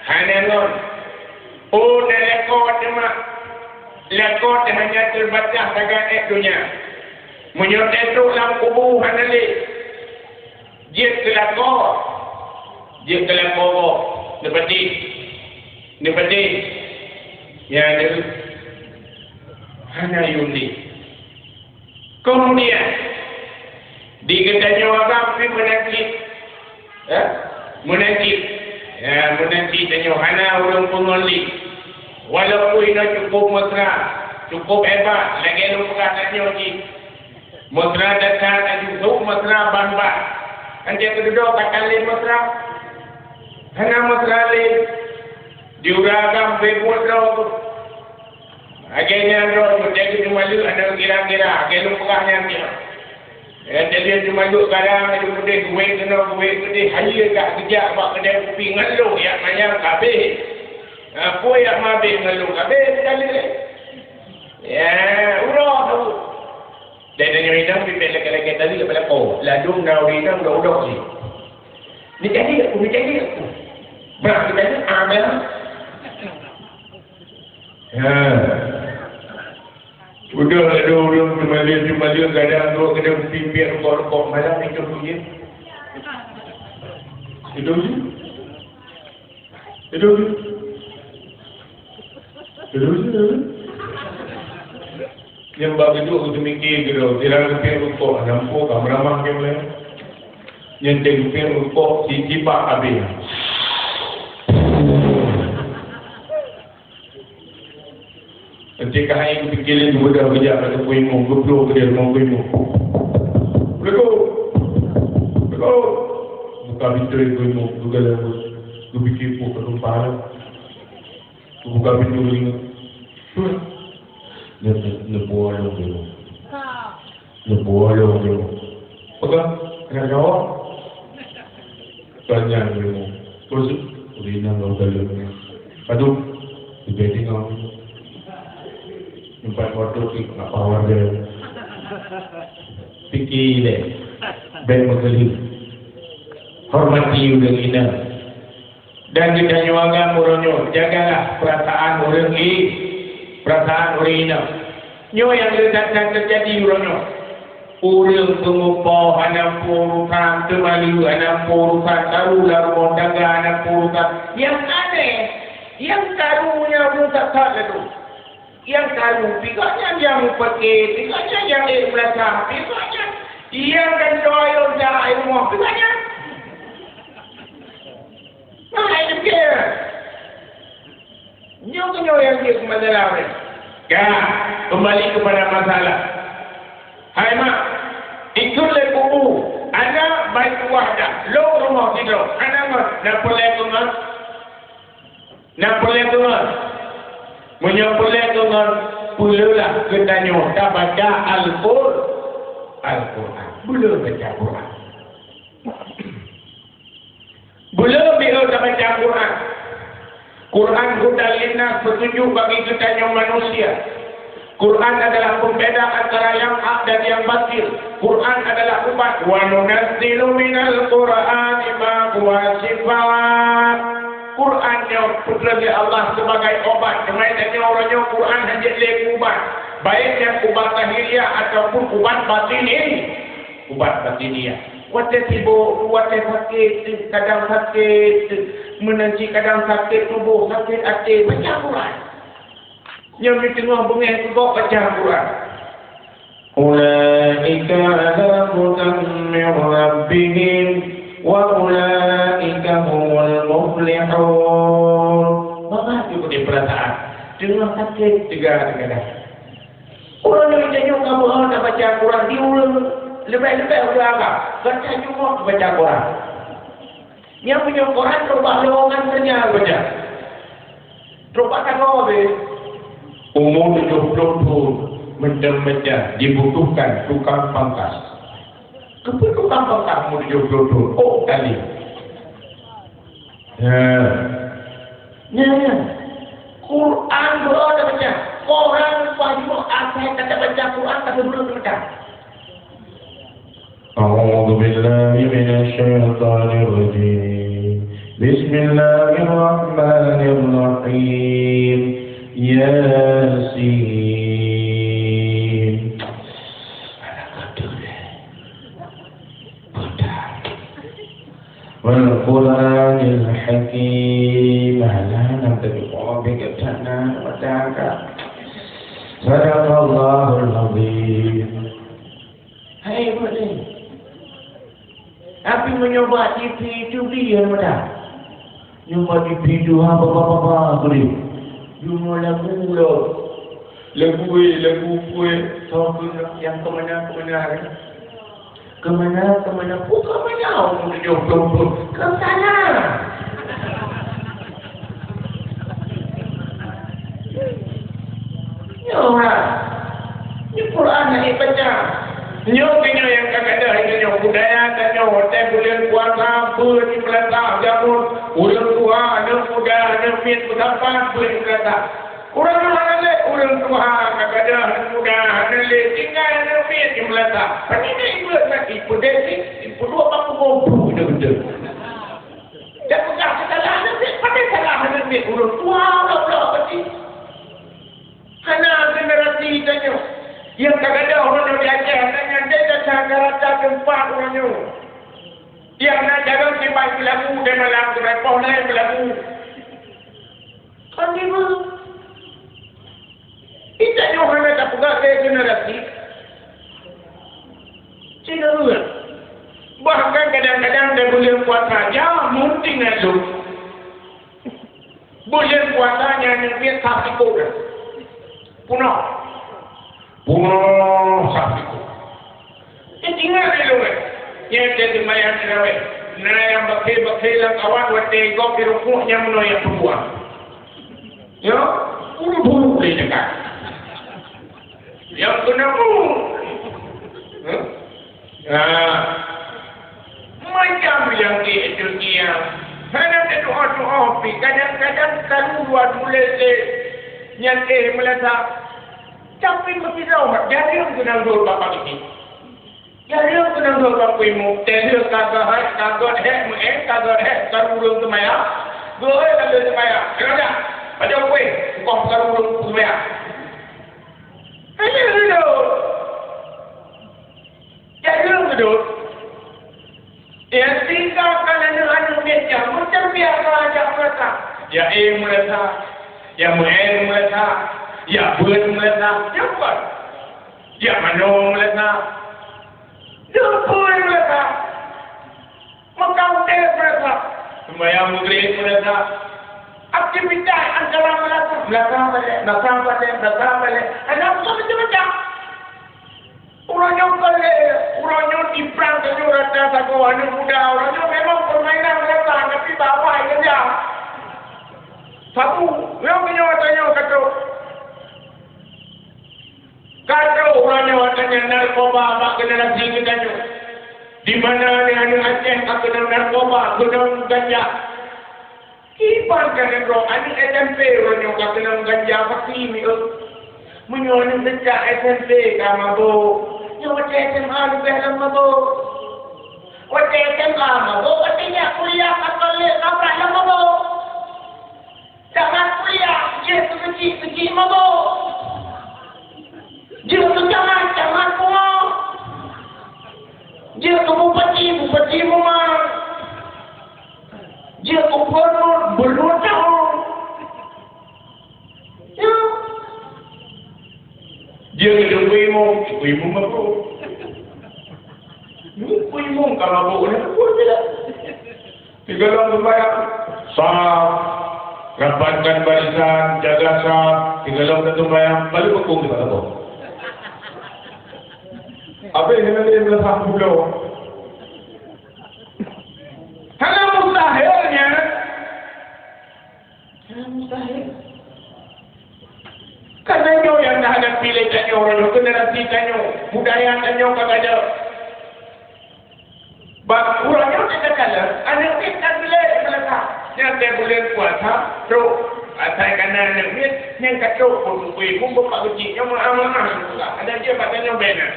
hana ngon. Oh, na lakoe teuma, lakoe teuh hanya teubatas sagai ék donya. Meunyoe teutrok lam kubu hana lé. Jeuet keu lakoe. Jeuet keu lakoe boh. Neupatéh. Neupatéh. Ya, deuh. Hana yum lé. Kemudian, di geutanyoe agam pih meunan cit. Ya? Meunan cit. Ya, meunan cit tanyoe hana ureueng peungon lé. Walaupun inoe cukup mesra, cukup hebat, lagèe lôn peugah tanyoe cit. Mesra that-that laju, sôk mesra ban-ban. Kan cit keududoe ka tan lé mesra. Hana mesra lé. Di ureueng agam beubuet droe tu. Lagèe nyan droe tu, lagèe teuma lheueh aneuk gira-gira, lagèe lôn peugah nyan cit. Eh, lagèe teuma lheueh kadang laju keudéh, geuwék keunoe, geuwék keudéh, hayeue ka geujak bak keudè kupi ngon lôn, jak manyang ka abéh. Ah, peue jak meuabéh ngon lôn, ka abéh teuka lheueh. Ya, uroe tu. Dan tanyoe inong pipék lagèe-lagèe tali leupah lakoe. Ladôm na ureueng inong udok-udok jih. Neujadi aku, neujadi aku. Brat neujadi, ah, dah. Ya. Udah ladôm ureueng teumaleueng-teumaleueng gadang dua gadang pipék rukok-rukok malam itu tu je. Itu je. Itu. Itu. Nyang bak geuduek geuteumiké keudroe, sira geupék rukok, lampu ka meuramah keu ulèe. Nyang teugeupék rukok, sijibak abéh. Nanti ka hai geupiké lé geubeudôh geujak bak teungku imum, geubloe keudéh rumoh teungku imum. Assalamualaikum. Assalamualaikum. Buka pintoe teungku imum, geugalak, geupiké peue ka tumpah. Geubuka pintoe geulingo. Neupue lôn geuh. Neupue lôn geuh. Peugah, hana jaweueb. Tanyong geuh. Terus, ureueng inong lôn galak. Padub, leubeh tinggai. Teumpat wadôk di apa warga. Pike lé. Bèk meukeuleuh. Hormati ureueng inong. Dan geutanyoe agam uroe nyoe, jagalah peurasaan ureueng i-, peurasaan ureueng inong. Nyoe nyang le that-that teujadi uroe nyoe. Ureuëng peumupo hana peurusan, teumalu hana peurusan, karu lam rumoh tangga hana peurusan. Nyang aneh, nyang karu nyan ureuëng that-that laju. Nyang karu, pi gobnyan nyang mupakè, pi gobnyan nyang ék meulasah, pi gobnyan nyang gantoe ayôn jak rumoh, pi gobnyan. Nah, itu dia. Nyoe keuh nyoe nyang jeuet keu masalah nyoe. Ya, kembali kepada masalah. Hai mak, ikut lé kubu, aneuk baik wahdah, lôn rumoh sidroe, aneuk ngon, na peureulèe keu ngon? Na peureulèe keu ngon? Meunyoe peureulèe keu ngon, peuleulah geutanyoe tabaca Al-Qur-, Al-Qur'an. Peuleuh baca Qur'an. Belum itu tabaca Quran. Quran hudan linnas, petunjuk bagi geutanyoe manusia. Quran adalah pembeda antara yang hak dan yang batil. Quran adalah ubat. Wa nunazzilu minal Qur'ani ma huwa syifa. Quran nyoe peutreun lé Allah sebagai obat. Teuma tanyoe uroe nyoe Quran hana jeuet lé ubat. Baik nyan ubat lahiriah ataupun ubat batiniah. Ubat batiniah. Watèe sibok, watèe sakét, kadang sakét meunan cit, kadang sakét tuboh, sakét até, baca Quran. Nyoe meuteungoh beungèh keugok, baca Quran. Ulaika ala hudan min rabbihim wa ulaika humul muflihun. Maka cukup di perasaan. Teungoh sakét teuga kadang. Ureueng nyang tanyoe ka meu'oh tabaca Quran di ureueng leubeh-leubeh ureueng agam, gata jumôt baca Quran. Nyang meunyoe Quran trok bak lowongan donya baca. Trok bak tangoe beh. Umu tujoh ploh thon mantong baca dibutuhkan tukang pangkas. Keupeue tukang pangkas umu tujoh ploh thon? Oh, kali. Ya. Nyan, nyan. Quran doa tabaca. Orang lupa jumôt asai ka tabaca Quran ka seubeureung teumeutang. A'udzu billahi minasy syaithanir rajim. Bismillahirrahmanirrahim. Yasin. Wal Qur'anil Hakim. Alah, nyang tadi Allah bèk gata na mata ka. Sadaqallahul azim. Hai, boleh. Tapi meunyoe bak T V itu dia mata. Nyoe bak T V itu ha, apa-apa, apa, apa, boleh. Cuma lagu lo. Lagu, eh, lagu, eh, sound tu nyang ke mana, ke mana, eh? Ke mana, ke mana? Oh, ke mana? Oh, tujoh ploh ploh. Ke sana. Nyoe ha. Nyoe Quran hana baca. Nyoe keuh nyoe nyang ka gadôh nyoe budaya tanyoe. Watèe buleuen puasa, beuet meulatak jameun. Ureueng tuha, aneuk muda, aneuk miet meusapat, beuet meulatak. Ureueng hana lé, ureueng tuha, ka gadôh, aneuk muda, hana lé, tinggai aneuk miet nyang meulata. Pane na ibuet na ipeudeh cit, ipeuduek bak kubu beutôi-beutôi. Dan peugah salah aneuk miet, pane salah aneuk miet, ureueng tuha, ureueng bloe pati. Hana generasi tanyoe. Nyang ka gadôh ureueng di Aceh, hana nyan deh, ka rata teumpat ureueng nyoe. Nyang na jaroe sibai meulagu, deh malam, sibai poh lhèe meulagu. Kon ibu. Kita nyoe hana tapeugah lé generasi. Cina ureueng. Bahkan kadang-kadang di buleuen puasa, jameun tinggai lôn. Buleuen puasa nyan nyang biasa sikok dah. Punoh. Punoh sah sikok. Ingat lé lôn, eh. Nyang teumayang tarawih. Na nyang bakhe-bakhe lam kawan watèe gob di rukuk nyang meunoe nyang peubuah. Ya, buru-buru lé dekat. Nyang keuneuk. Hah? Nah, macam nyang di dunia. Hana teutu'oh-tu'oh pi, kadang-kadang karu dua tuléh lé. Nyan éh meulasa. Tapi meusidroe, jareueng keunong dol bapak ini. Jareueng keunong dol bapak imu. Teuh ka geuhai, ka geuhai, meu'en, ka geuhai, karu ureueng seumayang. Geuhai ka geuhai seumayang. Kena dah. Pada kueh, bukan karu ureueng seumayang. Hanya dulu. Jak éh meulasa, jak meu'én meulasa, jak beuet meulasa, jak beuet. Jak manoe meulasa, jak beuet meulasa. Meukawen meulasa, seumayang Maghrib meulasa. Aktivitas antara meulasa, meulasa balek, meulasa balek, meulasa balek. Hana macam-macam. Uroe nyoe kon lé, uroe nyoe diprang tanyoe rata sagoe aneuk muda, uroe nyoe memang permainan rata, tapi bak awai keureuja. Sabu, nyoe meunyoe tanyoe ka trok. Ka trok uroe nyoe tanyoe narkoba bak generasi geutanyoe. Di mana aneuk-aneuk Aceh ka keunong narkoba, keunong ganja. Kiban ka neudroe aneuk S M P uroe nyoe ka keunong ganja pasti miék. Meunyoe aneuk seucak S M P ka mabök, nyoe watèe S M A leubeh lom mabök. Watèe S M A mabök, watèe nyak kuliah ka tolek ka brat lom mabök. Tamat kuliah, jeuet keu keuchik-keuchik mabök. Jeuet keu camat, camat pungo. Jeuet keu bupati, bupati mumang. Jeuet keu gubernur, gubernur tahun. Ya. Jeuet keu imeum, imeum mabök. Imeum ka mabök, udah mabök je dah. Sigohlom seumayang, saf, rapatkan barisan, jaga saf, sigohlom seumayang, baru bukong di bawah. Habis dengan dia belah saf pula. Hana mustahil nyan. Hana mustahil. Karena nyoe nyang hadapi lé tanyoe, generasi tanyoe, budaya tanyoe ka gadôh. Bak uroe nyoe teuka kalon, aneuk miet ka geulée meulasa. Nyan teuh buleuen puasa, trok. Asai ka na aneuk miet, nyan ka trok, peutukui pun beupak keuchik nyoe meu'ah-meu'ah. Ada je bak tanyoe bena.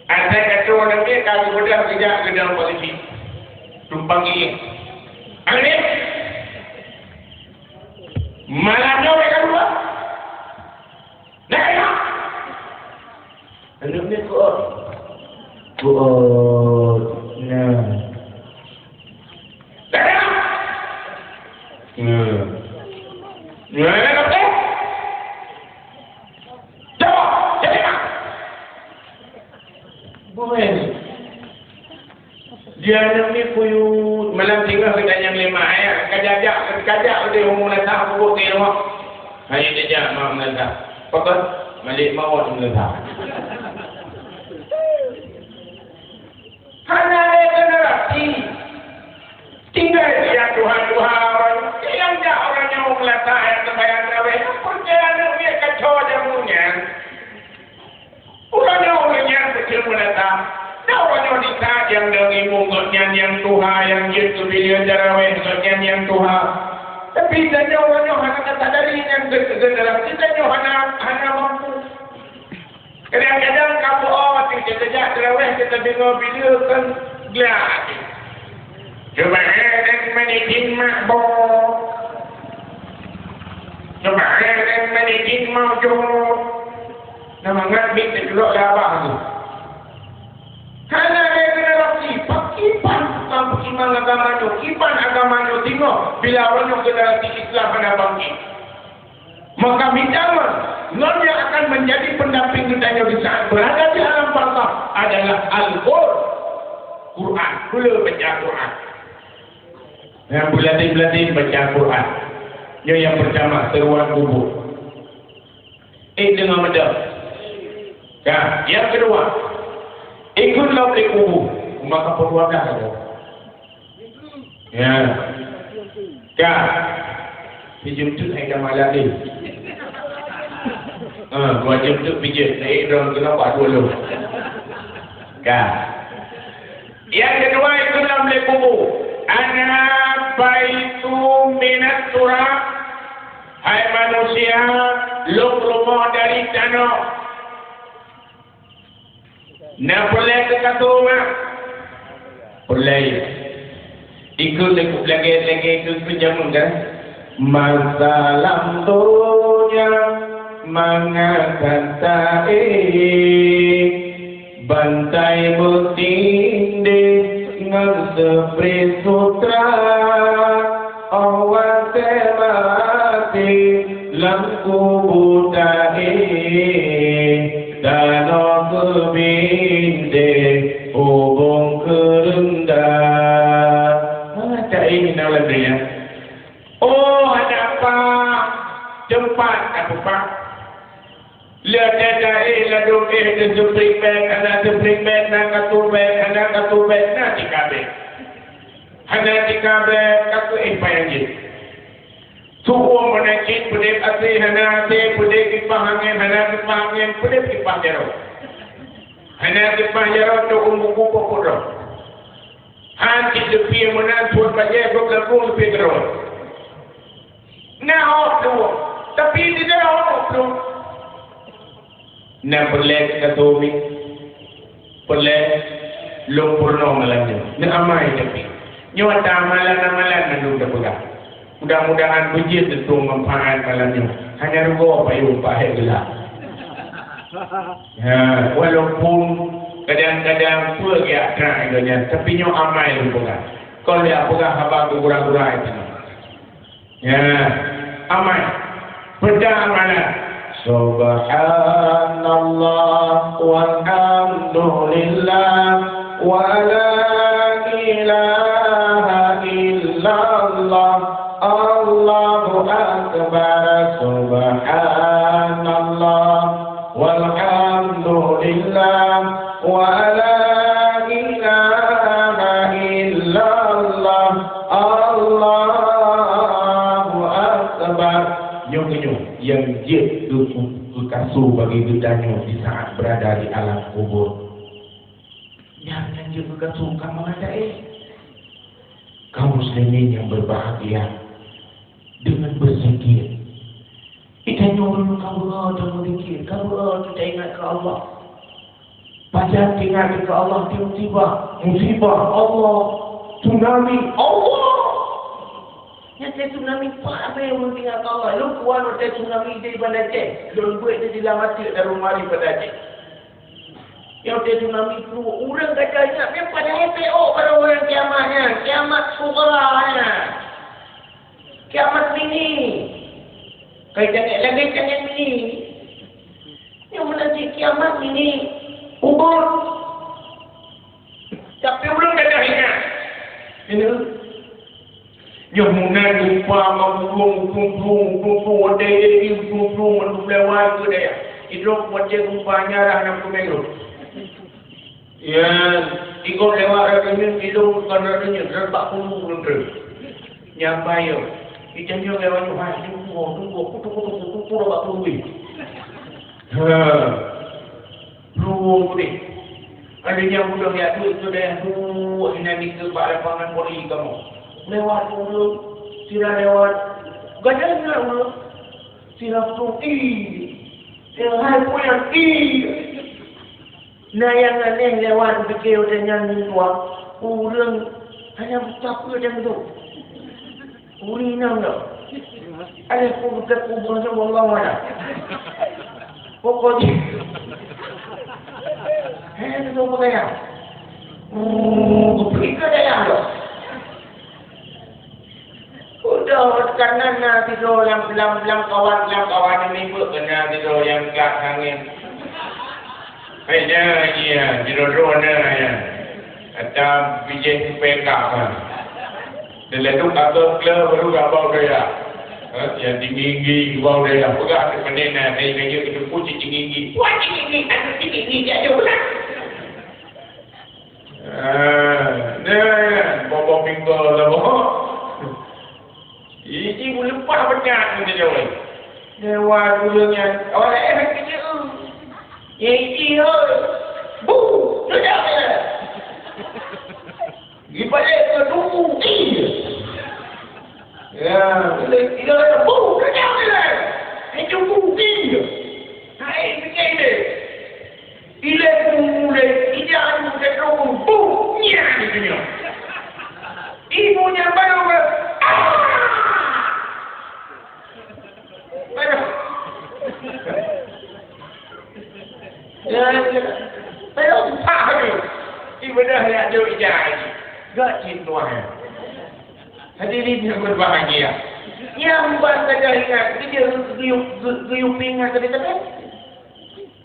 Asai ka trok aneuk miet, ka geubeudôh geujak geudong polisi. Tumpang gigit. Aneuk miet. Malam nyoe ka dua. Dah ya? Aneuk miet kuat. Kuat. Nah. Dah ya? Nah. Nah, dah ya? Jawab, jadi mak. Boleh. Di aneuk miet kuyut, malam singoh geutanyoe lima ayat, ka jajak, ka jak udeh umu meulasa, peubuet keu rumoh. Hai jajak mak meulasa. Pakon? Malik mawöt meulasa. Hana lé generasi. Tinggai siat tuha-tuha, nyang jak uroe nyoe meulasa nyang seumayang tarawih, peue keu aneuk miet kacau jameun nyan. Uroe nyoe ureueng nyan peuceuet meulasa. Dan uroe nyoe ditat nyang dong imeum gobnyan nyang tuha, nyang jeuet keu pileuen tarawih gobnyan nyang tuha. Tapi tanyoe uroe nyoe hana tasadari nyan ge-, generasi tanyoe hana, hana mampu. Kadang-kadang ka beuo teuh, teuka jak tarawih, teuka deungoe pileue kon glak. Subhanal Malikin Ma'bud. Subhanal Malikin Maujud. Na mangat bit teukeurok lé abah tu. Hana lé generasi, pakriban tukang peutimang agama nyoe, kiban agama nyoe singoh, bila uroe nyoe generasi Islam hana bangkit. Maka hidangan ngon yang akan menjadi pendamping geutanyoe di saat berada di alam barzakh adalah Al-Qur-, Quran. Beulah baca Quran. Nyang beuladin-beuladin baca Quran. Nyoe nyang pertama, seruan kubu. Eh, deungoe mantong. Ka, nyang keudua, ikot lom lé kubu. Maka peuruan dah tu. Ya. Ka. Sijeuem teuk hai ka malam ni. Ah, dua jeuem teuk pijeuet. Naik drone kena buat dua lom. Ka. Nyang keudua ikot lom lé kubu. Ana baitu minat turab. Hai manusia, lôn rumoh dari tanoh. Na peureulèe keu kasô mak? Peureulèe. Ikôt lagèe-lagèe keu jameun kan? Masa lam donya mangat taéh, bantai beutindéh ngon seupri sutra, 'oh watèe Kubu taéh, tanoh keubintéh, ubông keureundah. Ah, taéh na lam donya. Oh, hana pah, teumpat hana pah. Lé taéh ladôm éh teuseuprik bèk, hana seuprik bèk, na katu bèk, hana katu bèk, na tika bèk. Hana tika bèk, katu éh payah jih. Su'uem meunan cit peudeb asèe hana asèe, peudeb kipah angèn hana kipah angèn, peudeb kipah jaroe. Hana kipah jaroe teu'uem buku pokok droe. Han cit leupie meunan suet bajèe suet gampông leupie keudroe. Na ôk plueng, tapi di dalam ôk plueng. Na peureulèe keu katoe mi, peureulèe lôn peurunoe malam nyoe. Neuamai tapi. Nyoe ata amalan-amalan mandum tapeugah. Mudah-mudahan beujeuet teuntông manfaat malam nyoe. Hana rugoe payông pahèe geulah. Ha, walaupun kadang-kadang peue geujak trang donya, tapi nyoe amai lôn peugah. Kon lé peugah haba gura-gura itu. Ya, amai. Peugah amalan. Subhanallah walhamdulillah wa la ilaha illallah. Allahu akbar. Subhanallah walhamdulillah wa la ilaha illallah. Allahu akbar. Nyoe, nyoe nyang jeuet keu, keu kasu bagi geutanyoe di saat berada di alam kubur. Nyan nyang jeuet keu kasu ka meuhadai. Kaum muslimin yang berbahagia, dengan berzikir. Kita nyoe ureueng ka beureuta meuzikir, ka beureuta teuingat keu Allah. Pajan teuingat keu Allah, di musibah, musibah, Allah, tsunami, Allah. Nyan tsunami, pat abéh ureueng teuingat keu Allah. Lôn kuwan watèe tsunami di Banda Aceh, lôn beuet di dalam até daru mari Banda Aceh. Nyoe watèe tsunami pruet, ureueng ka teuingat, nyan padahai peuet barô ureueng kiamat nyan, kiamat sughra nyan. Kiamat mini. Kai tangét lagèe tangét mini. Nyoe meunan cit kiamat mini. Kubur. Tapi ulôn ka teuingat. Ini. Nyoe meunan lupa meuburueng, utung-utung, utung-utung, watèe ini utung-utung, mandum lewat keu dayah. Idrop watèe gempa nyarah nam keumeung. Ya, tiga lewat raja nyoe, ilong bukan raja nyoe, raja Pak Pulu belum terus. Nyampai yo. Kita nyoe lewat nyoe, hai, tunggu, tunggu, kutu, kutu, kutu, kutu, Pak Pulu. Ha. Pulu deh. Ada yang udah ya tu, itu dah tu, ini nanti ke bak lapangan voli kamu. Lewat dulu, sira lewat. Gadangnya dulu. Sira tu, ih. Sira hai pulang, ih. Na nyang aneh lewat pike watèe nyan nyoe tuha, ureueng hana buta peue dan tu. Ureueng inong nyoe. Ada pun bukan kubur tu, wallahu a'lam. Pokoknya, hanya tu pakaian. Hmm, pergi ke dalam tu. Udah, kanan na sidroe lam, lam, lam kawan, lam kawan nyang mibeuet, na sidroe nyang gat angén. Hai, nyan, nyan, sidroe-droe na, nyan. Ata bijéh supaya kah, ha. Dan lalu kata kle baru gak bau daya. Ha, yang tinggi-tinggi bau daya. Peugah tu pandai na, saya kaya ketepu cik tinggi-tinggi. Wah, tinggi-tinggi, aduh, tinggi-tinggi, dia ada pula. Ah, nah, bobo pinggol lah, boh. Iji meuleupah banyak ni, dia jawai. Dewa dulu nyan, awak lain hati dia. Ya, iji, oi. Bu, tu dah ada. Di balik ke duku, ih. Ya, bila, bila ada bu, tu dah ada. Itu bu, ih. Hai, fikir dia. Ilée mulai, ija anu teuka bum, bum, nyan di dunia. Ibu nyan baru ber-, ah! Baru. Ya, ya. Baru empat hari. Ibadah ya, dia ija. Gak cin tuan. Hadirin yang berbahagia. Nyang ban saja ingat, geuyue, geuyue, geuyue ingat tadi-tadi.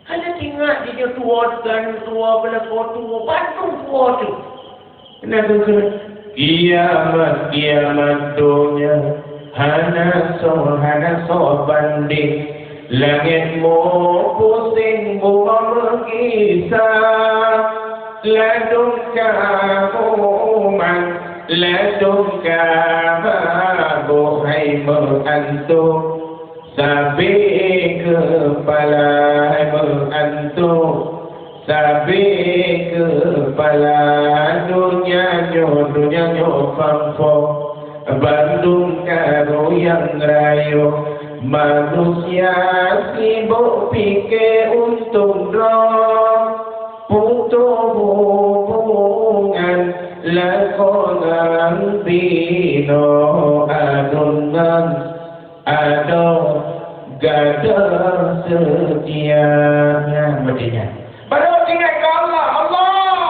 Hana ingat jih tuwo, geutanyoe tuwo, beulako tuwo, bandum tuwo teuh. Nah, keu-, keu-, kiamat, kiamat donya, hana soe, hana soe banding. Langét meupuséng, bumoe meugisa, ladôm ka mumat, ladôm ka mabök, hai meuantom. Sabé keupala meuantom, sabé keupala donya nyoe, donya nyoe pang-pang, bandum karu nyang rayeuk. Manusia sibok pike untông droe, putôh hubungan lakoe ngon binoe, aduen ngon adoe gadôh seutia. Nyan meudinya. Baru ingat keu Allah, Allah.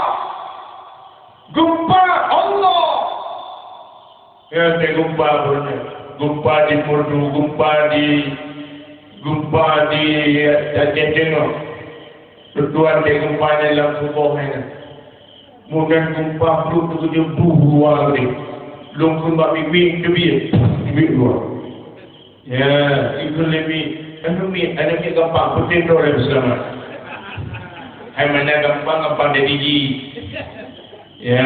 Geumpa Allah. Ya, teugeumpa pun. Geumpa di Purdu, geumpa di, geumpa di Aceh Tengah. Tuan teugeumpa di lam kubah ini. Mudan geumpa brok teukeujot buh luwa geude. Lôn kheun bak biweng teubiet, biweng luwa. Ya, ikheun lé miet, aneuk miet, aneuk miet gampang, peuting droe lé beuseulamat. Hai mana gampang, gampang dari ji. Ya,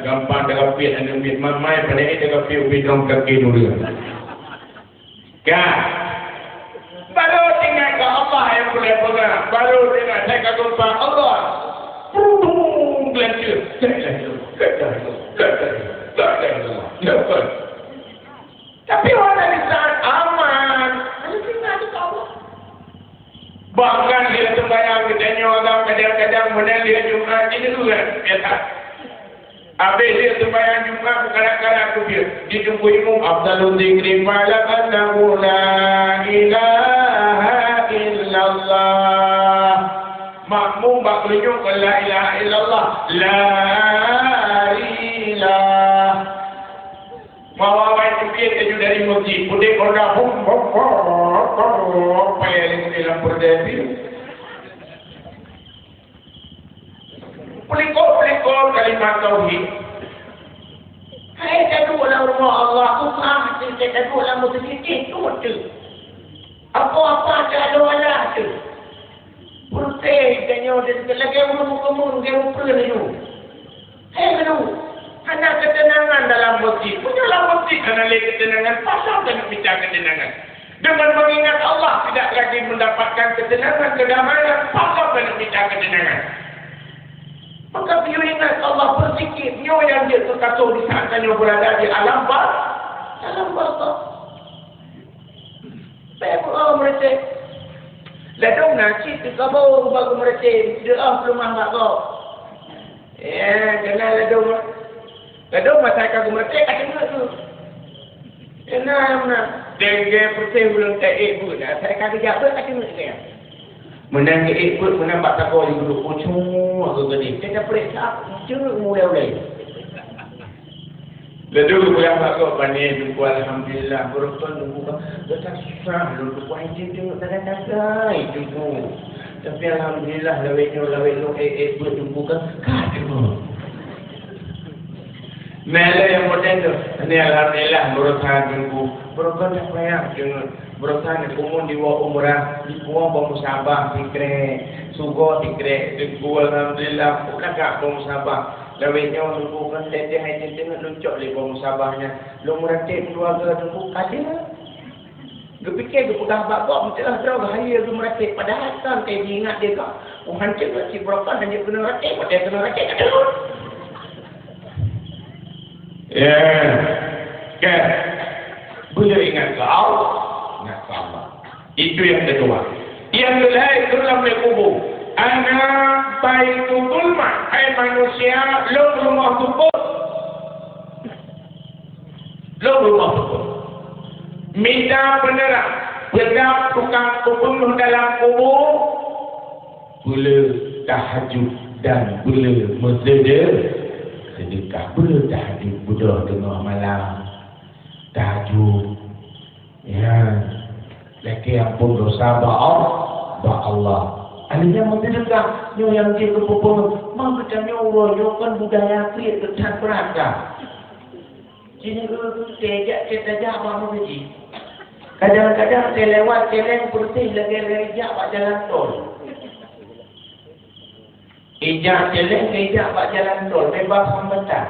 gampang dagapit aneuk miet, mamai pada eh dagapit ubit dong kaki dulu. Ka. Baru teuingat keu Allah nyang peureulèe peugah, baru teuingat hai ka geumpa Allah. Pudung geulanteue. La ilaha illallah, la ilaha illallah, la ilaha illallah, la ilaha illallah. Tapi pada saat aman, hana teuingat keu Allah. Bahkan lheueh seumbahyang geutanyoe agam kadang-kadang meunan lheueh Jumat jih neu ureueng biasa. Abéh lheueh seumbahyang Jumat, meukarat-karat keubiet, di teungku imum, "Afdalu dzikri fa'lam annahu la ilaha illallah." Makmum bak keulinyueng kon la ilaha illallah. La ilaha. Mawa-wa teubiet laju dari meuseujid, udép honda, hum, hum, hum, hum, hum, payah lé udép lam peureudèe pih. Peulikot-peulikot kalimat tauhid. Hai ka duek lam rumoh Allah, susah hati, ka duek lam meuseujid, jih teuh. Apa-apa ka ada Allah teuh. Peureuteh geutanyoe dan lagèe ureueng meukeumeu, lagèe ureueng peue laju. Hai meunurot, hana keuteunangan dalam meuseujid. Meunyoe lam meuseujid hana lé keuteunangan, pakon taneuk mita keuteunangan? Dengan mengingat Allah tidak lagi mendapatkan ketenangan, kedamaian, pakon taneuk mita keuteunangan? Maka beu ingat Allah, beuzikir, nyoe nyang jeuet keu kasoe di saat tanyoe beurada di alam bar-, alam barzakh. Bèk beuo meureuték. Ladôm na cit teukaboh bak geumeureuték, deuh peuleumah bak gob. Eh, keunan ladôm. Ladôm masa ka geumeureuték ka teungeut tu. Keunan na. Dengke peureuteh ulôn ka ék beuet, asai ka geujak beuet ka teungeut keu nyan. Meunan geuék beuet, meunan bak sagoe jiduek, ucok aku geude. Teuka peuriksa, cok mulai-ulai. Laju geupeugah bak gob, "Pane Teungku, alhamdulillah, beureukat Teungku ka, gata susah lôn Teungku, hai jeuet deungon sagai-sagai Teungku. Tapi alhamdulillah, lawét nyoe, lawét nyoe, ék, ék beuet Teungku ka, ka deungon." Nah, lé nyang model tu, "Ni alhamdulillah, beureukat Teungku, beureukat tak payah deungon, beureukat ni kumun diwoe umrah, diwoe bak musabah sikrek, sugo sikrek, Teungku, alhamdulillah, lagak bak musabah." Lawét nyoe Teungku kan teuntèe hai teuntèe ngon lôn cok lé bak musabah nyan. Lôn meuratéb keuluwarga Teungku ka jeuet. Geupike geupeugah bak gob meuteuleuh droe geuhayeue geumeuratéb, padahai kan ka jiingat lé gob, "Oh, han jeuet cit beureukat, han jeuet keuneuk ratéb, watèe keuneuk ratéb ka jeuet." Ya. Kan? Beu ingat keu Allah. Ingat keu Allah. Itu yang kedua. Yang kedua, itu lam kubu. Ana baitu zulmah, hai manusia, lôn rumoh seupôt. Lôn rumoh seupôt. Mita peuneurang, peugah tukang peupeunoh dalam kubu, peule tahajud dan peule meuseude-, seudeukah, peule tahajud beudôh teungoh malam. Tahajud, Ya, lakée amphon dosa bak Allah, bak Allah. Akhirnya meuseudeukah nyoe nyang jeuet keu peue-peue, ma geutanyoe uroe nyoe kon budaya kriet geutan beurata. Jih nyoe teuka jak, teuka jak bak meuseujid. Kadang-kadang teuka lewat, teuka leng peureuteh lagée-lagée jak bak jalan tol. Ijak céléng keu ijak bak jalan tol, beubaih hambatan.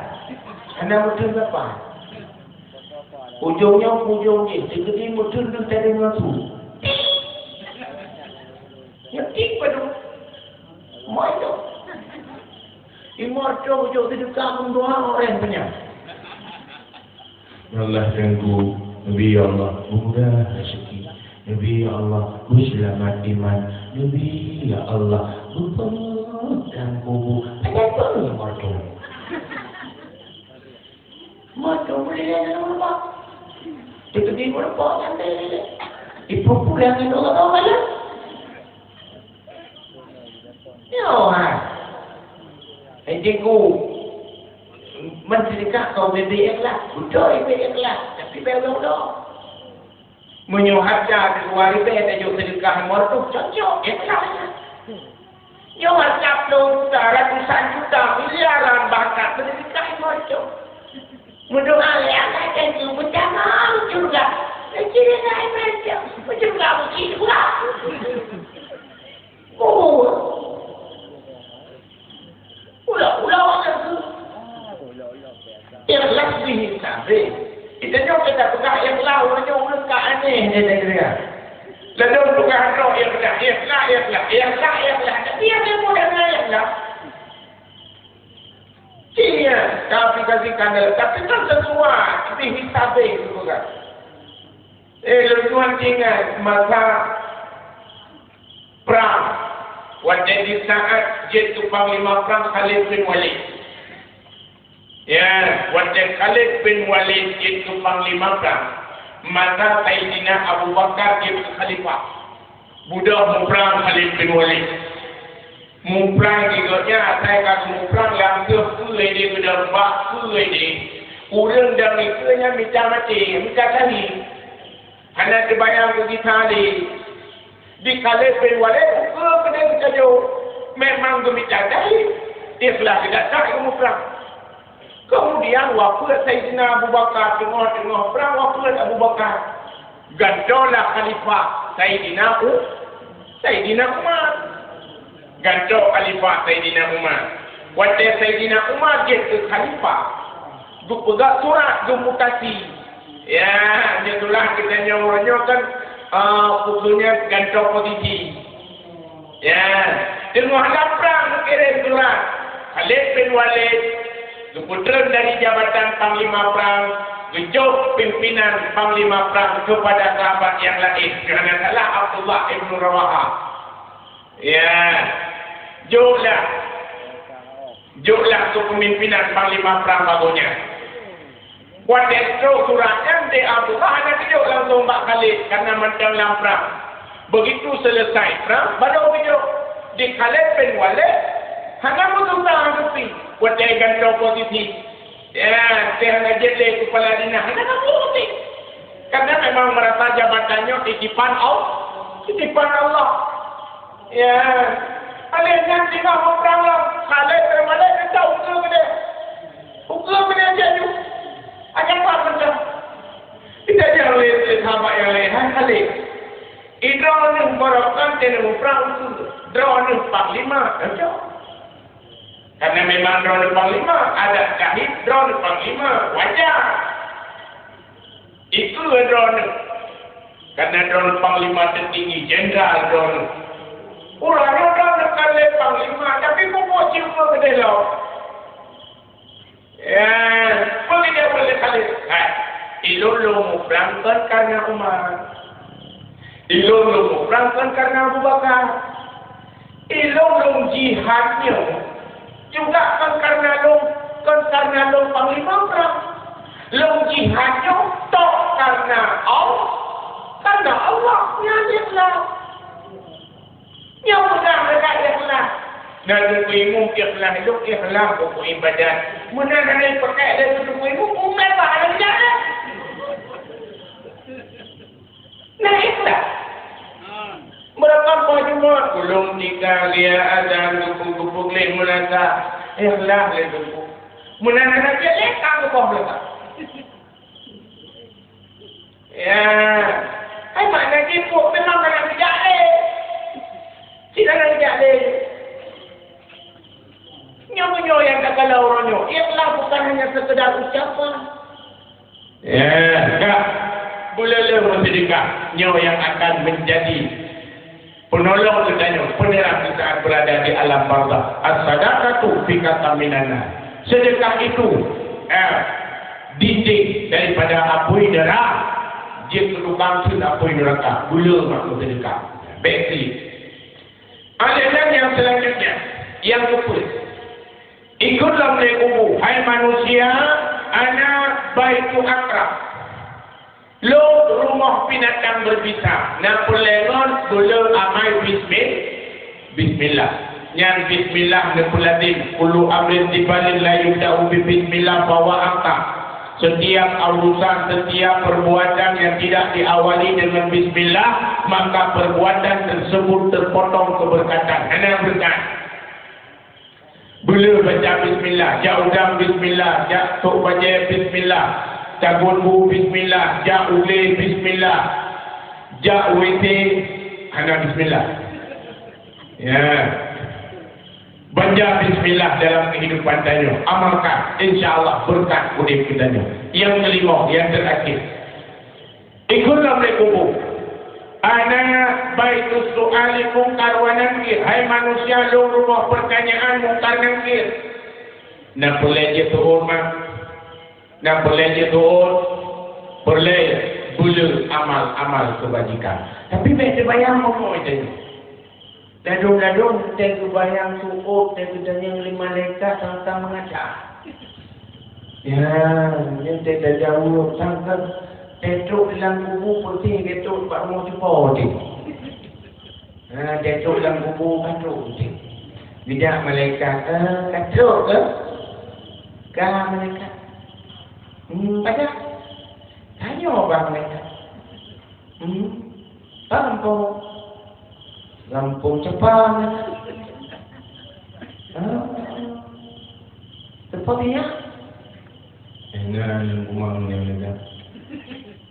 Hana meuteun sapa. Ujong nyoe, ujong jih, teukeudi meuteun deuh tadi ngon su. Nyetik padum. Moto. Imor cok ujong teudeukah meundoa orang penyang. Ya Allah, Teungku, neubi ya Allah, mudah rezeki. Neubi ya Allah, beuseulamat iman. Neubi ya Allah, beupeuleupah kubu. Padahai peue meutueng? Meutueng boleh ya Allah. Teukeudi meuleupah nyan teh. Ibu pulang itu kata Allah. Nyoe ha. Hei Teungku, meuseudeukah keu ubé ikhlas. Beutôi ubé ikhlas, tapi bèk ulông-ulông. Meunyoe hareuta dua ribèe tajok seudeukah limong reutôh, cocok, ikhlas. Nyoe hareuta ploh juta, ratusan juta, miliaran bahkan meuseudeukah limong reutôh. Meudoa lé akai Teungku, beutamong syeuruga. Syeuruga limong reutôh, syeuruga mungkin juga. Oh. Ulah-ulah awak nyan keuh. Ikhlas bihi sabe. Kita nyoe kita peugah ikhlas, ureueng nyoe ureueng ka aneh di negeri. Lalu peugah droe ikhlas, ikhlas, ikhlas, ikhlas, ikhlas. Tapi ada mudah dengan ikhlas. Iya, tapi kasih kandal, tapi kan sesuai bihi sabe peugah. Eh, lôn tuan ingat masa prang, watèe di saat jeuet keu panglima prang Khalid bin Walid. Ya, watèe Khalid bin Walid jeuet keu panglima prang, masa Saidina Abu Bakar jeuet keu khalifah. Beudôh muprang Khalid bin Walid. Muprang di gobnyan asai ka geumuprang lam teuh keue di beudôh bak keue di. Ureueng dan keue nyan mita maté, mita kali. Hana teubayang keu gisa lé. Di Khalid bin Walid ukeue keudeh geutanyoe memang geumita jahé, ikhlas geudak that geumuprang. Keumudian wafeuet Saidina Abu Bakar, teungoh-teungoh prang wafeuet Abu Bakar. Gantoe lah khalifah Saidina U-, Saidina Umar. Gantoe khalifah Saidina Umar. Watèe Saidina Umar jeuet keu khalifah, geupeugah surat geumutasi. Ya, nyoe tulah geutanyoe uroe nyoe kan, eh, peue kheun nyan, gantoe posisi. Ya, teungoh na prang geukirém surat. Khalid bin Walid geupeutrön dari jabatan panglima prang, geujok pimpinan panglima prang keupada sahabat nyang laén, keu hana salah Abdullah ibnu Rawaha. Ya, joklah. Joklah keu pemimpinan panglima prang bak gobnyan. Watèe trok surat nyan, Abdullah hana geujok langsong bak Khalid, karena mantong lam prang. Begitu selesai prang, baru geujok. Di Khalid bin Walid hana meususah hana seupih watèe gantoe posisi. Ya, teuh hana jeuet lé kepala dinas, hana geupeuruti. Karena memang merasa jabatan nyoe titipan Allah, titipan Allah. Ya. Alèh nyan singoh muprang lom, Khalid bin Walid geutôh ukeue keudeh. Ukeue keudeh jaju. Ajaran macam. Kita jangan lihat sahabat yang lain, hai Khalid. Idroeneuh barokan teuh muprang ukeue. Droeneuh panglima, cocok. Karena memang droeneuh panglima, adat syahid droeneuh panglima, wajar. Ikeue droeneuh. Karena droeneuh panglima tertinggi, jenderal droeneuh. Uroe nyoe droeneuh ka lé panglima, tapi pupuk ceupeue keudeh lom. Ya, peue geujaweueb lé Khalid? Hai, ilôn lôn muprang kon karena Umar. Ilôn lôn muprang kon karena Abu Bakar. Ilôn lôn jihad nyoe juga kon karena lôn, kon karena lôn panglima prang. Lôn jihad nyoe tok karena Allah, karena Allah nyan ikhlas. Nyoe peugah lagèe ikhlas. Dan teungku imum ikhlas, lôn ikhlas pokok ibadat. Meunan hana ipakai lé teungku imum, umai bah hana ibadat. Ikhlas. Beurapa poh Jumat, ulôn tika ria azan geupeue-geupeue lé meunasa. Ikhlas lé geupeue. Meunan hana jeuet lé ka geupoh meunasa. Ya. Hai makna jipok memang hana geujak lé. Cit hana geujak lé. Nyoe meunyoe nyang takalon uroe nyoe, ikhlas bukan hanya sekedar ucapan. Ya, ka. Beuleuleue meuseudeukah nyoe nyang akan menjadi penolong geutanyoe, penerang di saat berada di alam barzakh. As-sadaqatu fikatan minan nar. Sedekah itu, eh, dinding daripada apui neraka. Jeuet keu tukang seut apui neraka. Beuleuleue mak meuseudeukah. Bèk klik. Adegan yang selanjutnya, yang keempat. Ikut lom lé kubu, hai manusia, ana baitu akrab. Lôn rumoh binatang berbisa, na peureulèe ngon beuleueh amai bismi-, bismillah. Nyan bismillah neupeulatem, kullu amrin tibalin la yubda'u bi bismillah fahuwa aqta'. Setiap urusan, setiap perbuatan yang tidak diawali dengan bismillah, maka perbuatan tersebut terpotong keberkatan. Hana beureukat. Beuleueh baca bismillah, jak udang bismillah, jak sôk bajèe bismillah, tagun bu bismillah, jak ulèe bismillah, jak WC hana bismillah. Ya. Baca bismillah dalam kehidupan tanyoe. Amalkan, insya Allah beureukat udép geutanyoe. Yang kelima, yang terakhir. Ikut lom lé kubu. Ana baitus su'ali Mungkar wa Nakir. Hai manusia, lôn rumoh pertanyaan Mungkar Nakir. Na peureulèe jeuet tu'on, mak? Na peureulèe jeuet tu'on? Peureulèe, beuleueh amal-amal keubajikan. Tapi bèk teubayang rumoh tadi. Ladôm-ladôm teuh geubayang tu'ôt teuh geutanyong lé malaikat sang-sang meungaca. Ya, nyan teuh tajaweueb sang-sang teuh trôk lam kubu peutéh geutrôk bak rumoh cupo teuh. Ha, teuh trôk lam kubu ka trôk teuh. Geujak malaikat, "Eh, ka trôk keuh?" "Ka, malaikat." "Hmm, pajan?" "Tanyoe bak malaikat." Hmm. Lampôh. Lampôh cepat. Ha? Cepat ya? Enggak, yang kumang yang lega.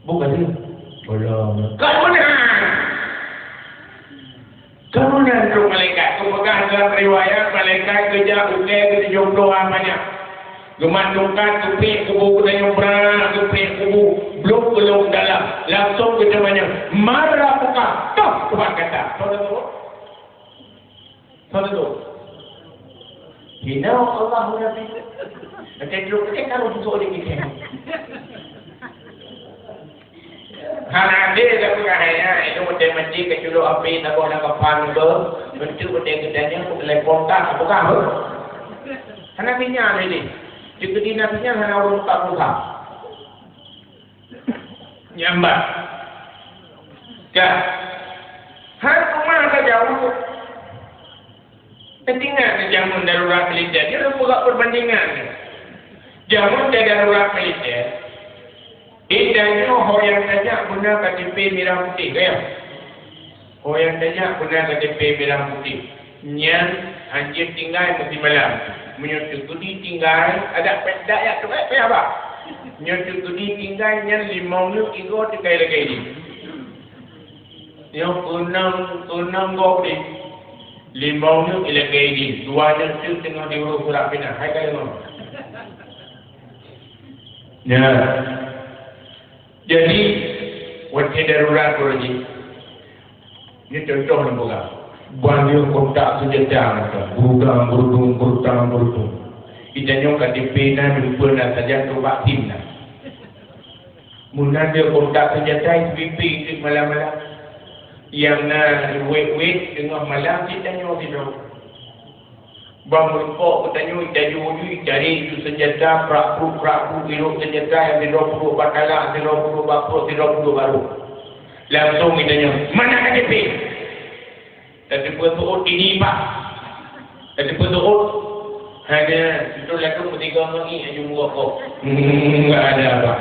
Bukan dia. Belum. Kau benar. Keunan trôk malaikat, geupeugah dalam riwayat, malaikat geujak u kèe geutujoh ploh ha manyak. Geumat tungkat, geupiek kubu geutanyoe brat, geupiek kubu, blok geulong dalam. Langsong geuteumanyong, "Man rabbuka?" Toh, teuma gata. Soe teuh? Soe teuh? Hina Allah Nabi. Nanti dulu kita kalau butuh di kita. Hana adé tapeugah hai nyan, itu udép mandi keuculok api, taboh lam kapan ke, untuk udép geutanyoe, telepon ka, tapeugah, hana minyak lé. Cukudi na minyak, hana ureueng ka peugah. Nyambat. Ka. Hai rumah ka jauh. Teuingat di jameun darurat militer, nyoe lôn peugah peubandingan. Jameun darurat militer, di tanyoe ho nyang tajak beuna K T P mirah putéh, ka ya? Ho nyang tajak beuna K T P mirah putéh. Nyan hanjeuet tinggai meusimalam. Meunyoe teukeudi tinggai, adak peh-, dak yak teuh, eh, payah bah. Meunyoe teukeudi tinggai nyan limong nyoe tiga teukai lagèe nyoe. Nyoe keunong, keunong gob deh. Limong nyoe ilèe keu idin, dua nyoe teuk teungoh jiurôh surat pinah. Hai ka deungoe. Ya. Jadi, watèe darurat uroe jih, nyoe contoh lôn peugah. Ban nyoe kontak seunjata mantong, gurudang, gurudung, gurutang, gurudung. Di tanyoe K T P na, jumpa na sajan, trok bak sim na. Meunan lé kontak seunjata S P P keu malam-malam. Nyang na wét-wét teungoh malam cit tanyoe sidroe. Ban meurumpok geutanyoe taju-taju cari ju seunjata, prak-pruk, prak-pruk, irôk seunjata nyang sidroe peuduek bak talak, sidroe peuduek bak pruet, sidroe peuduek bak rôh. Langsong geutanyoe, "Mana K T P?" Tateupeue seuôt ini, Pak. Tateupeue seuôt. Hana, beutôi lakoe meusigoe ngon ié aju muka kok. Hmm, enggak ada, Pak.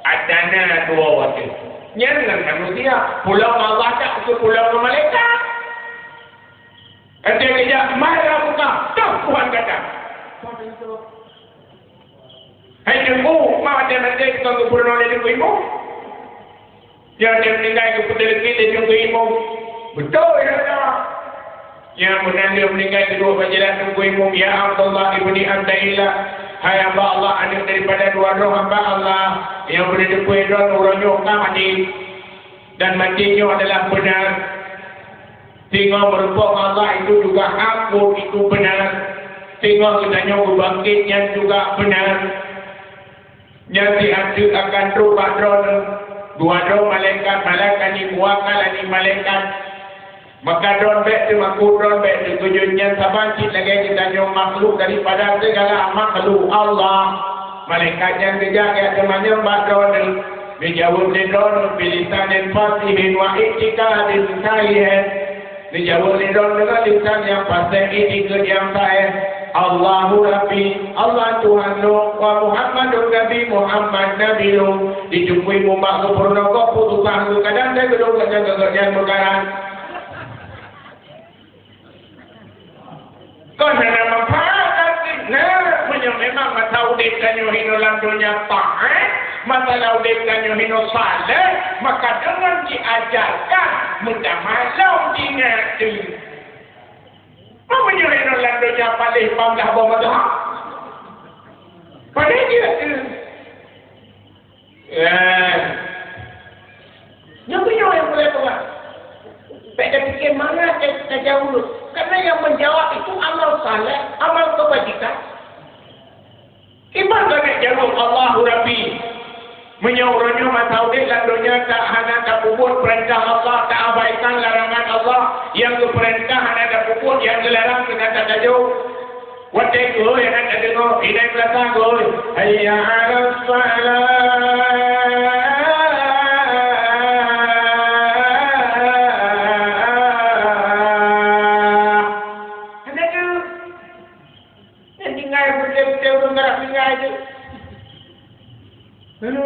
Adana dua waktu. Nyan ngon manusia, pulang Allah tak keu pulang ngon malaikat. Ente geujak, "Man rabbuka?" "Toh Tuhan gata." Hai Teungku, ma watèe maté tukang geupurunoe lé Teungku Imum? Nyang watèe meuninggai geupeuteuleuki lé Teungku Imum. Beutôi, ya Allah. Nyang meunan lheueh meuninggai geudua bak jalan Teungku Imum, "Ya Abdullah ibni Abdillah, hai hamba Allah, aneuk daripada dua droe hamba Allah, nyang beuteupeue droe uroe nyoe ka maté, dan maté nyoe adalah beuna. Singoh meurumpok ngon Allah itu juga hak, itu beuna. Singoh geutanyoe geubangkét nyan juga beuna." Nyan siat teuk akan trok bak droeneuh dua droe malaikat, malaikat nyan muwakal ngon malaikat. Maka droeneuh bèk teumakot, droeneuh bèk teukeujot, nyan saban cit lagèe geutanyoe makhluk daripada segala makhluk Allah. Malaikat nyan geujak geumanyong bak droeneuh, geujaweueb lé droeneuh bilisanin fasihin wa i'tiqadin sahihin. Geujaweueb lé droeneuh deungon lisan nyang fasèh, itikeuet nyang saéh, "Allahu Rabbi, Allah Tuhan lôn, wa Muhammadun Nabi, Muhammad Nabi lôn." Di Teungku Imum bak geupeurunoe gob putusan geuh, kadang dai geudong gobnyan, gobnyan meukarat. Kon hana manfaat, na, meunyoe memang masa udép tanyoe hinoe lam donya taat, masa udép tanyoe hinoe saleh, maka deungon jiajarkan meutamah lom jingat tu. Meunyoe hinoe lam donya paléh pamblah boh mata. Paléh jeuet tu. Eh. Nyoe meunyoe nyang peureulèe peugah. Bèk tapike mangat ta-, tajaweueb. Karena yang menjawab itu amal saleh, amal kebajikan. Iban ka bèk jaweueb, "Allahu Rabbi." Meunyoe uroe nyoe masa udép lam donya tak hana tapeubuet peurintah Allah, taabaikan larangan Allah, nyang geupeurintah hana tapeubuet, nyang geularang hana tatajok. Watèe geuhôi hana tadeungoe, inan peurasaan geuhôi, "Hayya 'alas shalah." Hana tu. Nyang tinggai beutôi-beutôi ureueng galak tinggai tu. Hana.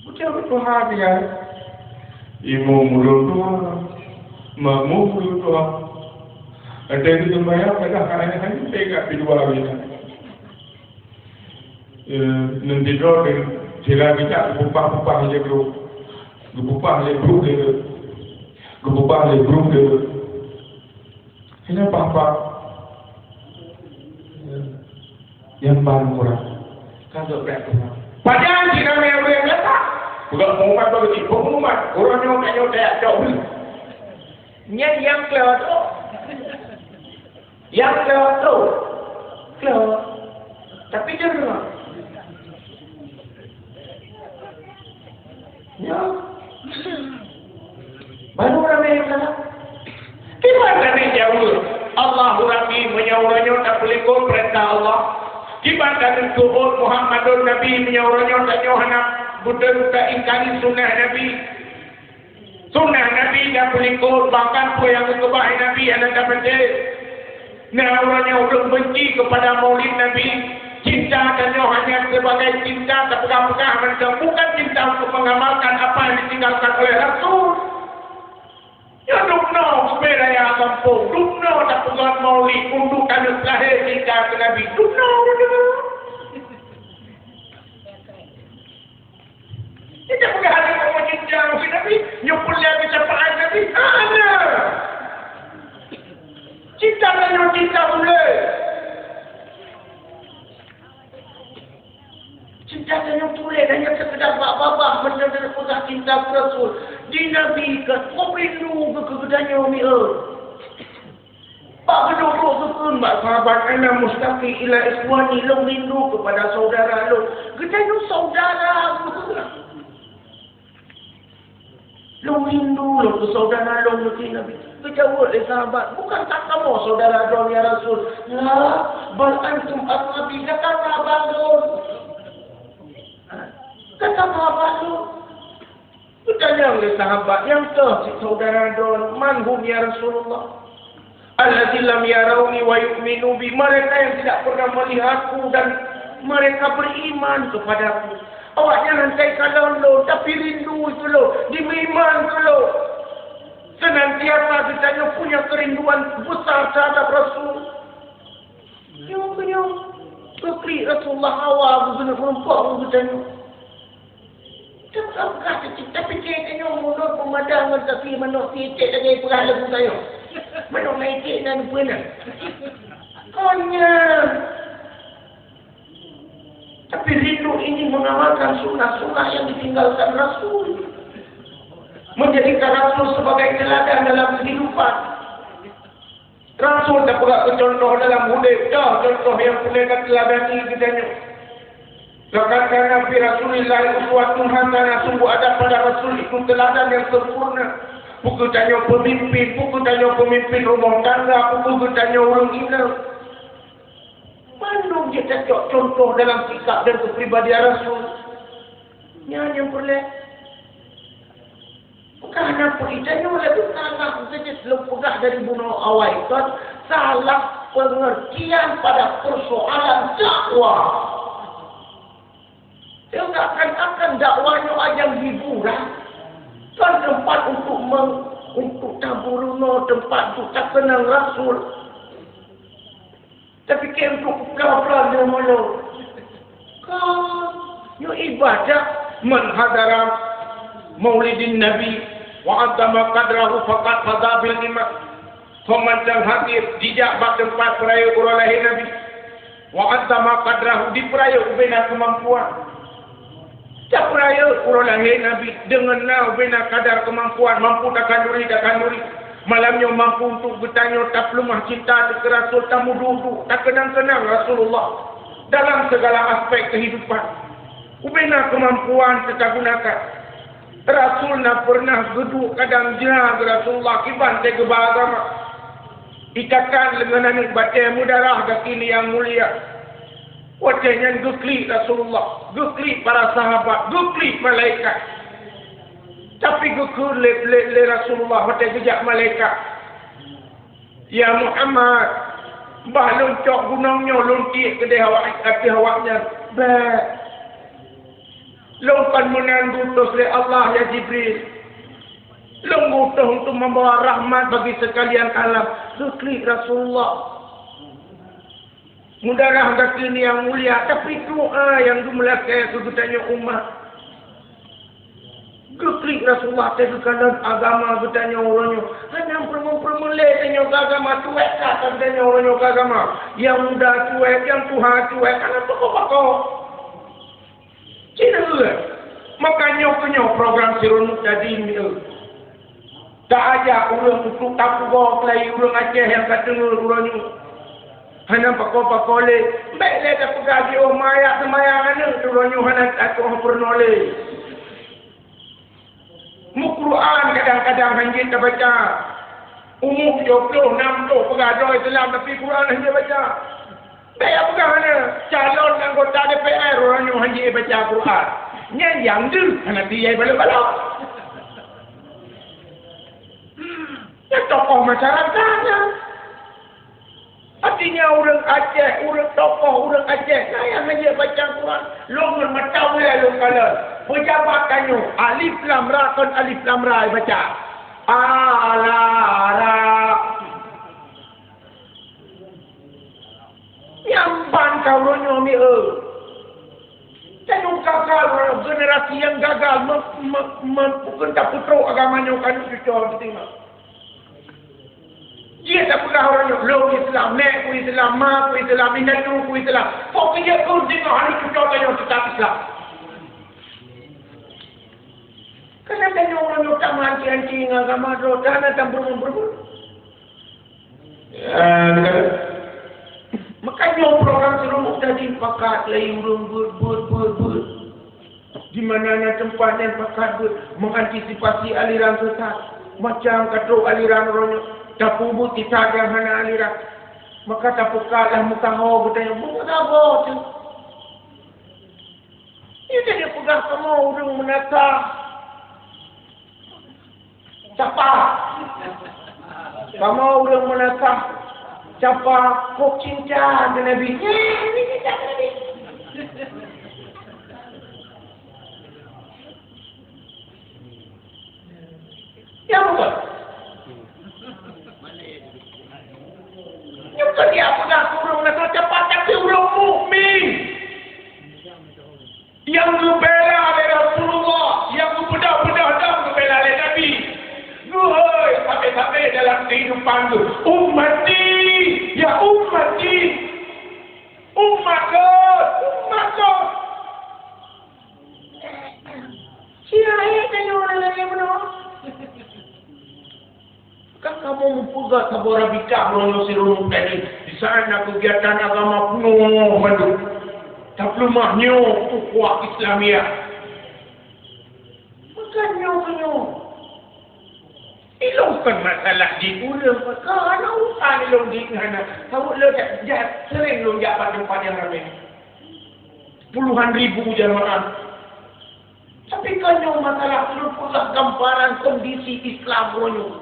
Beutôi-beutôi hati kan? Imum ulôn tuha, makmum ulôn tuha. Ada di sembahyang, ada hanya-hanya tengok di dua bina. Eh, nanti droe sira kita geupupah-pupah lé brok. Geupupah lé brok lé. Geupupah lé brok lé. Hana pah-pah. Nyang ban murah. Ka geupreh Tuhan. Padahai jih ramé ureueng gata. Peugah pengumuman bagi pengumuman. Ureueng nyoe ka nyoe tajak cok. Nyan nyang kleu tu. Nyang kleu tu. Kleu. Tapi jeuet. Ya. Baru ramé nyang salah. Kiban ramé jaweueb, "Allahu Rabbi," meunyoe uroe nyoe tapeulikot peurintah Allah. Kiban ramé jaweueb, "Muhammadun Nabi," meunyoe uroe nyoe tanyoe hana beutôi taingkari sunnah Nabi. Sunnah Nabi tapeulikot, bahkan peue nyang geukeubah Nabi hana tapeugah. Na ureueng nyang ulôn benci keupada Maulid Nabi, cinta tanyoe hanya sebagai cinta tapeugah-peugah mantong, bukan cinta untuk mengamalkan apa yang ditinggalkan oleh Rasul. Nyoe dubnoe, seubée raya gampông, dubnoe tapeugah Maulid untuk aneuk lahé cinta keu Nabi. Dubnoe, dubnoe. Kita peugah hana kamoe cinta ngon Nabi, nyoe peureulèe keu syafaat Nabi. Hana. Cinta tanyoe cinta ulèe. Cinta tanyoe ulèe, hanya sekedar bak babah, meunan peugah cinta keu Rasul. Di Nabi ka, kok rindu keu, keu geutanyoe mi, eh. Bak geuduek-duek geukheun bak sahabat, "Ana mustaqi ila ikhwani," lôn rindu keupada saudara lôn. Geutanyoe saudara geuh. Lôn rindu lôn keu saudara lôn, kheun Nabi. Geujaweueb lé sahabat, "Bukankah kamoe saudara droe, ya Rasul?" "La, bal antum ashabi," gata sahabat lôn. Gata sahabat lôn. Geutanyong lé sahabat, "Nyang toh cit saudara droe, man hum ya Rasulullah?" "Allazi lam yarawni wa yu'minu bi," mereka yang tidak pernah melihatku dan mereka beriman kepadaku. Awaknyan hana kalon lôn, tapi rindu keu lôn, dimeuiman keu lôn. Senantiasa geutanyoe punya kerinduan besar terhadap Rasul. Nyoe keuh nyoe, peuklik Rasulullah hawa geuneuk meurumpok ngon geutanyoe. Tapi cit, tapi cit tanyoe munur peumadan ngon sapi manok si icek lagèe peugah lagu tanyoe. Manok na icek nan peue na. Kon nyan. Tapi rindu ini mengamalkan sunnah-sunnah yang ditinggalkan Rasul. Menjadikan Rasul sebagai teladan dalam kehidupan. Rasul tapeugah keu contoh dalam udép, toh contoh nyang peureulèe tateuladani geutanyoe. Laqad kana fi Rasulillahi uswatun hasanah, sungguh ada pada Rasul itu teladan yang sempurna. Peue geutanyoe peumimpin, peue geutanyoe peumimpin rumoh tangga, peue geutanyoe ureueng inong. Mandum jeuet tacok contoh dalam sikap dan kepribadian Rasul. Nyan nyang peureulèe. Bukan hana peue, tanyoe laju salah saja lôn peugah dari bunoe awai kon, salah pengertian pada persoalan dakwah. Seakan-akan dakwah nyoe ajang hiburan, kon teumpat untuk meng-, untuk taburunoe, teumpat untuk takeunang Rasul. Tapi keu untuk pelan-pelan nyoe malam. Kan, nyoe ibadah. Man hadara maulidin Nabi wa 'azzama qadrahu faqad faza bil iman. Soe mantong hadir jijak bak teumpat peurayeuk uroe lahé Nabi, wa 'azzama qadrahu, dipeurayeuk ubena keumampuan. Tapeurayeuk uroe lahé Nabi deungon na ubena kadar keumampuan, mampu takhanduri, takhanduri. Malam nyoe mampu untuk geutanyoe tapeuleumah cinta teuh keu Rasul, tamudu-udu, takeunang-keunang Rasulullah dalam segala aspek kehidupan. Ubena keumampuan teuh tagunakan. Rasul na peureunah geuduek kadang jra keu Rasulullah kiban teuh geuba agama. Itakan leungon aneuk batèe meudarah gaki nyang mulia. Watèe nyan geuklik Rasulullah, geuklik para sahabat, geuklik malaikat. Tapi geukheun lé, lé, lé Rasulullah watèe geujak malaikat, "Ya Muhammad, bah lôn cok gunong nyoe lôn tiek keudéh awak, ateueh awaknyan." "Bèk. Lôn kon meunan geuutus lé Allah, ya Jibril. Lôn geuutus untuk membawa rahmat bagi sekalian alam." Geuklik Rasulullah. Meudarah gaki nyang mulia, tapi doa nyang geumeulakèe keu geutanyoe umat. Geuklik Rasulullah teuh geukalon agama geutanyoe uroe nyoe. Hana peurumoh-peurumoh lé tanyoe keu agama, cuek that geutanyoe uroe nyoe keu agama. Nyang muda cuek, nyang tuha cuek, hana pakon-pakon. Cina ureueng. Maka nyoe keuh nyoe program Sirul Mubtadin nyoe. Taajak ureueng untuk tapeugoe keulayi ureueng Aceh nyang ka teungeut uroe nyoe. Hana pakon-pakon lé, bèk lé tapeugah jiôh mangat seumayang aneuk uroe nyoe hana tatu'oh peurunoe lé. Meuquran kadang-kadang hanjeuet tabaca. Umu tujoh ploh, nam ploh peugah droe Islam, tapi Quran hanjeuet baca. Bèk peugah hana, calon anggota D P R uroe nyoe hanjeuet baca Quran. Nyan nyang deuh hana tiyai balok-balok. Nyan tokoh masyarakat nyan. Artinya ureueng Aceh, ureueng tokoh ureueng Aceh, na nyang hanjeuet baca Quran. Lôn ngon mata ulèe lôn kalon. Pejabat tanyoe, alif lam ra kon alif lam ra baca. A, la, ra. Nyang ban ka uroe nyoe mi, eu. Tanyoe gagal, generasi nyang gagal me-, me-, me-, bukon tapeutrok agama nyoe ka cucoe teutimang. Jeuet tapeugah uroe nyoe, lôn Islam, nèk ku Islam, ma ku Islam, indatu ku Islam. Kok keu jeuet keu singoh aneuk cucoe tanyoe teutap Islam. Keureuna tanyoe uroe nyoe tamanci-anci ngon agama droe, hana tabreumeun-breumeun. Ya, kan? Maka nyoe program Sirul Mubtadin pakat lé ureueng beuet, beuet, beuet, beuet. Di mana na teumpat nyan pakat beuet, mengantisipasi aliran sesat. Macam ka trok aliran uroe nyoe, tapeubuet kitab nyang hana aliran. Maka tapeukat lah meukaho geutanyoe, meukaho teuh. Nyoe jadi peugah kamoe ureueng meunasah. Sapa? Kamoe ureueng meunasah. Sapa? Kok cinta keu Nabi. Nyan, ni cinta keu Nabi. Ya bukan? Nyoe kan dia peugah keu ureuëng nasa cepat, tapi ureuëng mukmin. Nyang geubela lé Rasulullah, nyang geubeudôh-beudôh dong geubela lé Nabi. Geuhôi sabe-sabe dalam kehidupan tu, "Ummati, ya ummati, umat lôn, umat lôn." Sia ék tanyoe lagée meunoe. Kan kamoe meupeugah saboh Rabitah uroe nyoe siuroe tadi, di saát na keugiatan agama peunoh mandum. Tapeuleumah nyoe ukhuwah Islamiah. Maka nyoe keuh nyoe. Ilong kon masalah di ureuëng, maka hana urusan ilong di hana. Tahu lé jak, jak sering lôn jak bak teumpat nyang ramé. Puluhan ribu jamaah. Tapi kan nyoe masalah lôn peugah gambaran kondisi Islam uroe nyoe.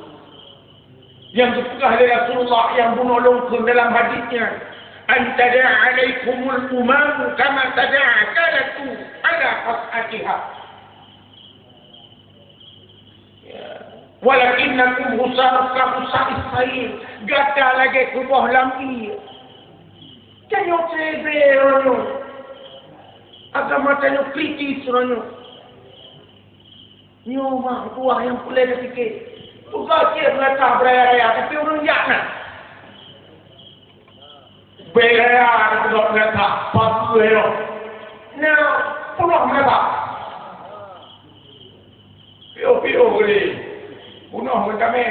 Nyang geupeugah lé Rasulullah nyang bunoe lôn kheun dalam hadis nyan, "An tada'a alaikumul umam kama tada'a kalatu ala qas'atiha." Ya. "Walakinnakum husa-, ka husa is-sail." Gata lagée keuboh lam ié. Tanyoe seuber uroe nyoe. Agama tanyoe kritis uroe nyoe. Nyoe mah buah nyang peureulée tapike. Peugah cit meunasah beuraya-raya, tapi ureuëng jak na. Beuraya na keudok meunasah, papeue nyoe. Na peunoh meunasah. Piôh-piôh geude. Peunoh meutamé.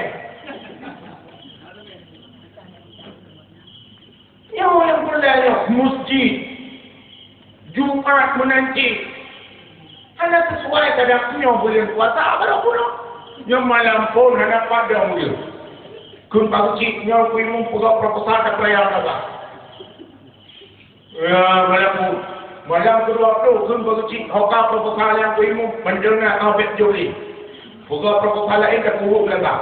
Nyoe nyang peureulée nyoe, meuseujid. Jumat meunan cit. Hana sisuai kadang nyoe buleuen puasa, barô peunoh. Nyoe malam phon hana padang dia. Kheun bak cit nyoe kuimeum peugah proposal tapeuraya saban. Ya, malam phon. Malam keudua ploh kheun bak cit hoka proposal nyang kuimeum, mantong na ka bék jôh lé. Peugah proposal laén takuwuek lagak.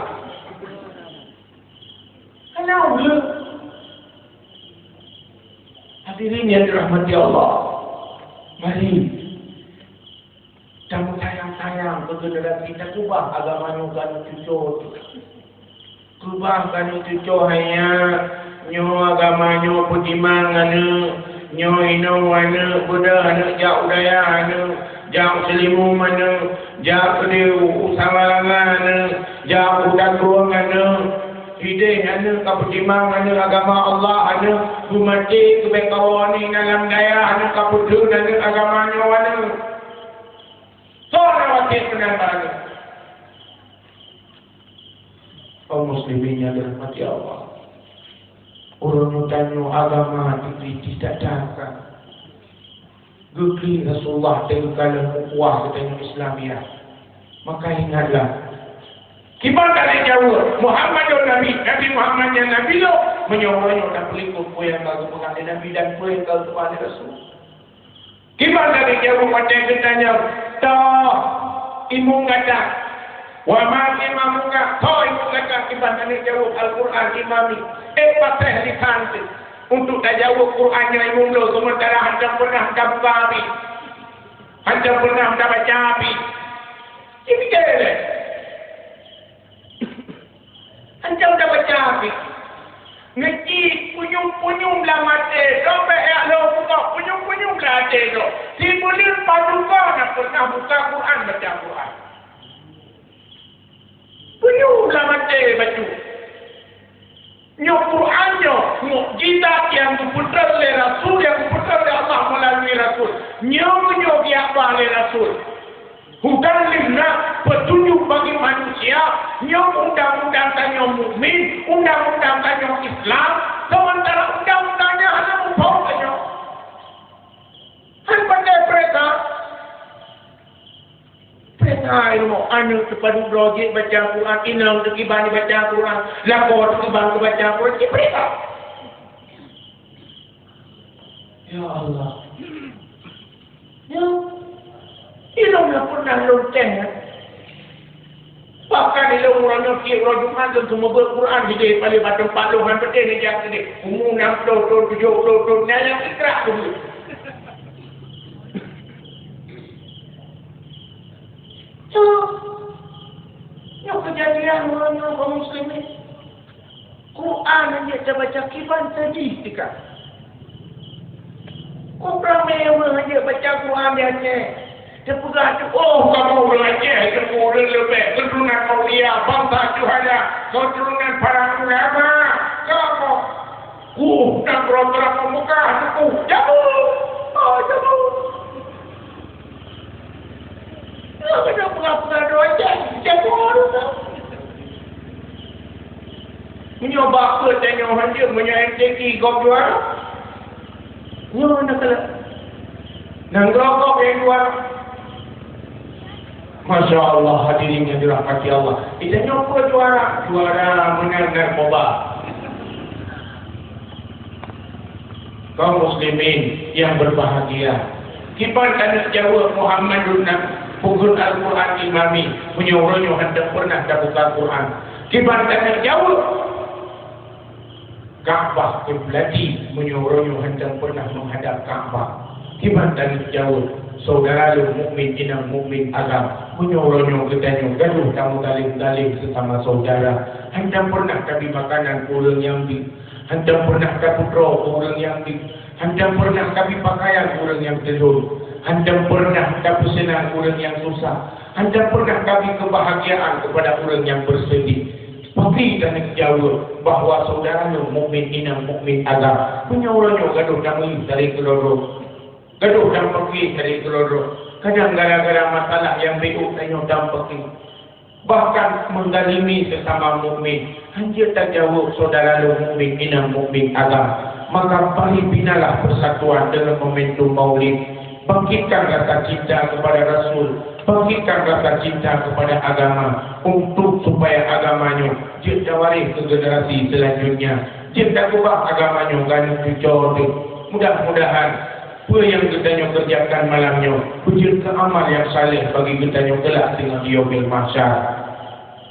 Hana uleueng. Hadirin yang dirahmati Allah, mari tameusayang-sayang keu generasi, takeubah agama nyoe keu aneuk cucoe. Keubah keu aneuk cucoe hai nyak, nyoe agama nyoe peutimang aneuk, nyoe inong aneuk, beudôh aneuk jak u dayah aneuk, jak u Seulimeum aneuk, jak keudeh u Samalanga aneuk, jak u Takong aneuk. Ideh aneuk ka peutimang aneuk agama Allah aneuk, beumaté keu bék kawoe ni na lam dayah aneuk ka peutheun aneuk agama nyoe aneuk. Soe na watée meunan bak aneuk? Kaum muslimin yang dirahmati Allah. Ureuëng tanyoe agama dikritis that-that kan. Geuklik Rasulullah teuka lom ukhuwah geutanyoe Islamiah. Maka ingatlah, kiban ka lheueh jaweueb, Muhammadun Nabi, Nabi Muhammad nyan Nabi lôn, meunyoe uroe nyoe tapeulikot peue nyang ka geupeugah lé Nabi dan peue nyang ka geupeugah lé Rasul. Kiban ka lheueh jaweueb watée geutanyong, "Toh imeum gata?" "Wa man imamuka?" "Toh imeum gata?" Kiban ka lheueh jaweueb, "Al-Qur'an imami." Eh, paséh lisan teuh. Untuk tajaweueb Quran nyoe imeum lôn, seumeuntara hantom peunah tabuka Abi. Hantom peunah tabaca Abi. Ci pike lé. Hantom tabaca Abi. Ngeucit punyueng-punyueng lam até, sampai jak lôn bukak punyueng-punyueng lam até lôn. Sibuleuen paduka na peunah buka Quran, baca Quran. Peue nyoe lam até bacut? Nyoe Quran nyoe, mukjizat nyang geupeutreun lé Rasul, nyang geupeutreun lé Allah meulalui Rasul. Nyoe meunyoe geujak ba lé Rasul. Hudan linnas, petunjuk bagi manusia, nyoe undang-undang tanyoe mukmin, undang-undang tanyoe Islam, seumantara undang-undang nyan hana muphom tanyoe. Han pakai peurintah. Peurintah ilmu aneuk teupadub droe jeuet baca Quran, inong teukiban baca Quran, lakoe teukiban baca Quran, ci peurintah. Ya Allah. Ya. Ilong na pernah lôn teh, ya. Bahkan ilong uroe nyoe tiep uroe Jumat lôn seumeubeuet Quran sideh paléng bak teumpat lôn han peudeh neujak sideh. Umu nam ploh thon, tujoh ploh thon, nyan nyang ikra tu. So, Nyoe keujadian uroe nyoe kaum muslimin. Quran hanjeuet tabaca kiban teudih tika. Kok ramé ureuëng hanjeuet baca Quran di Aceh. Teupeugah tu, "Oh, kamoe ureuëng Aceh, kamoe ureuëng leubeh, keuturonan aulia, bansa syuhada, keuturonan para ulama, kamoe." Uh, nanggroe teurang Mekah tu, uh, jabu. Oh, jabu. Nyoe keuneuk peugah-peugah droe Aceh, jabu ureuëng tu. Meunyoe bak peuet tanyoe hanjeuet, meunyoe M C Q gob juara, nyoe na kalak. Nanggroe gob nyang juara. Masya Allah, hadirin yang dirahmati Allah. Kita nyoe peue juara? Juara meunang narkoba. Kaum muslimin yang berbahagia, kiban taneuk jaweueb Muhammadun Nab-, Peughon Al-Quran Imami, meunyoe uroe nyoe hantom pernah tabuka Quran? Kiban taneuk jaweueb Ka'bah kiblati, meunyoe uroe nyoe hantom pernah meuhadab Ka'bah? Kiban taneuk jaweueb syedara lôn mukmin, inong mukmin agam, meunyoe uroe nyoe geutanyoe gadoh tameugaleng-galeng seusama syedara, hantom pernah tabri makanan keu ureuëng nyang biet? Hantom pernah tapeutroe keu ureuëng nyang biet, hantom pernah tabri pakaian keu ureuëng nyang teulon, hantom pernah tapeuseunang keu ureuëng nyang susah, hantom pernah tabri keubahgiaan keupada ureuëng nyang beuseudiek. Pasti taneuk jaweueb bahwa syedara lôn mukmin, inong mukmin agam, meunyoe uroe nyoe gadoh tameuieng dari keudroe-droe, gadoh tameupiké dari keudroe-droe, kadang gara-gara masalah nyang beuet tanyoe tameupiké. Bahkan menzalimi sesama mukmin, hanjeuet tajaweueb syedara lôn mukmin, inong mukmin agam, maka bari binalah persatuan dengan momentum Maulid. Bangkitkan rasa cinta kepada Rasul, bangkitkan rasa cinta kepada agama, untuk supaya agama nyoe jeuet tawaréh keu generasi selanjutnya, jeuet takeubah agama nyoe keu aneuk cucoe teuh. Mudah-mudahan peue nyang geutanyoe keureujakan malam nyoe beujeuet keu amal nyang saleh bagi geutanyoe keulak teungoh di Yaumil Mahsyar.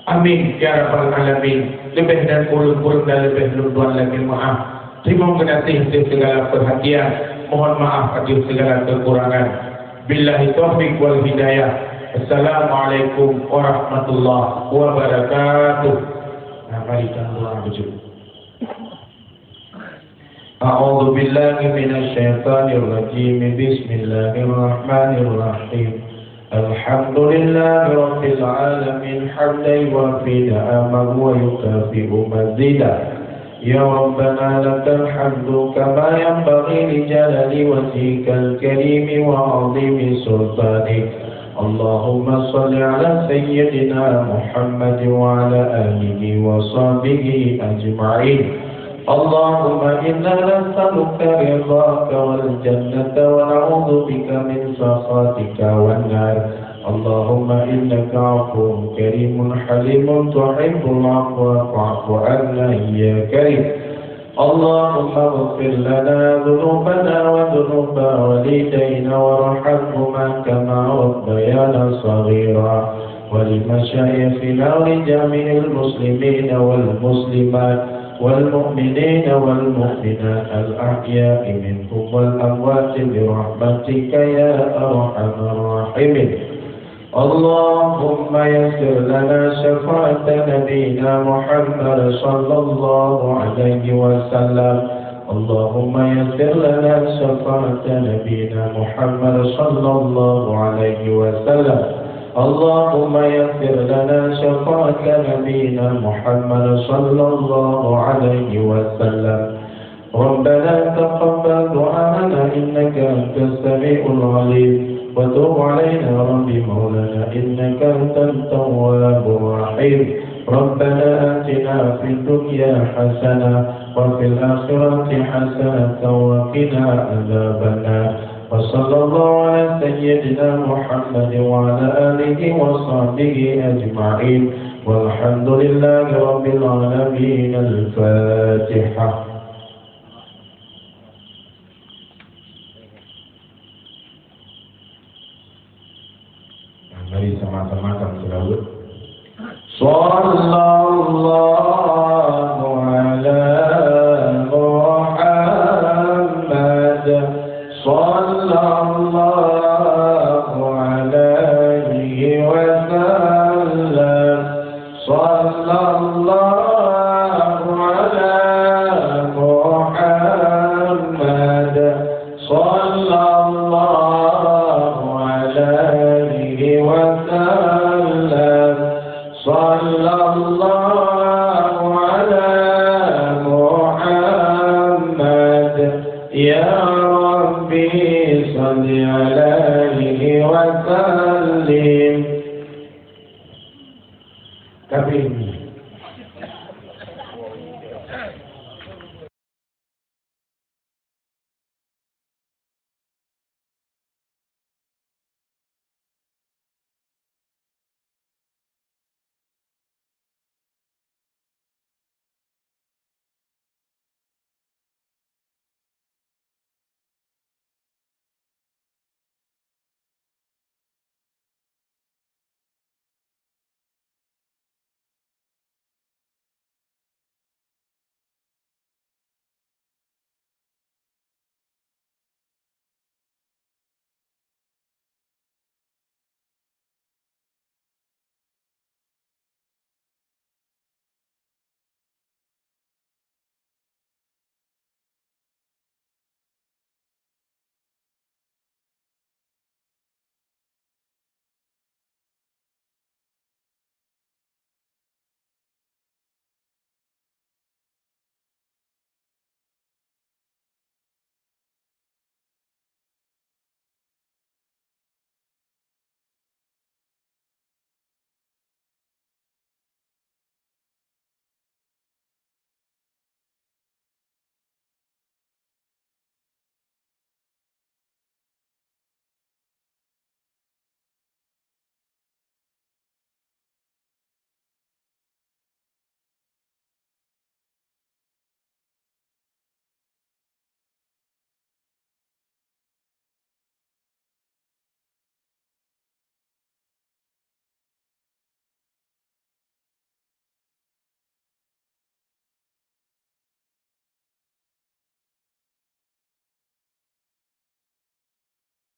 Amin ya rabbal alamin. Leubeh dan kureueng-kureueng dan leubeh lôn tuan lakée meuáh. Teurimong geunaséh ateueh sigala peurhatian. Mohon maaf ateueh sigala keukurangan. Billahi taufiq wal hidayah. Assalamualaikum warahmatullahi wabarakatuh. Nah, mari kita doa bersama. أعوذ بالله من الشيطان الرجيم. بسم الله الرحمن الرحيم. الحمد لله رب العالمين، حمدا يوافي نعمه ويكافئ مزيده. يا ربنا لك الحمد كما ينبغي لجلال وجهك الكريم وعظيم سلطانك. اللهم صل على سيدنا محمد وعلى آله وصحبه أجمعين. اللهم إنا نسألك رضاك والجنة ونعوذ بك من سخطك والنار. اللهم إنك عفو كريم حليم تحب العفو فاعف عنا يا كريم. اللهم اغفر لنا ذنوبنا وذنوب والدينا وارحمهما كما ربيانا صغيرا، ولمشايخنا ولجميع المسلمين والمسلمات والمؤمنين والمؤمنات الأحياء منهم والأموات برحمتك يا أرحم الراحمين. اللهم يسر لنا شفاعة نبينا محمد صلى الله عليه وسلم. اللهم يسر لنا شفاعة نبينا محمد صلى الله عليه وسلم. اللهم يسر لنا شفاعة نبينا محمد صلى الله عليه وسلم. ربنا تقبل دعاءنا إنك أنت السميع العليم، وتب علينا رب مولانا إنك أنت التواب الرحيم. ربنا آتنا في الدنيا حسنة وفي الآخرة حسنة وقنا عذاب النار. وصلى الله على سيدنا محمد وعلى آله وصحبه أجمعين. والحمد لله رب العالمين. الفاتحة. Nah, mari sama-sama kami selawat. Sallallahu ala Muhammad. Sallallahu alaihi wasallam. Salli alaihi wa sallim. Tapi